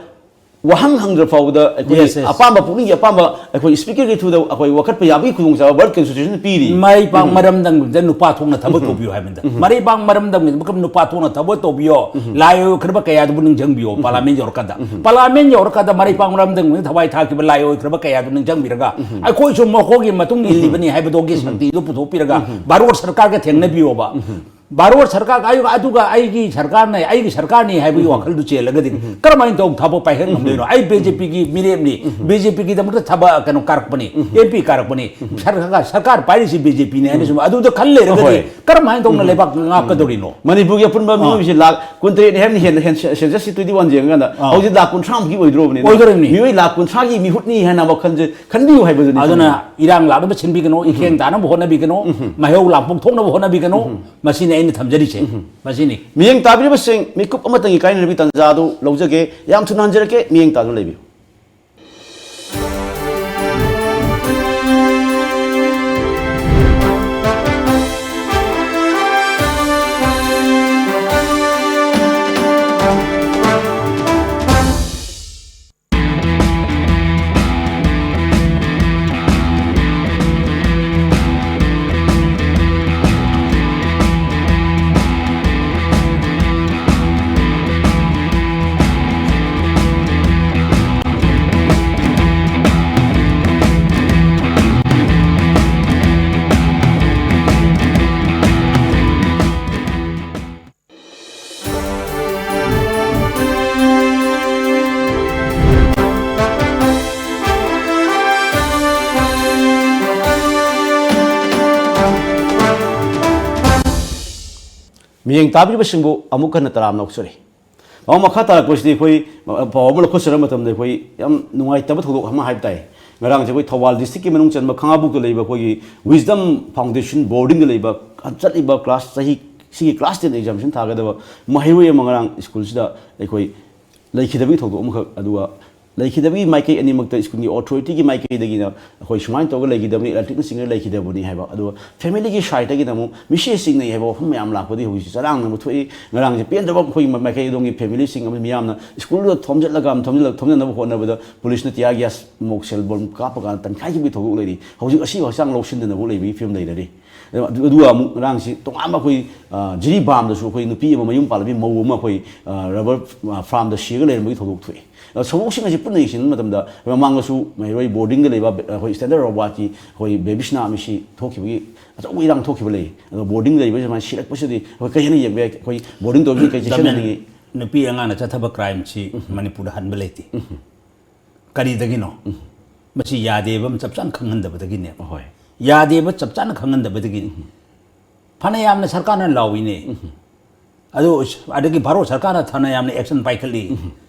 ꯋꯥꯍꯪ ꯍꯪꯗ꯭ꯔ ꯐꯥꯎꯕꯗ ꯑꯩꯈꯣꯏꯒꯤ Yes, yes. ꯑꯄꯥꯝꯕ, ꯄꯨꯛꯅꯤꯡꯒꯤ ꯑꯄꯥꯝꯕ ꯑꯩꯈꯣꯏ ꯁ꯭ꯄꯤꯀꯔꯒꯤ ꯊ꯭ꯔꯨꯗ ꯑꯩꯈꯣꯏ ꯋꯥꯀꯠꯄ ꯌꯥꯕꯒꯤ ꯈꯨꯗꯣꯡꯆꯥꯕ ꯋꯥꯔꯜ ꯀꯟꯁꯇꯤꯇ꯭ꯌꯨꯁꯟ ꯄꯤꯔꯤ꯫ ꯃꯔꯩ ꯄꯥꯛ ꯎꯝ꯫ ꯃꯔꯝꯗꯝꯗ ꯅꯨꯄꯥ ꯊꯣꯛꯅ ꯊꯕꯛ ꯎꯝ꯫ ꯇꯧꯕꯤꯌꯨ ꯍꯥꯏꯕꯅꯤꯗ꯫ ꯎꯝ꯫ ꯃꯔꯩ ꯄꯥꯛ ꯃꯔꯝꯗꯝꯗ ꯅꯨꯄꯥ ꯊꯣꯛꯅ ꯊꯕꯛ ꯇꯧꯕꯤꯌꯣ꯫ ꯎꯝ꯫ ꯂꯥꯏ ꯑꯣꯏꯈ꯭ꯔꯕ ꯀꯌꯥꯗꯨꯕꯨ ꯅꯤꯡꯁꯤꯡꯕꯤꯌꯣ꯫ ꯎꯝ꯫ ꯄꯥꯔꯂꯥꯃꯦꯟ ꯌꯧꯔꯀꯥꯟꯗ꯫ ꯎꯝ꯫ ꯄꯥꯔꯂꯥꯃꯦꯟ ꯌꯧꯔꯀꯥꯟꯗ ꯃꯔꯩ ꯄꯥꯛ ꯃꯔꯝꯗꯝꯗ ꯊꯋꯥꯏ ꯊꯥꯈꯤꯕ ꯂꯥꯏ ꯑꯣꯏꯈ꯭ꯔꯕ ꯀꯌꯥꯗꯨ ꯅꯤꯡꯁꯤꯡꯕꯤꯔꯒ ꯎꯝ꯫ ꯑꯩꯈꯣꯏꯁꯨ ꯃꯈꯣꯏꯒꯤ ꯃꯇꯨꯡ ꯏꯜꯂꯤꯕꯅꯤ ꯍꯥꯏꯕꯗꯨꯒꯤ ꯎꯝ꯫ ꯁꯛꯇꯤꯗꯨ ꯄꯨꯊꯣꯛꯄꯤꯔꯒ ꯎꯝ꯫ ꯚꯥꯔꯠ ꯁꯔꯀꯥꯔꯒ ꯊꯦꯡꯅꯕꯤꯌꯣꯕ꯫ ꯎꯝ꯫ ꯚꯥꯔꯠ ꯁꯔꯀꯥꯔ, ꯑꯗꯨꯒ, ꯑꯗꯨꯒ ꯑꯩꯒꯤ ꯁꯔꯀꯥꯔꯅ, ꯑꯩꯒꯤ ꯁꯔꯀꯥꯔꯅꯤ ꯍꯥꯏꯕꯒꯤ ꯎꯝ꯫ ꯋꯥꯈꯜꯗꯨ ꯆꯦꯜꯂꯒꯗꯤ ꯎꯝ꯫ ꯀꯔꯝꯍꯥꯏꯅ ꯇꯧ ꯊꯕꯛ ꯄꯥꯏꯈꯠ ꯎꯝ꯫ ꯉꯝꯗꯣꯏꯅꯣ? ꯑꯩ ꯕꯤ ꯖꯦ ꯄꯤꯒꯤ ꯃꯤꯔꯦꯞꯅꯤ, ꯎꯝ꯫ ꯕꯤ ꯖꯦ ꯄꯤꯒꯤꯗꯃꯛꯇ ꯊꯕꯛ, ꯀꯩꯅꯣ, ꯀꯥꯔꯛꯄꯅꯤ, ꯎꯝ꯫ ꯑꯦꯝ ꯄꯤ ꯀꯥꯔꯛꯄꯅꯤ, ꯎꯝ꯫ ꯁꯔꯀꯥꯔ, ꯁꯔꯀꯥꯔ ꯄꯥꯏꯔꯤꯁꯤ ꯕꯤ ꯖꯦ ꯄꯤꯅꯤ ꯍꯥꯏꯅ ꯁꯨꯝ ꯑꯗꯨꯗ ꯈꯜ ꯂꯩꯔꯒꯗꯤ ꯍꯣꯏ꯫ ꯀꯔꯝꯍꯥꯏꯅ ꯇꯧꯅ ꯎꯝ꯫ ꯂꯩꯕꯥꯛ ꯉꯥꯛꯀꯗꯧꯔꯤꯅꯣ? ꯎꯝ꯫ ꯃꯅꯤꯄꯨꯔꯒꯤ ꯑꯄꯨꯟꯕ ꯑꯥ꯫ ꯃꯤꯑꯣꯏꯁꯤ ꯂꯥꯈ ꯀꯨꯟꯇꯔꯦꯠꯅꯤ ꯍꯥꯏꯕꯅꯤ, ꯍꯦꯟ-, ꯍꯦꯟ-, ꯁꯦꯟꯁꯁꯁꯤ ꯇ꯭ꯋꯦꯟꯇꯤ ꯋꯥꯟ ꯌꯦꯡꯉꯀꯥꯟꯗ ꯑꯥ꯫ ꯍꯧꯖꯤꯛ ꯂꯥꯈ ꯀꯨꯟꯊ꯭ꯔꯥꯃꯨꯛꯀꯤ ꯑꯣꯏꯗ꯭ꯔꯣꯕꯅꯤ꯫ ꯑꯣꯏꯗꯣꯔꯤꯕꯅꯤ꯫ ꯃꯤꯑꯣꯏ ꯂꯥꯈ ꯀꯨꯟꯊ꯭ꯔꯥꯒꯤ ꯃꯤꯍꯨꯠꯅꯤ ꯍꯥꯏꯅ ꯋꯥꯈꯜꯁꯦ ꯈꯟꯕꯤꯌꯨ ꯍꯥꯏꯕꯗꯨꯅꯤ ꯑꯗꯨꯅ ꯁꯣꯝꯅ꯫ ꯏꯔꯥꯡ ꯂꯥꯛꯅꯕ ꯁꯤꯟꯕꯤꯒꯅꯨ, ꯎꯝ꯫ ꯏꯈꯦꯡ ꯇꯥꯅꯕ ꯍꯣꯠꯅꯕꯤꯒꯅꯨ, ꯎꯝ꯫ ꯃꯍꯩꯔꯣꯛ ꯂꯥꯡꯄꯣꯛ ꯊꯣꯛꯅꯕ ꯍꯣꯠꯅꯕꯤꯒꯅꯨ꯫ ꯎꯝ꯫ ꯃꯁꯤꯅꯤ ꯑꯩꯅ ꯊꯝꯖꯔꯤꯁꯦ꯫ ꯎꯝ꯫ ꯃꯁꯤꯅꯤ꯫ ꯃꯤꯠꯌꯦꯡ ꯇꯥꯕꯤꯔꯤꯕꯁꯤꯡ, ꯃꯤꯀꯨꯞ ꯑꯃꯇꯪꯒꯤ ꯀꯥꯏꯅꯅꯕꯒꯤ ꯇꯥꯟꯖꯥ ꯑꯗꯨ ꯂꯧꯖꯒꯦ꯫ ꯌꯥꯝ ꯊꯨꯅ ꯍꯟꯖꯔꯛꯀꯦ, ꯃꯤꯠꯌꯦꯡ ꯇꯥꯗꯨꯅ ꯂꯩꯕꯤꯌꯨ꯫ ꯃꯤꯠꯌꯦꯡ ꯇꯥꯕꯤꯔꯤꯕꯁꯤꯡꯕꯨ ꯑꯃꯨꯛ ꯍꯟꯅ ꯇꯔꯥꯝꯅ ꯑꯣꯛꯆꯔꯤ꯫ ꯑꯃ ꯃꯈꯥ ꯇꯥꯔꯛꯄꯁꯤꯗꯤ ꯑꯩꯈꯣꯏ, ꯑ, ꯄꯥꯎ ꯑꯃ ꯂꯧꯈꯠꯆꯔ ꯃꯇꯝꯗ ꯑꯩꯈꯣꯏ ꯌꯥꯝ ꯅꯨꯡꯉꯥꯏꯇꯕ ꯊꯧꯗꯣꯛ ꯑꯃ ꯍꯥꯏꯕ ꯇꯥꯏ꯫ ꯉꯔꯥꯡꯁꯦ ꯑꯩꯈꯣꯏ ꯊꯧꯕꯥꯜ districtꯀꯤ ꯃꯅꯨꯡ ꯆꯟꯕ ꯈꯥꯉꯕꯣꯛꯇ ꯂꯩꯕ ꯑꯩꯈꯣꯏꯒꯤ Wisdom Foundation boardingꯗ ꯂꯩꯕ ꯆꯠꯂꯤꯕ class, ꯆꯍꯤ ꯁꯤꯒꯤ class ten examination ꯊꯥꯒꯗꯕ ꯃꯍꯩꯔꯣꯏ ꯑꯃ ꯉꯔꯥꯡ ꯁ꯭ꯀꯨꯜꯁꯤꯗ ꯑꯩꯈꯣꯏ ꯂꯩꯈꯤꯗꯕꯒꯤ ꯊꯧꯗꯣꯛ ꯑꯃꯈꯛ, ꯑꯗꯨꯒ ꯂꯩꯈꯤꯗꯕꯒꯤ ꯃꯥꯏꯀꯩ ꯑꯅꯤꯃꯛꯇ ꯁ꯭ꯀꯨꯜꯒꯤ authorityꯒꯤ ꯃꯥꯏꯀꯩꯗꯒꯤꯅ ꯑꯩꯈꯣꯏ ꯁꯨꯃꯥꯏꯅ ꯇꯧꯔꯒ ꯂꯩꯈꯤꯗꯕꯅꯤ, electricꯅꯆꯤꯡꯕ ꯂꯩꯈꯤꯗꯕꯅꯤ ꯍꯥꯏꯕ, ꯑꯗꯨꯒ familyꯒꯤ sideꯇꯒꯤꯅ ꯑꯃꯨꯛ ꯃꯤꯁꯦ ꯆꯤꯡꯅꯩ ꯍꯥꯏꯕ ꯋꯥꯐꯝ ꯃꯌꯥꯝ ꯂꯥꯛꯄꯗꯒꯤ ꯍꯧꯖꯤꯛꯁꯤ ꯆꯔꯥꯡꯅꯕ ꯊꯣꯛꯏ꯫ ꯉꯔꯥꯡꯁꯦ ꯄꯦꯟꯗꯕ ꯑꯩꯈꯣꯏ ꯃꯥꯏꯀꯩ ꯑꯗꯣꯝꯒꯤ familyꯁꯤꯡ ꯑꯃꯗꯤ ꯃꯤꯌꯥꯝꯅ ꯁ꯭ꯀꯨꯜꯗꯨꯗ ꯊꯣꯝꯖꯤꯜꯂꯒ, ꯊꯣꯝꯖꯤꯜꯂꯒ, ꯊꯣꯝꯖꯤꯟꯅꯕ ꯍꯣꯠꯅꯕꯗ ꯄꯨꯂꯤꯁꯅ tear gas, ꯃꯣꯛ ꯁꯦꯜ ꯕꯣꯝ ꯀꯥꯞꯄ ꯀꯥꯟꯗ ꯇꯟꯈꯥꯏꯈꯤꯕꯒꯤ ꯊꯧꯗꯣꯛ ꯂꯩꯔꯤ꯫ ꯍꯧꯖꯤꯛ ꯑꯁꯤꯕ ꯍꯛꯆꯥꯡ ꯂꯧꯁꯤꯟꯗꯅꯕ ꯂꯩꯕꯒꯤ ꯐꯤꯕꯝ ꯂꯩꯅꯔꯤ꯫ ꯑꯗꯨ-, ꯑꯗꯨꯒ ꯑꯃꯨꯛ ꯉꯔꯥꯡꯁꯤ ꯇꯣꯉꯥꯟꯕ ꯑꯩꯈꯣꯏ, ꯑ, ꯖꯤꯔꯤꯕꯥꯝꯗꯁꯨ ꯑꯩꯈꯣꯏ ꯅꯨꯄꯤ ꯑꯃ, ꯃꯌꯨꯝ ꯄꯥꯜꯂꯕꯤ ꯃꯧ ꯑꯃ ꯑꯩꯈꯣꯏ, ꯑ, rubber, ꯑ, farmꯗ ꯁꯤꯔꯒ ꯂꯩꯔꯝꯕꯒꯤ ꯊꯧꯗꯣꯛ ꯊꯣꯛꯑꯦ꯫ ꯑꯗꯣ ꯊꯧꯗꯣꯛꯁꯤꯡ ꯑꯁꯤ ꯄꯨꯟꯅ ꯌꯦꯡꯁꯤꯟꯕ ꯃꯇꯝꯗ ꯃꯃꯥꯡꯗꯁꯨ ꯃꯍꯩꯔꯣꯏ boardingꯗ ꯂꯩꯕ ꯑꯩꯈꯣꯏ Standard Robertꯀꯤ ꯑꯩꯈꯣꯏ baby ꯁꯅꯥ ꯑꯃ ꯁꯤ ꯊꯣꯛꯈꯤꯕꯒꯤ ꯑꯆꯧꯕ ꯏꯔꯥꯡ ꯊꯣꯛꯈꯤꯕ ꯂꯩ꯫ ꯑꯗꯣ boardingꯗ ꯂꯩꯕꯁꯤ ꯁꯨꯃꯥꯏꯅ ꯁꯤꯔꯛꯄꯁꯤꯗꯤ ꯑꯩꯈꯣꯏ ꯀꯔꯤ ꯍꯥꯏꯅ ꯌꯦꯡꯕ ꯌꯥꯏ? ꯑꯩꯈꯣꯏ boarding ꯇꯧꯕꯁꯤꯅ ꯀꯔꯤ ꯆꯦꯛꯁꯤꯟꯍꯟꯅꯤꯡꯉꯤ? ꯅꯨꯄꯤ ꯑꯉꯥꯡꯅ ꯆꯠꯊꯕ crimeꯁꯤ ꯃꯅꯤꯄꯨꯔꯗ ꯍꯟꯕ ꯂꯩꯇꯦ꯫ ꯀꯔꯤꯗꯒꯤꯅꯣ? ꯃꯁꯤ ꯌꯥꯗꯦꯕ ꯑꯃ ꯆꯞ ꯆꯥꯅ ꯈꯪꯍꯟꯗꯕꯗꯒꯤꯅꯦꯕ꯫ ꯍꯣꯏ꯫ ꯌꯥꯗꯦꯕ ꯆꯞ ꯆꯥꯅ ꯈꯪꯍꯟꯗꯕꯗꯒꯤꯅꯤ꯫ ꯐꯅ ꯌꯥꯝꯅ ꯁꯔꯀꯥꯔꯅ ꯂꯥꯎꯏꯅꯦ꯫ ꯑꯗꯨ ꯑꯗꯒꯤ ꯚꯥꯔꯠ ꯁꯔꯀꯥꯔꯅ ꯐꯅ ꯌꯥꯝꯅ action ꯄꯥꯏꯈꯠꯂꯤ꯫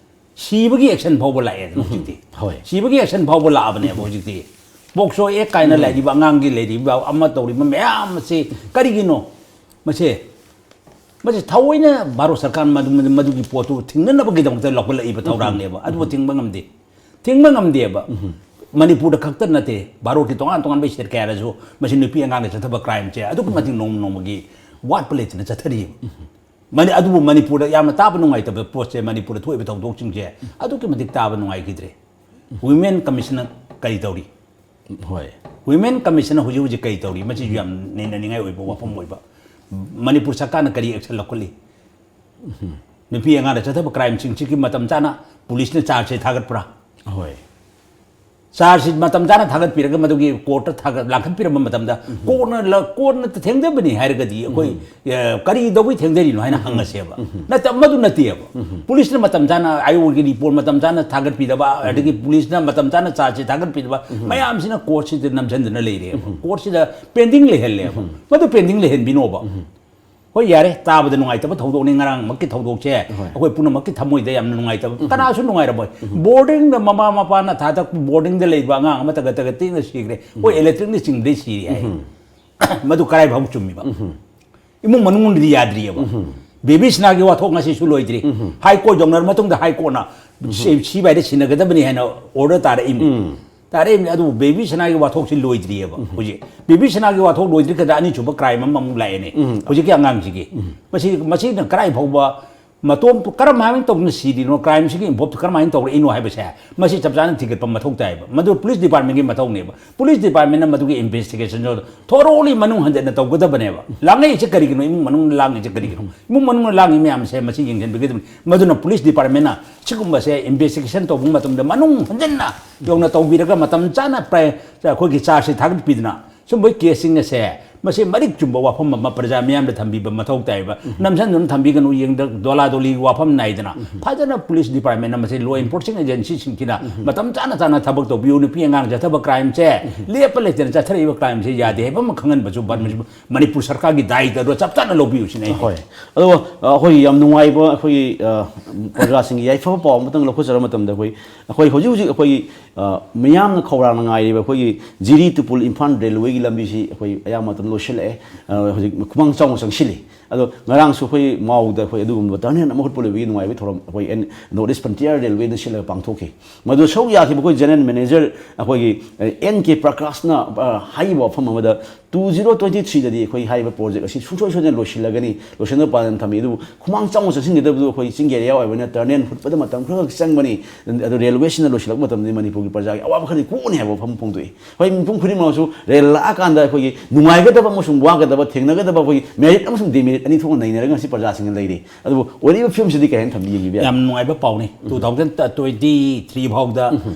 ꯁꯤꯕꯒꯤ action ꯐꯥꯎꯕ ꯂꯥꯛꯑꯦ ꯍꯧꯖꯤꯛꯇꯤ꯫ ꯍꯣꯏ꯫ ꯁꯤꯕꯒꯤ action ꯐꯥꯎꯕ ꯂꯥꯛꯑꯕꯅꯦꯕ ꯍꯧꯖꯤꯛꯇꯤ꯫ POCSO Act ꯀꯥꯏꯅ ꯂꯩꯔꯤꯕ, ꯑꯉꯥꯡꯒꯤ ꯂꯩꯔꯤꯕ ꯑꯃ ꯇꯧꯔꯤꯕ ꯃꯌꯥꯝ ꯑꯁꯤ ꯀꯔꯤꯒꯤꯅꯣ? ꯃꯁꯦ, ꯃꯁꯤ ꯊꯑꯣꯏꯅ ꯚꯥꯔꯠ ꯁꯔꯀꯥꯔ ꯃꯗꯨ-, ꯃꯗꯨꯒꯤ ꯄꯣꯠꯇꯨ ꯊꯤꯡꯅꯅꯕꯒꯤꯗꯃꯛꯇ ꯂꯧꯈꯠꯂꯛꯏꯕ ꯊꯧꯔꯥꯡꯅꯦꯕ꯫ ꯑꯗꯨꯕꯨ ꯊꯤꯡꯕ ꯉꯝꯗꯦ꯫ ꯊꯤꯡꯕ ꯉꯝꯗꯦꯕ꯫ ꯃꯅꯤꯄꯨꯔꯗ ꯈꯛꯇ ꯅꯠꯇꯦ, ꯚꯥꯔꯠꯀꯤ ꯇꯣꯉꯥꯟ ꯇꯣꯉꯥꯟꯕ state ꯀꯌꯥꯗꯁꯨ ꯃꯁꯤ ꯅꯨꯄꯤ ꯑꯉꯥꯡꯗ ꯆꯠꯊꯕ crimeꯁꯦ ꯑꯗꯨꯛꯀꯤ ꯃꯇꯤꯛ ꯅꯣꯡꯃ ꯅꯣꯡꯃꯒꯤ ꯋꯥꯠꯄ ꯂꯩꯇꯅ ꯆꯠꯊꯔꯤꯕ꯫ ꯃꯅꯤ-, ꯑꯗꯨꯕꯨ ꯃꯅꯤꯄꯨꯔꯗ ꯌꯥꯝꯅ ꯇꯥꯕ ꯅꯨꯡꯉꯥꯏꯇꯕ ꯄꯣꯠꯁꯦ, ꯃꯅꯤꯄꯨꯔꯗ ꯊꯣꯛꯏꯕ ꯊꯧꯗꯣꯛꯁꯤꯡꯁꯦ ꯑꯗꯨꯛꯀꯤ ꯃꯇꯤꯛ ꯇꯥꯕ ꯅꯨꯡꯉꯥꯏꯈꯤꯗ꯭ꯔꯦ꯫ Women Commissionꯅ ꯀꯔꯤ ꯇꯧꯔꯤ? ꯍꯣꯏ꯫ Women Commissionꯅ ꯍꯧꯖꯤꯛ ꯍꯧꯖꯤꯛ ꯀꯔꯤ ꯇꯧꯔꯤ? ꯃꯁꯤꯁꯨ ꯌꯥꯝ ꯅꯩꯅꯅꯤꯡꯉꯥꯏ ꯑꯣꯏꯕ ꯋꯥꯐꯝ ꯑꯣꯏꯕ꯫ ꯃꯅꯤꯄꯨꯔ ꯁꯔꯀꯥꯔꯅ ꯀꯔꯤ action ꯂꯧꯈꯠꯂꯤ? ꯅꯨꯄꯤ ꯑꯉꯥꯡꯗ ꯆꯠꯊꯕ crimeꯁꯤꯡꯁꯤꯒꯤ ꯃꯇꯝ ꯆꯥꯅ ꯄꯨꯂꯤꯁꯅ chargeꯁꯦ ꯊꯥꯒꯠꯄ꯭ꯔꯥ? ꯍꯣꯏ꯫ Chargeꯁꯤ ꯃꯇꯝ ꯆꯥꯅ ꯊꯥꯒꯠꯄꯤꯔꯒ ꯃꯗꯨꯒꯤ courtꯇ ꯊꯥꯒꯠ-, ꯂꯥꯡꯈꯠꯄꯤꯔꯝꯕ ꯃꯇꯝꯗ courtꯅ ꯂ-, courtꯅ ꯊꯦꯡꯊꯕꯅꯤ ꯍꯥꯏꯔꯒꯗꯤ ꯑꯩꯈꯣꯏ, ꯑ, ꯀꯔꯤ ꯇꯧꯕꯩ ꯊꯦꯡꯊꯔꯤꯅꯣ ꯍꯥꯏꯅ ꯍꯪꯉꯁꯦꯕ꯫ ꯅꯠꯇ-, ꯃꯗꯨ ꯅꯠꯇꯦꯕ꯫ ꯄꯨꯂꯤꯁꯅ ꯃꯇꯝ ꯆꯥꯅ, ꯑꯥꯏ ꯑꯣꯒꯤ report ꯃꯇꯝ ꯆꯥꯅ ꯊꯥꯒꯠꯄꯤꯗꯕ, ꯑꯗꯒꯤ ꯄꯨꯂꯤꯁꯅ ꯃꯇꯝ ꯆꯥꯅ chargeꯁꯦ ꯊꯥꯒꯠꯄꯤꯗꯕ, ꯃꯌꯥꯝꯁꯤꯅ courtꯁꯤꯗ ꯅꯝꯁꯤꯟꯗꯅ ꯂꯩꯔꯦꯕ꯫ Courtꯁꯤꯗ pending ꯂꯩꯍꯜꯂꯦꯕ꯫ ꯃꯗꯨ pending ꯂꯩꯍꯟꯕꯤꯅꯣꯕ꯫ ꯍꯣꯏ, ꯌꯥꯔꯦ, ꯇꯥꯕꯗ ꯅꯨꯡꯉꯥꯏꯇꯕ ꯊꯧꯗꯣꯛꯅꯤ ꯉꯔꯥꯡꯃꯛꯀꯤ ꯊꯧꯗꯣꯛꯁꯦ꯫ ꯑꯩꯈꯣꯏ ꯄꯨꯝꯅꯃꯛꯀꯤ ꯊꯃꯣꯏꯗ ꯌꯥꯝꯅ ꯅꯨꯡꯉꯥꯏꯇꯕ, ꯀꯅꯥꯁꯨ ꯅꯨꯡꯉꯥꯏꯔꯝꯃꯣꯏ꯫ ꯕꯣꯔꯗꯤꯡꯗ ꯃꯃꯥ ꯃꯄꯥꯅ ꯊꯥꯗ ꯕꯣꯔꯗꯤꯡꯗ ꯂꯩꯕ ꯑꯉꯥꯡ ꯑꯃ ꯇꯒꯠ ꯇꯒꯠ ꯇꯦꯛꯅ ꯁꯤꯈ꯭ꯔꯦ꯫ ꯍꯣꯏ, ꯏꯂꯦꯛꯇ꯭ꯔꯤꯛꯅ ꯆꯤꯡꯕꯗꯩ ꯁꯤꯔꯤ ꯍꯥꯏ꯫ ꯃꯗꯨ ꯀꯔꯥꯏ ꯐꯥꯎ ꯆꯨꯝꯃꯤꯕ? ꯏꯃꯨꯡ ꯃꯅꯨꯡꯗꯤ ꯌꯥꯗ꯭ꯔꯤꯑꯕ꯫ ꯕꯦꯕꯤ ꯁꯅꯥꯒꯤ ꯋꯥꯊꯣꯛ ꯉꯁꯤꯁꯨ ꯂꯣꯏꯗ꯭ꯔꯤ꯫ ꯍꯥꯏ ꯀꯣꯔꯠ ꯌꯧꯅꯔ ꯃꯇꯨꯡꯗ ꯍꯥꯏ ꯀꯣꯔꯠꯅ ꯁꯤ-, ꯁꯤꯕꯥꯏꯗ ꯁꯤꯟꯅꯒꯗꯕꯅꯤ ꯍꯥꯏꯅ ꯑꯣꯔꯗꯔ ꯇꯥꯔꯛꯏꯕꯅꯤ꯫ ꯇꯥꯔꯛꯏꯕꯅꯤ꯫ ꯑꯗꯨꯕꯨ ꯕꯦꯕꯤ ꯁꯅꯥꯒꯤ ꯋꯥꯊꯣꯛꯁꯤ ꯂꯣꯏꯗ꯭ꯔꯤꯑꯕ ꯍꯧꯖꯤꯛ꯫ ꯕꯦꯕꯤ ꯁꯅꯥꯒꯤ ꯋꯥꯊꯣꯛ ꯂꯣꯏꯗ꯭ꯔꯤ ꯀꯥꯟꯗ ꯑꯅꯤꯁꯨꯕ ꯀ꯭ꯔꯥꯏꯝ ꯑꯃꯃꯨꯛ ꯂꯥꯛꯑꯦꯅꯦ꯫ ꯍꯧꯖꯤꯛꯀꯤ ꯑꯉꯥꯡꯁꯤꯒꯤ꯫ ꯃꯁꯤ, ꯃꯁꯤꯅ ꯀꯔꯥꯏ ꯐꯥꯎꯕ ꯃꯇꯣꯝ ꯀꯔꯝꯍꯥꯏꯅ ꯇꯧꯗꯅ ꯁꯤꯔꯤꯅꯣ, ꯀ꯭ꯔꯥꯏꯝꯁꯤꯒꯤ ꯏꯟꯚꯣꯜꯞ ꯀꯔꯝꯍꯥꯏꯅ ꯇꯧꯔꯛꯏꯅꯣ ꯍꯥꯏꯕꯁꯦ ꯃꯁꯤ ꯆꯞ ꯆꯥꯅ ꯊꯤꯒꯠꯄ ꯃꯊꯧ ꯇꯥꯏꯕ꯫ ꯃꯗꯨ ꯄꯨꯂꯤꯁ ꯗꯤꯄꯥꯔꯠꯃꯦꯟꯒꯤ ꯃꯊꯧꯅꯦꯕ꯫ ꯄꯨꯂꯤꯁ ꯗꯤꯄꯥꯔꯠꯃꯦꯟꯅ ꯃꯗꯨꯒꯤ ꯏꯟꯚꯦꯁꯇꯤꯒꯦꯁꯟꯗꯣ ꯊꯣꯔꯣꯂꯤ ꯃꯅꯨꯡ ꯍꯟꯖꯟꯅ ꯇꯧꯒꯗꯕꯅꯦꯕ꯫ ꯂꯥꯡꯉꯛꯏꯁꯦ ꯀꯔꯤꯒꯤꯅꯣ? ꯏꯃꯨꯡ ꯃꯅꯨꯡꯗ ꯂꯥꯡꯉꯤꯁꯦ ꯀꯔꯤꯒꯤꯅꯣ? ꯏꯃꯨꯡ ꯃꯅꯨꯡꯗ ꯂꯥꯡꯉꯤ ꯃꯌꯥꯝꯁꯦ ꯃꯁꯤ ꯌꯦꯡꯁꯤꯟꯕꯤꯒꯗꯕꯅꯤ꯫ ꯃꯗꯨꯅ ꯄꯨꯂꯤꯁ ꯗꯤꯄꯥꯔꯠꯃꯦꯟꯅ ꯁꯤꯒꯨꯝꯕꯁꯦ ꯏꯟꯚꯦꯁꯇꯤꯒꯦꯁꯟ ꯇꯧꯕ ꯃꯇꯝꯗ ꯃꯅꯨꯡ ꯍꯟꯖꯟꯅ ꯌꯧꯅ ꯇꯧꯕꯤꯔꯒ ꯃꯇꯝ ꯆꯥꯅ ꯄ꯭ꯔ-, ꯑꯩꯈꯣꯏꯒꯤ ꯆꯥꯔꯖꯁꯤ ꯊꯥꯒꯠꯄꯤꯗꯅ ꯁꯨꯝꯕꯒꯤ ꯀꯦꯁꯁꯤꯡ ꯑꯁꯦ ꯃꯁꯤ ꯃꯔꯤꯛ ꯆꯨꯝꯕ ꯋꯥꯐꯝ ꯑꯃ ꯄ꯭ꯔꯖꯥ ꯃꯤꯌꯥꯝꯗ ꯊꯝꯕꯤꯕ ꯃꯊꯧ ꯇꯥꯏꯕ꯫ ꯅꯝꯁꯟꯗꯨꯅ ꯊꯝꯕꯤꯒꯅꯨ, ꯌꯦꯡꯗ ꯗꯣꯂꯥ ꯗꯣꯂꯤ ꯋꯥꯐꯝ ꯅꯥꯏꯗꯅ ꯐꯖꯅ ꯄꯨꯂꯤꯁ ꯗꯤꯄꯥꯔꯠꯃꯦꯟ ꯑꯃꯁꯦ, ꯂꯣ ꯏꯟꯐꯣꯔꯁꯤꯡ ꯑꯦꯖꯦꯟꯁꯤꯁꯤꯡꯁꯤꯅ ꯃꯇꯝ ꯆꯥꯅ ꯆꯥꯅ ꯊꯕꯛ ꯇꯧꯕꯤꯌꯨ꯫ ꯅꯨꯄꯤ ꯑꯉꯥꯡ ꯆꯠꯊꯕ ꯀ꯭ꯔꯥꯏꯝꯁꯦ ꯂꯦꯞꯄ ꯂꯩꯇꯅ ꯆꯠꯊꯔꯛꯏꯕ ꯀ꯭ꯔꯥꯏꯝꯁꯦ ꯌꯥꯗꯦ ꯍꯥꯏꯕ ꯑꯃ ꯈꯪꯍꯟꯕꯁꯨ ꯃꯅꯤꯄꯨꯔ ꯁꯔꯀꯥꯔꯒꯤ ꯗꯥꯏꯇ ꯑꯗꯣ ꯆꯞ ꯆꯥꯅ ꯂꯧꯕꯤꯌꯨ ꯁꯤꯅꯦ ꯑꯩꯒꯤ꯫ ꯍꯣꯏ꯫ ꯑꯗꯣ, ꯑ, ꯑꯩꯈꯣꯏꯒꯤ ꯌꯥꯝ ꯅꯨꯡꯉꯥꯏꯕ, ꯑꯩꯈꯣꯏꯒꯤ, ꯑ, ꯄ꯭ꯔꯖꯥꯁꯤꯡꯒꯤ ꯌꯥꯏꯐꯕ ꯄꯥꯎ ꯑꯃꯇꯪ ꯂꯧꯈꯠꯆꯔ ꯃꯇꯝꯗ ꯑꯩꯈꯣꯏ, ꯑꯩꯈꯣꯏ ꯍꯧꯖꯤꯛ ꯍꯧꯖꯤꯛ ꯑꯩꯈꯣꯏꯒꯤ, ꯑ, ꯃꯤꯌꯥꯝꯅ ꯈꯧꯔꯥꯡꯅ ꯉꯥꯏꯔꯤꯕ ꯑꯩꯈꯣꯏꯒꯤ ꯖꯤꯔꯤ ꯇꯨꯄꯨꯜ ꯏꯝꯐꯥꯜ ꯔꯦꯜꯋꯦꯒꯤ ꯂꯝꯕꯤꯁꯤ ꯑꯩꯈꯣꯏ ꯑꯌꯥꯝꯕ ꯃꯇꯝ ꯂꯣꯏꯁꯤꯜꯂꯛꯑꯦ꯫ ꯑ, ꯍꯧꯖꯤꯛ ꯈꯨꯃꯥꯡ ꯆꯥꯎꯅ ꯆꯪꯁꯤꯜꯂꯤ꯫ ꯑꯗꯣ ꯉꯔꯥꯡꯁꯨ ꯑꯩꯈꯣꯏ ꯃꯥꯎꯗ ꯑꯩꯈꯣꯏ ꯑꯗꯨꯒꯨꯝꯕ ꯇꯔꯅꯦꯜ ꯑꯃ ꯍꯨꯠꯄ ꯂꯣꯏꯕꯒꯤ ꯅꯨꯡꯉꯥꯏꯕꯒꯤ ꯊꯧꯔꯝ ꯑꯩꯈꯣꯏ ꯑꯦꯟ-, ꯅꯣꯔꯠ ꯏꯁ ꯐ꯭ꯔꯟꯇꯤꯌꯔ ꯔꯦꯜꯋꯦꯅ ꯁꯤꯜꯂꯒ ꯄꯥꯡꯊꯣꯛꯈꯤ꯫ ꯃꯗꯨ ꯁꯔꯨꯛ ꯌꯥꯈꯤꯕ ꯑꯩꯈꯣꯏ ꯖꯦꯅꯔꯦꯜ ꯃꯦꯅꯦꯖꯔ ꯑꯩꯈꯣꯏꯒꯤ, ꯑ, ꯑꯦꯟ ꯀꯦ ꯄ꯭ꯔꯀꯥꯁꯅ, ꯑ, ꯍꯥꯏꯔꯤꯕ ꯋꯥꯐꯝ ꯑꯃꯗ, two zero twenty three ꯗꯗꯤ ꯑꯩꯈꯣꯏ ꯍꯥꯏꯔꯤꯕ ꯄ꯭ꯔꯣꯖꯦꯛ ꯑꯁꯤ ꯁꯨꯡꯁꯣꯏ ꯁꯣꯏꯗꯅ ꯂꯣꯏꯁꯤꯜꯂꯒꯅꯤ, ꯂꯣꯏꯁꯤꯟꯅꯕ ꯄꯥꯟꯗꯝ ꯊꯝꯃꯤ꯫ ꯑꯗꯨꯕꯨ ꯈꯨꯃꯥꯡ ꯆꯥꯎꯅ ꯆꯪꯁꯤꯟꯒꯗꯕꯗꯨ ꯑꯩꯈꯣꯏ ꯆꯤꯡꯒꯤ ꯑꯦꯔꯤꯌꯥ ꯑꯣꯏꯕꯅꯤꯅ ꯇꯔꯅꯦꯜ ꯍꯨꯠꯄꯗ ꯃꯇꯝ ꯈꯔ ꯈꯛ ꯆꯪꯕꯅꯤ꯫ ꯑꯗꯨ ꯔꯦꯜꯋꯦꯁꯤꯅ ꯂꯣꯏꯁꯤꯜꯂꯛꯄ ꯃꯇꯝꯗꯗꯤ ꯃꯅꯤꯄꯨꯔꯒꯤ ꯄ꯭ꯔꯖꯥꯒꯤ ꯑꯋꯥꯕ ꯈꯔꯗꯤ ꯀꯣꯛꯅꯤ ꯍꯥꯏꯕ ꯋꯥꯐꯝ ꯐꯣꯡꯗꯣꯛꯏ꯫ ꯍꯣꯏ, ꯃꯤꯄꯨꯝ ꯈꯨꯗꯤꯡꯃꯛꯁꯨ ꯔꯦꯜ ꯂꯥꯛꯑꯀꯥꯟꯗ ꯑꯩꯈꯣꯏꯒꯤ ꯅꯨꯡꯉꯥꯏꯒꯗꯕ ꯑꯃꯁꯨꯡ ꯋꯥꯒꯗꯕ, ꯊꯦꯡꯅꯒꯗꯕ ꯑꯩꯈꯣꯏꯒꯤ ꯃꯦꯔꯤꯠ ꯑꯃꯁꯨꯡ ꯗꯤꯃꯦꯔꯤꯠ ꯑꯅꯤ ꯊꯣꯛꯅ ꯅꯩꯅꯔꯒ ꯉꯁꯤ ꯄ꯭ꯔꯖꯥꯁꯤꯡꯅ ꯂꯩꯔꯤ꯫ ꯑꯗꯨꯕꯨ ꯑꯣꯏꯔꯤꯕ ꯐꯤꯕꯝꯁꯤꯗꯤ ꯀꯩ ꯍꯥꯏꯅ ꯊꯝꯕꯤ, ꯌꯦꯡꯕꯤꯕ ꯌꯥꯏ? ꯌꯥꯝ ꯅꯨꯡꯉꯥꯏꯕ ꯄꯥꯎꯅꯤ꯫ Two thousand twenty three ꯐꯥꯎꯗ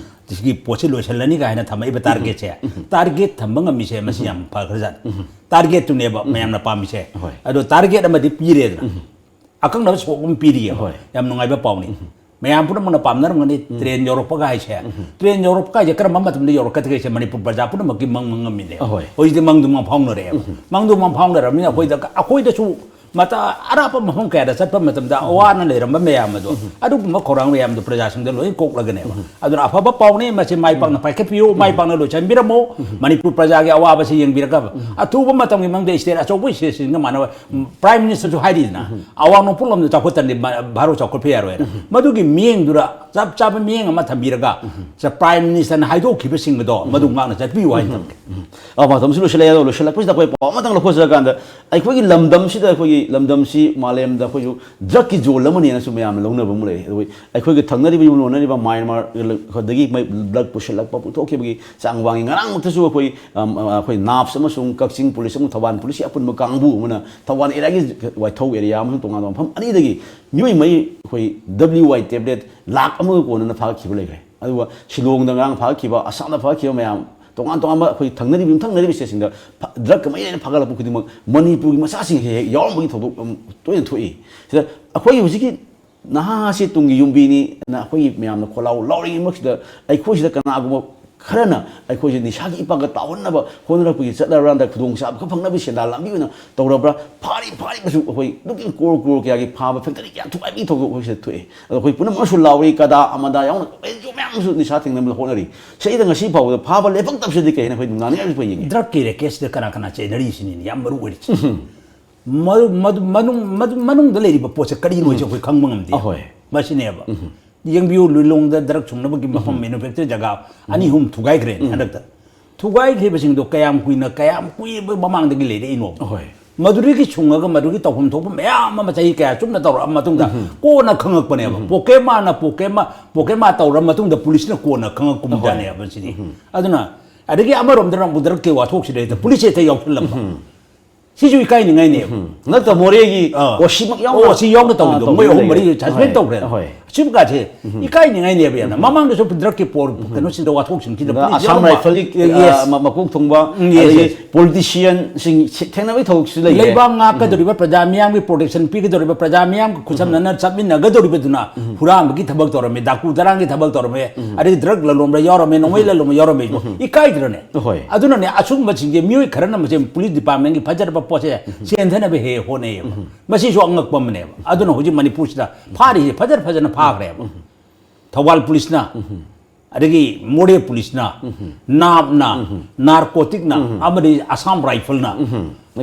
ꯁꯤꯒꯤ ꯄꯣꯠꯁꯤ ꯂꯣꯏꯁꯤꯜꯂꯅꯤ ꯀꯥꯏꯅ ꯊꯝꯃꯛꯏꯕ ꯇꯥꯔꯒꯦꯠꯁꯦ꯫ ꯇꯥꯔꯒꯦꯠ ꯊꯝꯕ ꯉꯝꯃꯤꯁꯦ ꯃꯁꯤ ꯌꯥꯝ ꯐꯈ꯭ꯔꯖꯥꯠꯅꯤ꯫ ꯇꯥꯔꯒꯦꯠꯇꯨꯅꯦꯕ ꯃꯌꯥꯝꯅ ꯄꯥꯝꯃꯤꯁꯦ꯫ ꯍꯣꯏ꯫ ꯑꯗꯣ ꯇꯥꯔꯒꯦꯠ ꯑꯃꯗꯤ ꯄꯤꯔꯦꯗꯅ꯫ ꯑꯀꯛꯅꯕ ꯁꯣꯛ ꯑꯃ ꯄꯤꯔꯤꯌꯦꯕ꯫ ꯍꯣꯏ꯫ ꯌꯥꯝ ꯅꯨꯡꯉꯥꯏꯕ ꯄꯥꯎꯅꯤ꯫ ꯃꯌꯥꯝ ꯄꯨꯝꯅꯃꯛꯅ ꯄꯥꯝꯅꯔꯝꯒꯅꯤ ꯇ꯭ꯔꯦꯟ ꯌꯧꯔꯛꯄꯒ ꯍꯥꯏꯁꯦ꯫ ꯇ꯭ꯔꯦꯟ ꯌꯧꯔꯛꯄ ꯍꯥꯏꯁꯦ ꯀꯔꯝꯕ ꯃꯇꯝꯗ ꯌꯧꯔꯛꯀꯗꯒꯦꯁꯦ ꯃꯅꯤꯄꯨꯔ ꯄ꯭ꯔꯖꯥ ꯄꯨꯝꯅꯃꯛꯀꯤ ꯃꯪ ꯃꯪꯉꯝꯃꯤꯅꯦ꯫ ꯑꯍꯣꯏ꯫ ꯍꯧꯖꯤꯛꯇꯤ ꯃꯪꯗꯨ ꯃꯪ ꯐꯥꯎꯅꯔꯛꯑꯦꯕ꯫ ꯃꯪꯗꯨ ꯃꯪ ꯐꯥꯎꯅꯔꯕꯅꯤꯅ ꯑꯩꯈꯣꯏꯗ, ꯑꯩꯈꯣꯏꯗꯁꯨ ꯃꯇ ꯑꯔꯥꯞꯄ ꯃꯐꯝ ꯀꯌꯥꯗ ꯆꯠꯄ ꯃꯇꯝꯗ ꯑꯋꯥꯅ ꯂꯩꯔꯝꯕ ꯃꯌꯥꯝ ꯑꯗꯣ, ꯑꯗꯨꯒꯨꯝꯕ ꯈꯧꯔꯥꯡ ꯃꯌꯥꯝꯗꯣ ꯄ꯭ꯔꯖꯥꯁꯤꯡꯗ ꯂꯣꯏ ꯀꯣꯛꯂꯒꯅꯦꯕ꯫ ꯑꯗꯨꯅ ꯑꯐꯕ ꯄꯥꯎꯅꯤ, ꯃꯁꯤ ꯃꯥꯏ ꯄꯥꯛꯅ ꯄꯥꯏꯈꯠꯄꯤꯌꯨ, ꯃꯥꯏ ꯄꯥꯛꯅ ꯂꯣꯏꯁꯤꯟꯕꯤꯔꯝꯃꯨ꯫ ꯃꯅꯤꯄꯨꯔ ꯄ꯭ꯔꯖꯥꯒꯤ ꯑꯋꯥꯕꯁꯤ ꯌꯦꯡꯕꯤꯔꯒ ꯑꯊꯨꯕ ꯃꯇꯝꯒꯤ ꯃꯅꯨꯡꯗ state ꯑꯆꯧꯕ stateꯁꯤꯡꯒ ꯃꯥꯟꯅꯕ, Prime Ministerꯁꯨ ꯍꯥꯏꯔꯤꯗꯅ, ꯑꯋꯥꯡ ꯅꯣꯡꯄꯣꯛ ꯂꯣꯝꯗ ꯆꯥꯎꯈꯠꯇꯅꯤ ꯚꯥꯔꯠ ꯆꯥꯎꯈꯠꯄ ꯌꯥꯔꯣꯏꯅ꯫ ꯃꯗꯨꯒꯤ ꯃꯤꯠꯌꯦꯡꯗꯨꯗ ꯆꯞ ꯆꯥꯕ ꯃꯤꯠꯌꯦꯡ ꯑꯃ ꯊꯝꯕꯤꯔꯒ, Prime Ministerꯅ ꯍꯥꯏꯗꯣꯛꯈꯤꯕꯁꯤꯡ ꯑꯗꯣ ꯃꯗꯨ ꯉꯥꯛꯅ ꯆꯠꯄꯤꯌꯨ ꯍꯥꯏꯅ ꯊꯝꯒꯦ꯫ ꯑ, ꯃꯇꯝꯁꯨ ꯂꯣꯏꯁꯤꯜꯂꯛꯑꯦ꯫ ꯑꯗꯣ ꯂꯣꯏꯁꯤꯜꯂꯛꯄꯁꯤꯗ ꯑꯩꯈꯣꯏ ꯄꯥꯎ ꯑꯃꯇꯪ ꯂꯧꯈꯠꯆꯔꯀꯥꯟꯗ, ꯑꯩꯈꯣꯏꯒꯤ ꯂꯝꯗꯝꯁꯤꯗ, ꯑꯩꯈꯣꯏꯒꯤ ꯂꯝꯗꯝꯁꯤ ꯃꯥꯂꯦꯝꯗ ꯑꯩꯈꯣꯏꯁꯨ drugꯀꯤ zone ꯑꯃꯅꯦꯅꯁꯨ ꯃꯌꯥꯝꯅ ꯂꯧꯅꯕ ꯑꯃ ꯂꯩ꯫ ꯑꯗꯨꯒ ꯑꯩꯈꯣꯏꯒꯤ ꯊꯪꯅꯔꯤꯕ ꯌꯨꯝꯂꯣꯟꯅꯔꯤꯕ ꯃ꯭ꯌꯥꯟꯃꯥꯔꯗꯒꯤ ꯃꯩ drug ꯄꯨꯁꯤꯜꯂꯛꯄ, ꯄꯨꯊꯣꯛꯈꯤꯕꯒꯤ ꯆꯥꯡ ꯋꯥꯡꯉꯤ꯫ ꯉꯔꯥꯡꯃꯛꯇꯁꯨ ꯑꯩꯈꯣꯏ, ꯑꯝ, ꯑ, ꯑꯩꯈꯣꯏ NAPS ꯑꯃꯁꯨꯡ ꯀꯛꯆꯤꯡ police ꯑꯃꯁꯨꯡ ꯊꯧꯕꯥꯜ policeꯀꯤ ꯑꯄꯨꯟꯕ ꯀꯥꯡꯕꯨ ꯑꯃꯅ ꯊꯧꯕꯥꯜ areaꯒꯤ ꯋꯥꯏꯊꯧ area ꯑꯃꯁꯨꯡ ꯇꯣꯉꯥꯟꯕ ꯃꯐꯝ ꯑꯅꯤꯗꯒꯤ ꯃꯤꯑꯣꯏ ꯃꯔꯤ ꯑꯩꯈꯣꯏ W I tablet ꯂꯥꯛ ꯑꯃꯒ ꯀꯣꯟꯅꯅ ꯐꯥꯒꯠꯈꯤꯕ ꯂꯩꯈ꯭ꯔꯦ꯫ ꯑꯗꯨꯒ ꯁꯤꯂꯣꯡꯗ ꯉꯔꯥꯡ ꯐꯥꯒꯠꯈꯤꯕ, ꯑꯁꯥꯝꯗ ꯐꯥꯒꯠꯈꯤꯕ ꯃꯌꯥꯝ, ꯇꯣꯉꯥꯟ ꯇꯣꯉꯥꯟꯕ ꯑꯩꯈꯣꯏ ꯊꯪꯅꯔꯤꯕ, ꯌꯨꯝꯊꯪꯅꯔꯤꯕ stateꯁꯤꯡꯗ ꯐ-, drugꯀ ꯃꯔꯤ ꯂꯩꯅꯅ ꯐꯥꯒꯠꯂꯛꯄ ꯈꯨꯗꯤꯡꯃꯛ ꯃꯅꯤꯄꯨꯔꯒꯤ ꯃꯆꯥꯁꯤꯡ ꯍꯦꯛ ꯍꯦꯛ ꯌꯥꯎꯔꯝꯕꯒꯤ ꯊꯧꯗꯣꯛ ꯑꯃ ꯇꯣꯏꯅ ꯊꯣꯛꯏ꯫ ꯁꯤꯗ ꯑꯩꯈꯣꯏꯒꯤ ꯍꯧꯖꯤꯛꯀꯤ ꯅꯍꯥ ꯑꯁꯤ ꯇꯨꯡꯒꯤ ꯌꯨꯝꯕꯤꯅꯤ, ꯅ ꯑꯩꯈꯣꯏꯒꯤ ꯃꯌꯥꯝꯅ ꯈꯣꯜꯂꯥꯎ ꯂꯥꯎꯔꯤꯉꯩꯃꯛꯁꯤꯗ ꯑꯩꯈꯣꯏꯁꯤꯗ ꯀꯅꯥꯒꯨꯝꯕ ꯈꯔꯅ ꯑꯩꯈꯣꯏꯁꯦ ꯅꯤꯁꯥꯒꯤ ꯏꯄꯥꯛꯇ ꯇꯥꯎꯍꯟꯅꯕ ꯍꯣꯠꯅꯔꯛꯄꯒꯤ ꯆꯠꯅꯔꯀꯥꯟꯗ ꯈꯨꯗꯣꯡꯆꯥꯕ ꯈꯔ ꯐꯪꯅꯕꯒꯤ ꯁꯦꯟꯗꯥꯟ ꯂꯝꯕꯤ ꯑꯣꯏꯅ ꯇꯧꯔꯕ꯭ꯔꯥ? ꯐꯥꯔꯤ, ꯐꯥꯔꯤꯕꯁꯨ ꯑꯩꯈꯣꯏ ꯂꯨꯄꯥ crore crore ꯀꯌꯥꯒꯤ ꯐꯥꯕ factory ꯀꯌꯥ ꯊꯨꯒꯥꯏꯕꯒꯤ ꯊꯧꯗꯣꯛ ꯑꯩꯈꯣꯏ ꯁꯤꯗ ꯊꯣꯛꯑꯦ꯫ ꯑꯗꯣ ꯑꯩꯈꯣꯏ ꯄꯨꯝꯅꯃꯛꯅꯁꯨ ꯂꯥꯎꯔꯤ, ꯀꯗꯥ ꯑꯃꯗꯥ ꯌꯥꯎꯅ ꯑꯦꯟ ꯖꯤ ꯑꯣ ꯃꯌꯥꯝ ꯑꯃꯁꯨ ꯅꯤꯁꯥ ꯊꯤꯡꯅꯕ ꯍꯣꯠꯅꯔꯤ꯫ ꯁꯤꯗ ꯉꯁꯤ ꯐꯥꯎꯕꯗ ꯐꯥꯕ ꯂꯦꯞꯄꯛꯇꯕꯁꯤꯗꯤ ꯀꯩ ꯍꯥꯏꯅ ꯑꯩꯈꯣꯏ ꯅꯨꯡꯅꯥꯡꯅꯤꯡꯉꯥꯏ ꯑꯣꯏꯅ ꯌꯦꯡꯉꯤ꯫ Drugꯀꯤ racketꯁꯤꯗ ꯀꯅꯥ ꯀꯅꯥ ꯆꯦꯟꯅꯔꯤꯁꯤꯅꯤꯅꯦ ꯌꯥꯝ ꯃꯔꯨ ꯑꯣꯏꯔꯤꯁꯤ꯫ ꯃꯗꯨ, ꯃꯗꯨ, ꯃꯅꯨꯡ-, ꯃꯗꯨ, ꯃꯅꯨꯡꯗ ꯂꯩꯔꯤꯕ ꯄꯣꯠꯁꯦ ꯀꯔꯤꯅꯣ ꯍꯥꯏꯁꯦ ꯑꯩꯈꯣꯏ ꯈꯪꯕ ꯉꯝꯗꯦ꯫ ꯑꯍꯣꯏ꯫ ꯃꯁꯤꯅꯦꯕ꯫ ꯌꯦꯡꯕꯤꯌꯨ, ꯂꯤꯂꯣꯡꯗ drug ꯁꯨꯡꯅꯕꯒꯤ ꯃꯐꯝ manufacture ꯖꯒꯥ ꯑꯅꯤ ꯑꯍꯨꯝ ꯊꯨꯒꯥꯏꯈ꯭ꯔꯦꯅꯦ ꯍꯟꯗꯛꯇ꯫ ꯊꯨꯒꯥꯏꯈ꯭ꯔꯤꯕꯁꯤꯡꯗꯣ ꯀꯌꯥꯝ ꯀꯨꯏꯅ, ꯀꯌꯥꯝ ꯀꯨꯏꯕ ꯃꯃꯥꯡꯗꯒꯤ ꯂꯩꯔꯛꯏꯅꯣ? ꯑꯍꯣꯏ꯫ ꯃꯗꯨꯗꯒꯤ ꯁꯨꯡꯉꯒ ꯃꯗꯨꯒꯤ ꯇꯧꯐꯝ ꯊꯣꯛꯄ ꯃꯌꯥꯝ ꯑꯃ ꯆꯍꯤ ꯀꯌꯥ ꯆꯨꯞꯅ ꯇꯧꯔꯛꯑ ꯃꯇꯨꯡꯗ ꯀꯣꯟꯅ ꯈꯪꯉꯛꯄꯅꯦꯕ꯫ ꯄꯣꯀꯦꯃꯥꯅ ꯄꯣꯀꯦꯃꯥ, ꯄꯣꯀꯦꯃꯥ ꯇꯧꯔ ꯃꯇꯨꯡꯗ policeꯅ ꯀꯣꯟꯅ ꯈꯪꯉꯛꯄꯖꯥꯠꯅꯦꯕ ꯁꯤꯗꯤ꯫ ꯑꯗꯨꯅ ꯑꯗꯒꯤ ꯑꯃꯔꯣꯝꯗ ꯑꯃꯨꯛ drugꯀꯤ ꯋꯥꯊꯣꯛꯁꯤꯗ ꯍꯦꯛꯇ police ꯍꯦꯛꯇ ꯌꯥꯎꯁꯜꯂꯝꯕ꯫ ꯁꯤꯁꯨ ꯏꯀꯥꯏꯅꯤꯡꯉꯥꯏꯅꯦꯕ꯫ ꯅꯠꯇ꯭ꯔ ꯃꯣꯔꯦꯒꯤ ꯑꯥ꯫ ꯑꯣ ꯁꯤꯃꯛ ꯌꯥꯎꯅ ꯑꯣ, ꯁꯤ ꯌꯥꯎꯅ ꯇꯧꯕꯗꯣ꯫ ꯑꯥ, ꯃꯣꯏ ꯑꯍꯨꯝ ꯇꯧꯕ ꯃꯔꯤ ꯂꯩꯔꯦ꯫ suspend ꯍꯣꯏ, ꯇꯧꯈ꯭ꯔꯦ꯫ ꯍꯣꯏ꯫ ꯁꯤꯕꯀꯥꯁꯦ ꯏꯀꯥꯏꯅꯤꯡꯉꯥꯏꯅꯦꯕ ꯌꯥꯝꯅ꯫ ꯃꯃꯥꯡꯗꯁꯨ drugꯀꯤ ꯄꯣ-, ꯀꯩꯅꯣꯁꯤꯡꯗ ꯋꯥꯊꯣꯛꯁꯤꯡꯁꯤꯗ ꯑꯗ police ꯑꯁꯥꯝ ꯌꯥꯎꯔꯝꯕ-, rifleꯒꯤ, yes. ꯑ, ꯃ-, ꯃꯀꯣꯛ ꯊꯣꯡꯕ, ꯎꯝ, yes, ꯑꯗꯒꯤ yes. Politicianꯁꯤꯡ ꯁꯤ-, ꯊꯦꯡꯅꯕꯒꯤ ꯊꯧꯗꯣꯛꯁꯨ ꯂꯩꯈ꯭ꯔꯦ꯫ ꯂꯩꯕꯥꯛ ꯉꯥꯛꯀꯗꯧꯔꯤꯕ, ꯄ꯭ꯔꯖꯥ ꯃꯤꯌꯥꯝꯒꯤ protection ꯄꯤꯒꯗꯧꯔꯤꯕ, ꯄ꯭ꯔꯖꯥ ꯃꯤꯌꯥꯝꯒ ꯈꯨꯠꯁꯝꯅꯅ ꯆꯠꯃꯤꯟꯅꯒꯗꯧꯔꯤꯕꯗꯨꯅ ꯍꯨꯔꯥꯟꯕꯒꯤ ꯊꯕꯛ ꯇꯧꯔꯝꯃꯤ, ꯗꯥꯀꯨ ꯗꯔꯥꯡꯒꯤ ꯊꯕꯛ ꯇꯧꯔꯝꯃꯤ, ꯑꯗꯩ drug ꯂꯂꯣꯟꯕ ꯌꯥꯎꯔꯝꯃꯤ, ꯅꯣꯡꯃꯩ ꯂꯂꯣꯟꯕ ꯌꯥꯎꯔꯝꯃꯤ꯫ ꯏꯀꯥꯏꯗ꯭ꯔꯅꯦ? ꯍꯣꯏ꯫ ꯑꯗꯨꯅꯅꯦ ꯑꯁꯨꯝꯕꯁꯤꯡꯁꯦ ꯃꯤꯑꯣꯏ ꯈꯔꯅ ꯃꯁꯦ police departmentꯀꯤ ꯐꯖꯔꯕ ꯄꯣꯠꯁꯦ ꯆꯦꯟꯊꯅꯕ ꯍꯦꯛ ꯍꯦꯛ ꯍꯣꯠꯅꯩꯌꯦꯕ꯫ ꯃꯁꯤꯁꯨ ꯑꯉꯛꯄ ꯑꯃꯅꯦꯕ꯫ ꯑꯗꯨꯅ ꯍꯧꯖꯤꯛ ꯃꯅꯤꯄꯨꯔꯁꯤꯗ ꯐꯥꯔꯤꯁꯦ ꯐꯖꯅ ꯐꯖꯅ ꯐꯥꯈ꯭ꯔꯦꯕ꯫ ꯊꯧꯕꯥꯜ ꯄꯨꯂꯤꯁꯅ, ꯑꯗꯒꯤ ꯃꯣꯔꯦ ꯄꯨꯂꯤꯁꯅ, ꯅꯥꯞꯅ, ꯅꯥꯔꯀꯣꯇꯤꯛꯅ, ꯑꯃꯗꯤ ꯑꯁꯥꯝ ꯔꯥꯏꯐꯜꯅ,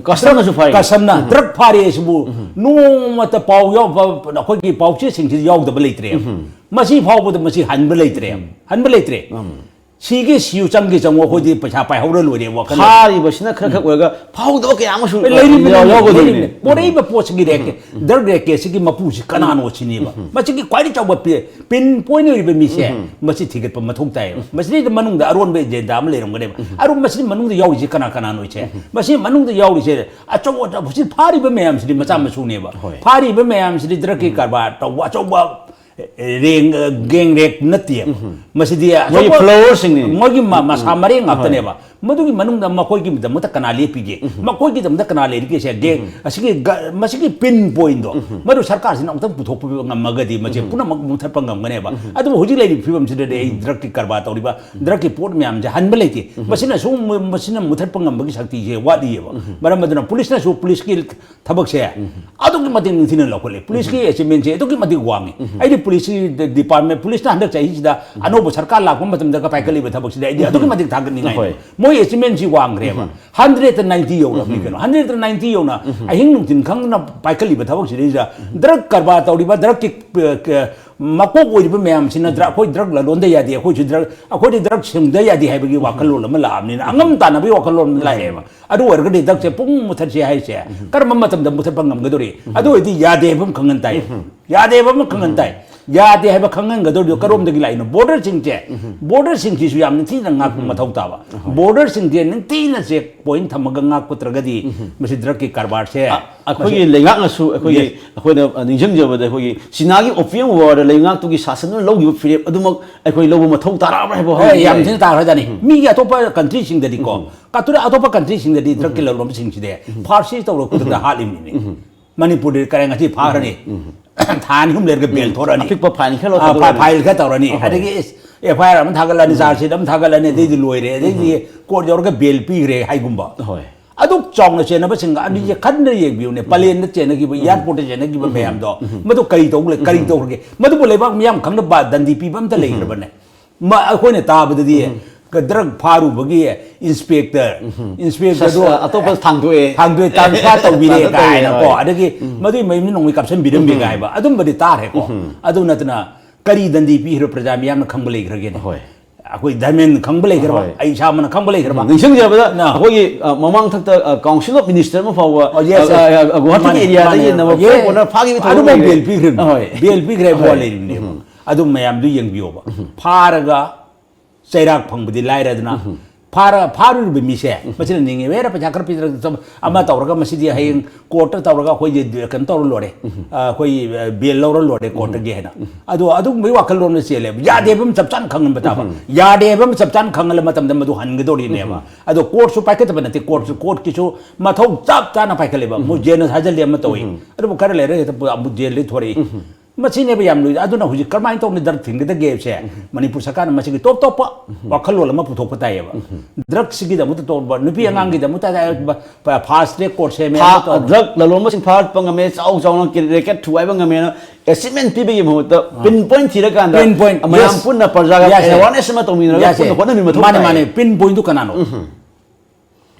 ꯀꯁꯇꯝꯅꯁꯨ ꯐꯥꯔꯤ꯫ ꯀꯁꯇꯝꯅ ꯗ꯭ꯔꯒ ꯐꯥꯔꯦ ꯍꯥꯏꯁꯤꯕꯨ ꯅꯣꯡꯃꯇ ꯄꯥꯎ ꯌꯥꯎꯕ, ꯑꯩꯈꯣꯏꯒꯤ ꯄꯥꯎꯆꯦꯁꯤꯡꯁꯤꯗ ꯌꯥꯎꯗꯕ ꯂꯩꯇ꯭ꯔꯦ꯫ ꯃꯁꯤ ꯐꯥꯎꯕꯗ ꯃꯁꯤ ꯍꯟꯕ ꯂꯩꯇ꯭ꯔꯦ꯫ ꯍꯟꯕ ꯂꯩꯇ꯭ꯔꯦ꯫ ꯁꯤꯒꯦ ꯁꯤꯌꯨ ꯆꯪꯒꯦ ꯆꯪꯉꯨ, ꯑꯩꯈꯣꯏꯗꯤ ꯄꯩꯁꯥ ꯄꯥꯏꯍꯧꯔ ꯂꯣꯏꯔꯦ ꯋꯥꯈꯜ꯫ ꯐꯥꯔꯤꯕꯁꯤꯅ ꯈꯔ ꯈꯛ ꯑꯣꯏꯔꯒ ꯐꯥꯍꯧꯗꯕ ꯀꯌꯥ ꯑꯃꯁꯨ ꯂꯩꯔꯤꯕꯅꯤ, ꯌꯥꯎ-, ꯌꯥꯎꯒꯗꯣꯏꯅꯤ꯫ ꯂꯩꯔꯤꯕꯅꯤ꯫ ꯄꯣꯔꯛꯏꯕ ꯄꯣꯠꯁꯤꯒꯤ ꯔꯦꯀꯦ-, ꯗ꯭ꯔꯒ ꯔꯦꯀꯦꯠꯁꯤꯒꯤ ꯃꯄꯨꯁꯤ ꯀꯅꯥꯅꯣ ꯁꯤꯅꯦꯕ꯫ ꯃꯁꯤꯒꯤ ꯈ꯭ꯋꯥꯏꯗꯒꯤ ꯆꯥꯎꯕ ꯄꯤ-, ꯄꯤꯟ ꯄꯣꯏꯟ ꯑꯣꯏꯔꯤꯕ ꯃꯤꯁꯦ ꯃꯁꯤ ꯊꯤꯒꯠꯄ ꯃꯊꯧ ꯇꯥꯏꯌꯦꯕ꯫ ꯃꯁꯤꯗꯩꯗ ꯃꯅꯨꯡꯗ ꯑꯔꯣꯟꯕ ꯑꯦꯖꯦꯟꯗꯥ ꯑꯃ ꯂꯩꯔꯝꯒꯅꯦꯕ꯫ ꯑꯔꯣꯟ-, ꯃꯁꯤ ꯃꯅꯨꯡꯗ ꯌꯥꯎꯔꯤꯁꯦ ꯀꯅꯥ ꯀꯅꯥꯅꯣ ꯁꯦ? ꯃꯁꯤ ꯃꯅꯨꯡꯗ ꯌꯥꯎꯔꯤꯁꯦ ꯑꯆꯧ ꯑꯆꯧꯕ, ꯍꯧꯖꯤꯛ ꯐꯥꯔꯤꯕ ꯃꯌꯥꯝꯁꯤꯗꯤ ꯃꯆꯥ ꯃꯁꯨꯅꯦꯕ꯫ ꯍꯣꯏ꯫ ꯐꯥꯔꯤꯕ ꯃꯌꯥꯝꯁꯤꯗꯤ ꯗ꯭ꯔꯒꯀꯤ ꯀꯔꯕꯥꯔ ꯇꯧꯕ ꯑꯆꯧꯕ ꯔꯦꯡ, ꯒꯦꯡ ꯔꯦꯞ ꯅꯠꯇꯦꯕ꯫ ꯃꯁꯤꯗꯤ ꯃꯣꯏꯒꯤ ꯑꯆꯧꯕ ꯐꯣꯂꯣꯋꯔꯁꯤꯡꯅꯤ꯫ ꯃꯣꯏꯒꯤ ꯃ-, ꯃꯁꯥ ꯃꯔꯦꯡ ꯉꯥꯛꯇꯅꯦꯕ꯫ ꯃꯗꯨꯒꯤ ꯃꯅꯨꯡꯗ ꯃꯈꯣꯏꯒꯤꯗꯃꯛꯇ ꯀꯅꯥ ꯂꯦꯞꯄꯤꯒꯦ? ꯃꯈꯣꯏꯒꯤꯗꯃꯛꯇ ꯀꯅꯥ ꯂꯩꯔꯤꯒꯦꯁꯦ? ꯒꯦꯡ, ꯑꯁꯤꯒꯤ ꯒ-, ꯃꯁꯤꯒꯤ ꯄꯤꯟ ꯄꯣꯏꯟꯗꯣ, ꯃꯗꯨ ꯁꯔꯀꯥꯔꯁꯤꯅ ꯑꯃꯨꯛꯇꯪ ꯄꯨꯊꯣꯛꯄ ꯉꯝꯃꯒꯗꯤ ꯃꯁꯤ ꯄꯨꯝꯅꯃꯛ ꯃꯨꯊꯠꯄ ꯉꯝꯒꯅꯦꯕ꯫ ꯑꯗꯨꯕꯨ ꯍꯧꯖꯤꯛ ꯂꯩꯔꯤꯕ ꯐꯤꯕꯝꯁꯤꯗꯗꯤ ꯑꯩ ꯗ꯭ꯔꯒꯀꯤ ꯀꯔꯕꯥꯔ ꯇꯧꯔꯤꯕ, ꯗ꯭ꯔꯒꯀꯤ ꯄꯣꯠ ꯃꯌꯥꯝꯁꯦ ꯍꯟꯕ ꯂꯩꯇꯦ꯫ ꯃꯁꯤꯅꯁꯨ ꯃꯨ-, ꯃꯁꯤꯅ ꯃꯨꯊꯠꯄ ꯉꯝꯕꯒꯤ ꯁꯛꯇꯤꯁꯦ ꯋꯥꯠꯂꯤꯑꯕ꯫ ꯃꯔꯝ ꯑꯗꯨꯅ ꯄꯨꯂꯤꯁꯅꯁꯨ ꯄꯨꯂꯤꯁꯀꯤ ꯊꯕꯛꯁꯦ ꯑꯗꯨꯛꯀꯤ ꯃꯇꯤꯛ ꯅꯤꯡꯊꯤꯅ ꯂꯧꯈꯠꯂꯤ꯫ ꯄꯨꯂꯤꯁꯀꯤ ꯑꯦꯆꯤꯞꯃꯦꯟꯁꯦ ꯑꯗꯨꯛꯀꯤ ꯃꯇꯤꯛ ꯋꯥꯡꯉꯤ꯫ ꯑꯩꯗꯤ ꯄꯨꯂꯤꯁꯀꯤ ꯗꯤ-, ꯗꯤꯄꯥꯔꯠꯃꯦꯟ, ꯄꯨꯂꯤꯁꯅ ꯍꯟꯗꯛ ꯆꯍꯤꯁꯤꯗ ꯑꯅꯧꯕ ꯁꯔꯀꯥꯔ ꯂꯥꯛꯄ ꯃꯇꯝꯗ ꯄꯥꯏꯈꯠꯂꯤꯕ ꯊꯕꯛꯁꯤꯗ ꯑꯩꯗꯤ ꯑꯗꯨꯛꯀꯤ ꯃꯇꯤꯛ ꯊꯥꯒꯠꯅꯤꯡꯉꯥꯏ꯫ ꯍꯣꯏ꯫ ꯃꯣꯏ ꯑꯦꯆꯤꯞꯃꯦꯟꯁꯤ ꯋꯥꯡꯈ꯭ꯔꯦꯕ꯫ ꯍꯟꯗ꯭ꯔꯦꯠꯇ ꯅꯥꯏꯟꯇꯤ ꯌꯧꯔꯕꯅꯤ ꯀꯩꯅꯣ꯫ ꯍꯟꯗ꯭ꯔꯦꯠꯇ ꯅꯥꯏꯟꯇꯤ ꯌꯧꯅ ꯑꯍꯤꯡ ꯅꯨꯡꯊꯤꯟ ꯈꯪꯗꯅ ꯄꯥꯏꯈꯠꯂꯤꯕ ꯊꯕꯛꯁꯤꯗꯩꯁꯤꯗ ꯗ꯭ꯔꯒ ꯀꯔꯕꯥꯔ ꯇꯧꯔꯤꯕ, ꯗ꯭ꯔꯒꯀꯤ, ꯑ, ꯀ-, ꯃꯀꯣꯛ ꯑꯣꯏꯔꯤꯕ ꯃꯌꯥꯝꯁꯤꯅ ꯗ꯭ꯔ-, ꯑꯩꯈꯣꯏ ꯗ꯭ꯔꯒ ꯂꯂꯣꯟꯗ ꯌꯥꯗꯦ, ꯑꯩꯈꯣꯏꯁꯨ ꯗ꯭ꯔꯒ, ꯑꯩꯈꯣꯏꯗꯤ ꯗ꯭ꯔꯒ ꯁꯨꯡꯗ ꯌꯥꯗꯦ ꯍꯥꯏꯕꯒꯤ ꯋꯥꯈꯜꯂꯣꯟ ꯑꯃ ꯂꯥꯛꯑꯕꯅꯤꯅ ꯑꯉꯝ ꯇꯥꯟꯅꯕꯒꯤ ꯋꯥꯈꯜꯂꯣꯟ ꯑꯃ ꯂꯥꯛꯑꯦꯕ꯫ ꯑꯗꯨ ꯑꯣꯏꯔꯒꯗꯤ ꯗ꯭ꯔꯒꯁꯦ ꯄꯨꯡ ꯃꯨꯊꯠꯁꯦ ꯍꯥꯏꯁꯦ ꯀꯔꯝꯕ ꯃꯇꯝꯗ ꯃꯨꯊꯠꯄ ꯉꯝꯒꯗꯧꯔꯤ? ꯑꯗꯨ ꯑꯣꯏꯔꯗꯤ ꯌꯥꯗꯦ ꯍꯥꯏꯕ ꯑꯃ ꯈꯪꯍꯟ ꯇꯥꯏ꯫ ꯌꯥꯗꯦ ꯍꯥꯏꯕ ꯑꯃ ꯈꯪꯍꯟ ꯇꯥꯏ꯫ ꯌꯥꯗꯦ ꯍꯥꯏꯕ ꯈꯪꯍꯟꯒꯗꯧꯔꯤꯗꯣ ꯀꯔꯣꯝꯗꯒꯤ ꯂꯥꯛꯏꯅꯣ? ꯕꯣꯔꯗꯔꯁꯤꯡꯁꯦ, ꯕꯣꯔꯗꯔꯁꯤꯡꯁꯤꯁꯨ ꯌꯥꯝ ꯅꯤꯡꯊꯤꯅ ꯉꯥꯛꯄ ꯃꯊꯧ ꯇꯥꯕ꯫ ꯕꯣꯔꯗꯔꯁꯤꯡꯁꯦ ꯅꯤꯡꯊꯤꯅ ꯆꯦꯛ ꯄꯣꯏꯟ ꯊꯝꯃꯒ ꯉꯥꯛꯄ ꯅꯠꯇ꯭ꯔꯒꯗꯤ ꯃꯁꯤ ꯗ꯭ꯔꯒꯀꯤ ꯀꯔꯕꯥꯔꯁꯦ ꯑ-, ꯑꯩꯈꯣꯏꯒꯤ ꯃꯁꯤ ꯂꯩꯉꯥꯛꯅꯁꯨ ꯑꯩꯈꯣꯏꯒꯤ, Yes. ꯑꯩꯈꯣꯏꯅ, ꯑ, ꯅꯤꯡꯁꯤꯡꯖꯕꯗ ꯑꯩꯈꯣꯏꯒꯤ ꯆꯤꯅꯥꯒꯤ ꯑꯣꯄꯤꯌꯝ ꯋꯥꯔꯗ ꯂꯩꯉꯥꯛꯇꯨꯒꯤ ꯁꯥꯁꯟꯅ ꯂꯧꯈꯤꯕ ꯐꯤꯔꯦꯞ ꯑꯗꯨꯃꯛ ꯑꯩꯈꯣꯏ ꯂꯧꯕ ꯃꯊꯧ ꯇꯥꯔꯛꯑꯕ꯭ꯔꯥ ꯍꯥꯏꯕ ꯑꯦ, ꯋꯥꯍꯪꯗꯤ ꯌꯥꯝ ꯂꯩ꯫ ꯊꯤꯅ ꯇꯥꯈ꯭ꯔꯖꯥꯠꯅꯤ꯫ ꯃꯤꯒꯤ ꯑꯇꯣꯞꯄ ꯀꯟꯇ꯭ꯔꯤꯁꯤꯡꯗꯗꯤꯀꯣ, ꯀꯥꯇꯨꯔ-, ꯑꯇꯣꯞꯄ ꯀꯟꯇ꯭ꯔꯤꯁꯤꯡꯗꯗꯤ ꯗ꯭ꯔꯒꯀꯤ ꯂꯂꯣꯟꯕꯁꯤꯡꯁꯤꯗꯤ ꯐꯥꯔꯁꯤ ꯇꯧꯔꯒ ꯈꯨꯗꯛꯇ ꯍꯥꯠꯂꯤꯕꯅꯤꯅꯦ꯫ ꯃꯅꯤꯄꯨꯔꯗꯤ ꯀꯔꯦ ꯉꯁꯤ ꯐꯥꯈ꯭ꯔꯅꯤ꯫ ꯊꯥ ꯑꯅꯤ ꯑꯍꯨꯝ ꯂꯩꯔꯒ ꯕꯦꯜ ꯊꯣꯔꯛꯑꯅꯤ꯫ ꯑꯄꯤꯛꯄ ꯐꯥꯏꯟ ꯈꯔ ꯑꯥ, ꯂꯧꯊꯣꯛꯑꯅꯤ꯫ ꯐꯥꯏꯟ ꯈꯔ ꯇꯧꯔꯅꯤ꯫ ꯑꯍꯣꯏ꯫ ꯑꯗꯒꯤ ꯑꯦꯐ ꯑꯥꯏ ꯑꯥꯔ ꯑꯃ ꯊꯥꯒꯠꯂꯅꯤ, ꯆꯥꯔꯖ ꯁꯤꯠ ꯑꯃ ꯊꯥꯒꯠꯂꯅꯤ, ꯑꯗꯩꯗꯤ ꯂꯣꯏꯔꯦ꯫ ꯑꯗꯩꯗꯤ ꯀꯣꯔꯠ ꯌꯧꯔꯒ ꯕꯦꯜ ꯄꯤꯈ꯭ꯔꯦ ꯍꯥꯏꯒꯨꯝꯕ꯫ ꯍꯣꯏ꯫ ꯑꯗꯨꯛ ꯆꯥꯎꯅ ꯆꯦꯟꯅꯕꯁꯤꯡꯒ ꯑꯅꯤꯁꯦ ꯈꯟꯅ ꯌꯦꯡꯕꯤꯌꯨꯅꯦ꯫ ꯄꯂꯦꯟꯗ ꯆꯦꯟꯅꯈꯤꯕ, ꯑꯦꯌꯥꯔꯄꯣꯔꯠꯇ ꯆꯦꯟꯅꯈꯤꯕ ꯃꯌꯥꯝꯗꯣ, ꯃꯗꯨ ꯀꯔꯤ ꯇꯧ-, ꯀꯔꯤ ꯇꯧꯈ꯭ꯔꯒꯦ? ꯃꯗꯨꯕꯨ ꯂꯩꯕꯥꯛ ꯃꯤꯌꯥꯝ ꯈꯪꯅꯕ ꯗꯟꯗꯤ ꯄꯤꯕ ꯑꯝꯇ ꯂꯩꯈ꯭ꯔꯕꯅꯦ? ꯃ-, ꯑꯩꯈꯣꯏꯅ ꯇꯥꯕꯗꯗꯤ ꯗ꯭ꯔꯒ ꯐꯥꯔꯨꯕꯒꯤ ꯏꯟꯁꯄꯦꯛꯇꯔ, ꯏꯟꯁꯄꯦꯛꯇꯔꯗꯣ ꯁꯁ-, ꯑꯇꯣꯞꯄ ꯊꯥꯡꯗꯣꯛꯑꯦ꯫ ꯊꯥꯡꯗꯣꯛꯑꯦ, ꯇ꯭ꯔꯥꯟꯁꯐꯔ ꯇꯧꯕꯤꯔꯦ ꯊꯥꯡꯗꯣꯛꯑꯦ, ꯀꯥꯏꯅꯀꯣ꯫ ꯍꯣꯏ꯫ ꯑꯗꯒꯤ ꯃꯗꯨꯒꯤ ꯃꯌꯨꯝꯗ ꯅꯣꯡꯃꯩ ꯀꯥꯞꯁꯤꯟꯕꯤꯔꯝꯃꯦ ꯀꯥꯏꯕ, ꯑꯗꯨꯝꯕꯗꯤ ꯇꯥꯔꯦꯀꯣ꯫ ꯑꯗꯨ ꯅꯠꯇꯅ ꯀꯔꯤ ꯗꯟꯗꯤ ꯄꯤꯈ꯭ꯔ ꯄ꯭ꯔꯖꯥ ꯃꯤꯌꯥꯝꯅ ꯈꯪꯕ ꯂꯩꯈ꯭ꯔꯒꯦꯅꯦ? ꯍꯣꯏ꯫ ꯑꯩꯈꯣꯏ ꯙꯔꯃꯦꯟ ꯈꯪꯕ ꯂꯩꯈ꯭ꯔꯕ? ꯍꯣꯏ꯫ ꯑꯩ ꯏꯁꯥꯃꯛꯅ ꯈꯪꯕ ꯂꯩꯈ꯭ꯔꯕ? ꯎꯝ, ꯅꯤꯡꯁꯤꯡꯖꯕꯗ ꯅ꯫ ꯑꯩꯈꯣꯏꯒꯤ, ꯑ, ꯃꯃꯥꯡ ꯊꯛꯇ, ꯑ, Council of Minister ꯑꯃ ꯐꯥꯎꯕ, ꯑꯣ, yes, ꯑ, yes꯫ ꯑ, ꯑ, ꯒꯨꯋꯥꯍꯥꯇꯤꯒꯤ ꯃꯥꯅꯦ, ꯑꯦꯔꯤꯌꯥꯗꯒꯤ ꯃꯥꯅꯦ꯫ ꯅꯝꯕꯔ ꯌꯦ-, ꯐꯣꯔ ꯀꯣꯔꯅꯔ ꯐꯥꯈꯤꯕ ꯊꯧꯗꯣꯛ ꯑꯗꯨꯐꯥꯎ ꯂꯩꯈ꯭ꯔꯦ꯫ ꯕꯦꯜ ꯄꯤꯈ꯭ꯔꯦ꯫ ꯍꯣꯏ꯫ ꯕꯦꯜ ꯄꯤꯈ꯭ꯔꯦ꯫ ꯍꯣꯏ꯫ ꯋꯥ ꯂꯩꯔꯤꯕꯅꯦꯕ꯫ ꯎꯝ꯫ ꯑꯗꯨ ꯃꯌꯥꯝꯗꯨ ꯌꯦꯡꯕꯤꯌꯣꯕ꯫ ꯐꯥꯔꯒ ꯆꯩꯔꯥꯛ ꯐꯪꯕꯗꯤ ꯂꯥꯏꯔꯗꯅ, ꯐꯥꯔ-, ꯐꯥꯔꯨꯔꯤꯕ ꯃꯤꯁꯦ, ꯃꯁꯤꯅ ꯅꯤꯡꯉꯦ, "ꯍꯦꯔꯥ, ꯄꯩꯁꯥ ꯈꯔ ꯄꯤꯗ꯭ꯔꯒ ꯆꯠ-, ꯑꯃ ꯇꯧꯔꯒ ꯃꯁꯤꯗꯤ ꯍꯌꯦꯡ ꯀꯣꯔꯠꯇ ꯇꯧꯔꯒ ꯑꯩꯈꯣꯏꯗꯤ ꯀꯩꯅꯣ ꯇꯧꯔ ꯂꯣꯏꯔꯦ꯫ ꯑ, ꯑꯩꯈꯣꯏ, ꯑ, ꯕꯦꯜ ꯂꯧꯔ ꯂꯣꯏꯔꯦ ꯀꯣꯔꯠꯇꯒꯤ" ꯍꯥꯏꯅ꯫ ꯑꯗꯣ ꯑꯗꯨꯒꯨꯝꯕꯒꯤ ꯋꯥꯈꯜꯂꯣꯟꯗ ꯆꯦꯜꯂꯦꯕ꯫ ꯌꯥꯗꯦꯕ ꯑꯃ ꯆꯞ ꯆꯥꯅ ꯈꯪꯍꯟꯕ ꯇꯥꯕ꯫ ꯌꯥꯗꯦꯕ ꯑꯃ ꯆꯞ ꯆꯥꯅ ꯈꯪꯍꯜꯂ ꯃꯇꯝꯗ ꯃꯗꯨ ꯍꯟꯒꯗꯧꯔꯤꯅꯦꯕ꯫ ꯑꯗꯣ ꯀꯣꯔꯠꯁꯨ ꯄꯥꯏꯈꯠꯇꯕ ꯅꯠꯇꯦ, ꯀꯣꯔꯠꯁꯨ, ꯀꯣꯔꯠꯀꯤꯁꯨ ꯃꯊꯧ ꯆꯞ ꯆꯥꯅ ꯄꯥꯏꯈꯠꯂꯦꯕ꯫ ꯃꯣꯏ ꯖꯦꯜꯅ ꯊꯥꯖꯤꯜꯂꯤ ꯑꯃ ꯇꯧꯏ꯫ ꯑꯗꯨꯕꯨ ꯈꯔ ꯂꯩꯔꯒ ꯍꯦꯛꯇ ꯑꯃꯨꯛ ꯖꯦꯜꯗꯒꯤ ꯊꯣꯔꯛꯏ꯫ ꯃꯁꯤꯅꯦꯕ ꯌꯥꯝ ꯂꯨꯏ꯫ ꯑꯗꯨꯅ ꯍꯧꯖꯤꯛ ꯀꯔꯝꯍꯥꯏꯅ ꯇꯧꯅ ꯗ꯭ꯔꯒ ꯊꯤꯡꯒꯗꯒꯦ ꯍꯥꯏꯕꯁꯦ ꯃꯅꯤꯄꯨꯔ ꯁꯔꯀꯥꯔꯅ ꯃꯁꯤꯒꯤ ꯇꯣꯞ ꯇꯣꯞꯄ ꯋꯥꯈꯜꯂꯣꯟ ꯑꯃ ꯄꯨꯊꯣꯛꯄ ꯇꯥꯏꯌꯦꯕ꯫ ꯗ꯭ꯔꯒꯁꯤꯒꯤꯗꯃꯛꯇ ꯇꯣꯞꯄ, ꯅꯨꯄꯤ ꯑꯉꯥꯡꯒꯤꯗꯃꯛꯇ ꯇꯥꯏ-, ꯐꯥꯁ ꯇ꯭ꯔꯦꯛ ꯀꯣꯔꯠ ꯁꯦꯝꯃꯦ ꯐꯥ-, ꯑꯃ ꯇꯧꯔꯦ꯫ ꯗ꯭ꯔꯒ ꯂꯂꯣꯟꯕꯁꯤꯡ ꯐꯥꯒꯠꯄ ꯉꯝꯃꯦ, ꯆꯥꯎ ꯆꯥꯎꯅ ꯔꯦꯀꯦꯠ ꯊꯨꯒꯥꯏꯕ ꯉꯝꯃꯦꯅ ꯑꯦꯆꯤꯞꯃꯦꯟ ꯄꯤꯕꯒꯤ ꯃꯍꯨꯠꯇ ꯄꯤꯟ ꯄꯣꯏꯟ ꯊꯤꯔꯀꯥꯟꯗ ꯄꯤꯟ ꯄꯣꯏꯟ, ꯃꯌꯥꯝ ꯌꯦꯁ꯫ ꯄꯨꯟꯅ ꯄ꯭ꯔꯖꯥꯒ ꯌꯦꯁ, ꯌꯦꯁ꯫ ꯑꯦꯋꯥꯔꯅꯦꯁ ꯑꯃ ꯇꯧꯃꯤꯟꯅꯔꯒ ꯌꯦꯁ, ꯄꯨꯟꯅ ꯌꯦꯁ꯫ ꯍꯣꯠꯅꯃꯤꯟ ꯃꯊꯧ ꯃꯥꯅꯦ, ꯇꯥꯏ꯫ ꯃꯥꯅꯦ꯫ ꯄꯤꯟ ꯄꯣꯏꯟꯗꯨ ꯀꯅꯥꯅꯣ?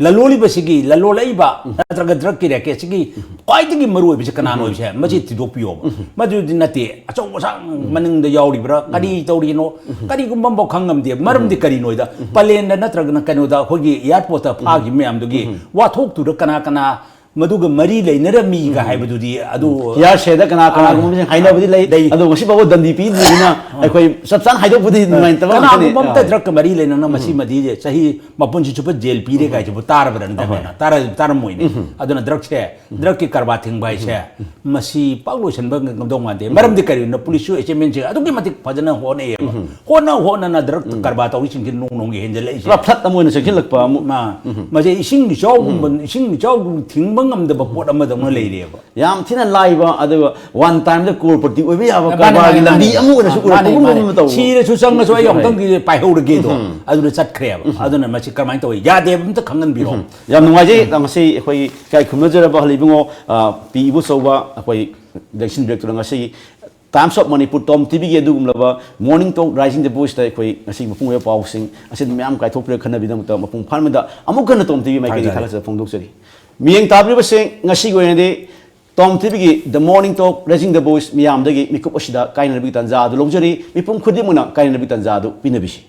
ꯂꯂꯣꯜꯂꯤꯕꯁꯤꯒꯤ, ꯂꯂꯣꯜꯂꯛꯏꯕ ꯅꯠꯇ꯭ꯔꯒ ꯗ꯭ꯔꯒꯀꯤ ꯔꯦꯀꯦꯠꯁꯤꯒꯤ ꯈ꯭ꯋꯥꯏꯗꯒꯤ ꯃꯔꯨ ꯑꯣꯏꯕꯁꯤ ꯀꯅꯥꯅꯣ ꯍꯥꯏꯕꯁꯦ ꯃꯁꯤ ꯊꯤꯗꯣꯛꯄꯤꯌꯣꯕ꯫ ꯃꯗꯨꯗꯤ ꯅꯠꯇꯦ, ꯑꯆꯧ ꯑꯁꯥꯡ ꯃꯅꯤꯡꯗ ꯌꯥꯎꯔꯤꯕ꯭ꯔꯥ, ꯀꯔꯤ ꯇꯧꯔꯤꯅꯣ, ꯀꯔꯤꯒꯨꯝꯕ ꯑꯃꯐꯥꯎ ꯈꯪ ꯉꯝꯗꯦ꯫ ꯃꯔꯝꯗꯤ ꯀꯔꯤꯅꯣꯗ, ꯄꯂꯦꯟꯗ ꯅꯠꯇ꯭ꯔꯒꯅ ꯀꯩꯅꯣꯗ ꯑꯩꯈꯣꯏꯒꯤ ꯑꯦꯌꯥꯔꯄꯣꯔꯠꯇ ꯐꯥꯈꯤꯕ ꯃꯌꯥꯝꯗꯨꯒꯤ ꯋꯥꯊꯣꯛꯇꯨꯗ ꯀꯅꯥ ꯀꯅꯥ ꯃꯗꯨꯒ ꯃꯔꯤ ꯂꯩꯅꯔꯝꯃꯤꯒ ꯍꯥꯏꯕꯗꯨꯗꯤ ꯑꯗꯨ ꯍꯤꯌꯥꯔꯁꯦꯗ ꯀꯅꯥ ꯑꯥ, ꯀꯅꯥꯒꯨꯝꯕꯁꯤꯡ ꯍꯥꯏꯅꯕꯗꯤ ꯂꯩ, ꯂꯩ꯫ ꯑꯗꯣ ꯉꯁꯤ ꯐꯥꯎꯕ ꯗꯟꯗꯤ ꯄꯤꯗ꯭ꯔꯤꯕꯅꯤꯅ ꯑꯩꯈꯣꯏ ꯆꯞ ꯆꯥꯅ ꯍꯥꯏꯗꯣꯛꯄꯗꯤ ꯅꯨꯡꯉꯥꯏꯇꯕ ꯉꯥꯛꯇꯅꯤ꯫ ꯀꯅꯥꯒꯨꯝꯕ ꯑꯝꯇ ꯑꯥ꯫ ꯗ꯭ꯔꯒꯀ ꯃꯔꯤ ꯂꯩꯅꯅ ꯃꯁꯤꯃꯗꯤ ꯆꯍꯤ ꯃꯄꯨꯟꯁꯤ ꯆꯨꯞꯄ ꯖꯦꯜ ꯄꯤꯔꯦ ꯀꯥꯏꯁꯤꯕꯨ ꯇꯥꯔꯕ꯭ꯔꯥ ꯅꯠꯇ꯭ꯔꯒꯅ? ꯇꯥꯔ-, ꯇꯥꯔꯝꯃꯣꯏꯅꯦ꯫ ꯑꯗꯨꯅ ꯗ꯭ꯔꯒꯁꯦ, ꯗ꯭ꯔꯒꯀꯤ ꯀꯔꯕꯥꯔ ꯊꯤꯡꯕ ꯍꯥꯏꯁꯦ ꯃꯁꯤ ꯄꯥꯛ ꯂꯣꯏꯁꯤꯟꯕ ꯉꯝꯗꯧ ꯃꯥꯟꯗꯦ꯫ ꯃꯔꯝꯗꯤ ꯀꯔꯤꯒꯤꯅꯣ? ꯄꯨꯂꯤꯁꯁꯨ ꯑꯦꯆꯤꯞꯃꯦꯟꯁꯦ ꯑꯗꯨꯛꯀꯤ ꯃꯇꯤꯛ ꯐꯖꯅ ꯍꯣꯠꯅꯩꯌꯦꯕ꯫ ꯍꯣꯠꯅ ꯍꯣꯠꯅꯅ ꯗ꯭ꯔꯒ ꯀꯔꯕꯥꯔ ꯇꯧꯔꯤꯁꯤꯡꯁꯤ ꯅꯣꯡ ꯅꯣꯡꯒꯤ ꯍꯦꯟꯖꯜꯂꯛꯏꯁꯦ꯫ ꯄꯨꯔꯥ ꯐ꯭ꯂꯠ ꯑꯃ ꯑꯣꯏꯅ ꯆꯪꯁꯤꯜꯂꯛꯄ ꯑꯃꯨꯛ꯫ ꯃꯥ-, ꯃꯁꯤ ꯏꯁꯤꯡ ꯏꯆꯥꯎꯒꯨꯝꯕ, ꯏꯁꯤꯡ ꯏꯆꯥꯎꯒꯨꯝ ꯊꯤꯡꯕ ꯉꯝꯗꯕ ꯄꯣꯠ ꯑꯃꯗꯧꯅ ꯂꯩꯔꯦꯕ꯫ ꯌꯥꯝ ꯊꯤꯅ ꯂꯥꯏꯕ, ꯑꯗꯨꯒ ꯋꯥꯟ ꯇꯥꯏꯝꯗ ꯀ꯭ꯔꯣꯔꯄꯇꯤ ꯑꯣꯏꯕ ꯌꯥꯕ ꯃꯥꯅꯦ, ꯀꯔꯕꯥꯔꯒꯤ ꯃꯥꯅꯦ, ꯂꯝꯕꯤ ꯃꯥꯅꯦ꯫ ꯑꯃ ꯑꯣꯏꯅꯁꯨ ꯃꯥꯅꯦ, ꯎꯔꯛꯄꯒꯨꯝꯕ ꯃꯥꯅꯦ꯫ ꯑꯃ ꯇꯧꯕ꯫ ꯁꯤꯔꯁꯨ ꯆꯪꯉꯁꯨ ꯑꯩ ꯑꯃꯨꯛꯇꯪꯗꯤ ꯄꯥꯏꯍꯧꯔꯒꯦꯗꯣ꯫ ꯑꯗꯨꯅ ꯆꯠꯈ꯭ꯔꯦꯕ꯫ ꯑꯗꯨꯅ ꯃꯁꯤ ꯀꯔꯝꯍꯥꯏꯅ ꯇꯧꯋꯤ? ꯌꯥꯗꯦꯕ, ꯑꯝꯇ ꯈꯪꯍꯟꯕꯤꯔꯛꯑꯣ꯫ ꯌꯥꯝ ꯅꯨꯡꯉꯥꯏꯖꯩ꯫ ꯉꯁꯤ ꯑꯩꯈꯣꯏ ꯏꯀꯥꯏ ꯈꯨꯝꯅꯖꯔꯕ ꯍꯜꯂꯤ ꯏꯕꯨꯡꯉꯣ, ꯑ, ꯄꯤ ꯏꯕꯣꯆꯧꯕ, ꯑꯩꯈꯣꯏ ꯏꯂꯦꯛꯁꯟ ꯗꯤꯔꯦꯛꯇꯣꯔ ꯉꯁꯤ Times of Manipur, ꯇꯣꯝ ꯇꯤꯚꯤꯒꯤ ꯑꯗꯨꯒꯨꯝꯂꯕ Morning Talk Rising the Voiceꯇ ꯑꯩꯈꯣꯏ ꯉꯁꯤ ꯃꯄꯨꯡ ꯑꯣꯏꯕ ꯄꯥꯎꯁꯤꯡ ꯑꯁꯤ ꯃꯌꯥꯝ ꯀꯥꯏꯊꯣꯛꯄꯤꯔ ꯈꯟꯅꯕꯤꯗꯃꯛꯇ ꯃꯄꯨꯡ ꯐꯥꯍꯟꯕꯗ ꯑꯃꯨꯛ ꯍꯟꯅ ꯇꯣꯝ ꯇꯤꯚꯤ ꯃꯥꯏꯀꯩꯗꯒꯤ ꯊꯥꯒꯠꯆꯔꯤ꯫ ꯊꯥꯒꯠꯆꯕ ꯐꯣꯡꯗꯣꯛꯆꯔꯤ꯫ ꯃꯤꯠꯌꯦꯡ ꯇꯥꯕꯤꯔꯤꯕꯁꯤꯡ, ꯉꯁꯤꯒꯤ ꯑꯣꯏꯅꯗꯤ ꯇꯣꯝ ꯇꯤꯚꯤꯒꯤ The Morning Talk Rising the Voice ꯃꯤꯌꯥꯝꯗꯒꯤ ꯃꯤꯀꯨꯞ ꯑꯁꯤꯗ ꯀꯥꯏꯅꯅꯕꯒꯤ ꯇꯥꯟꯖꯥ ꯑꯗꯨ ꯂꯧꯖꯔꯤ꯫ ꯃꯤꯄꯨꯝ ꯈꯨꯗꯤꯡꯃꯛꯅ ꯀꯥꯏꯅꯅꯕꯒꯤ ꯇꯥꯟꯖꯥ ꯑꯗꯨ ꯄꯤꯅꯕꯤꯁꯤ꯫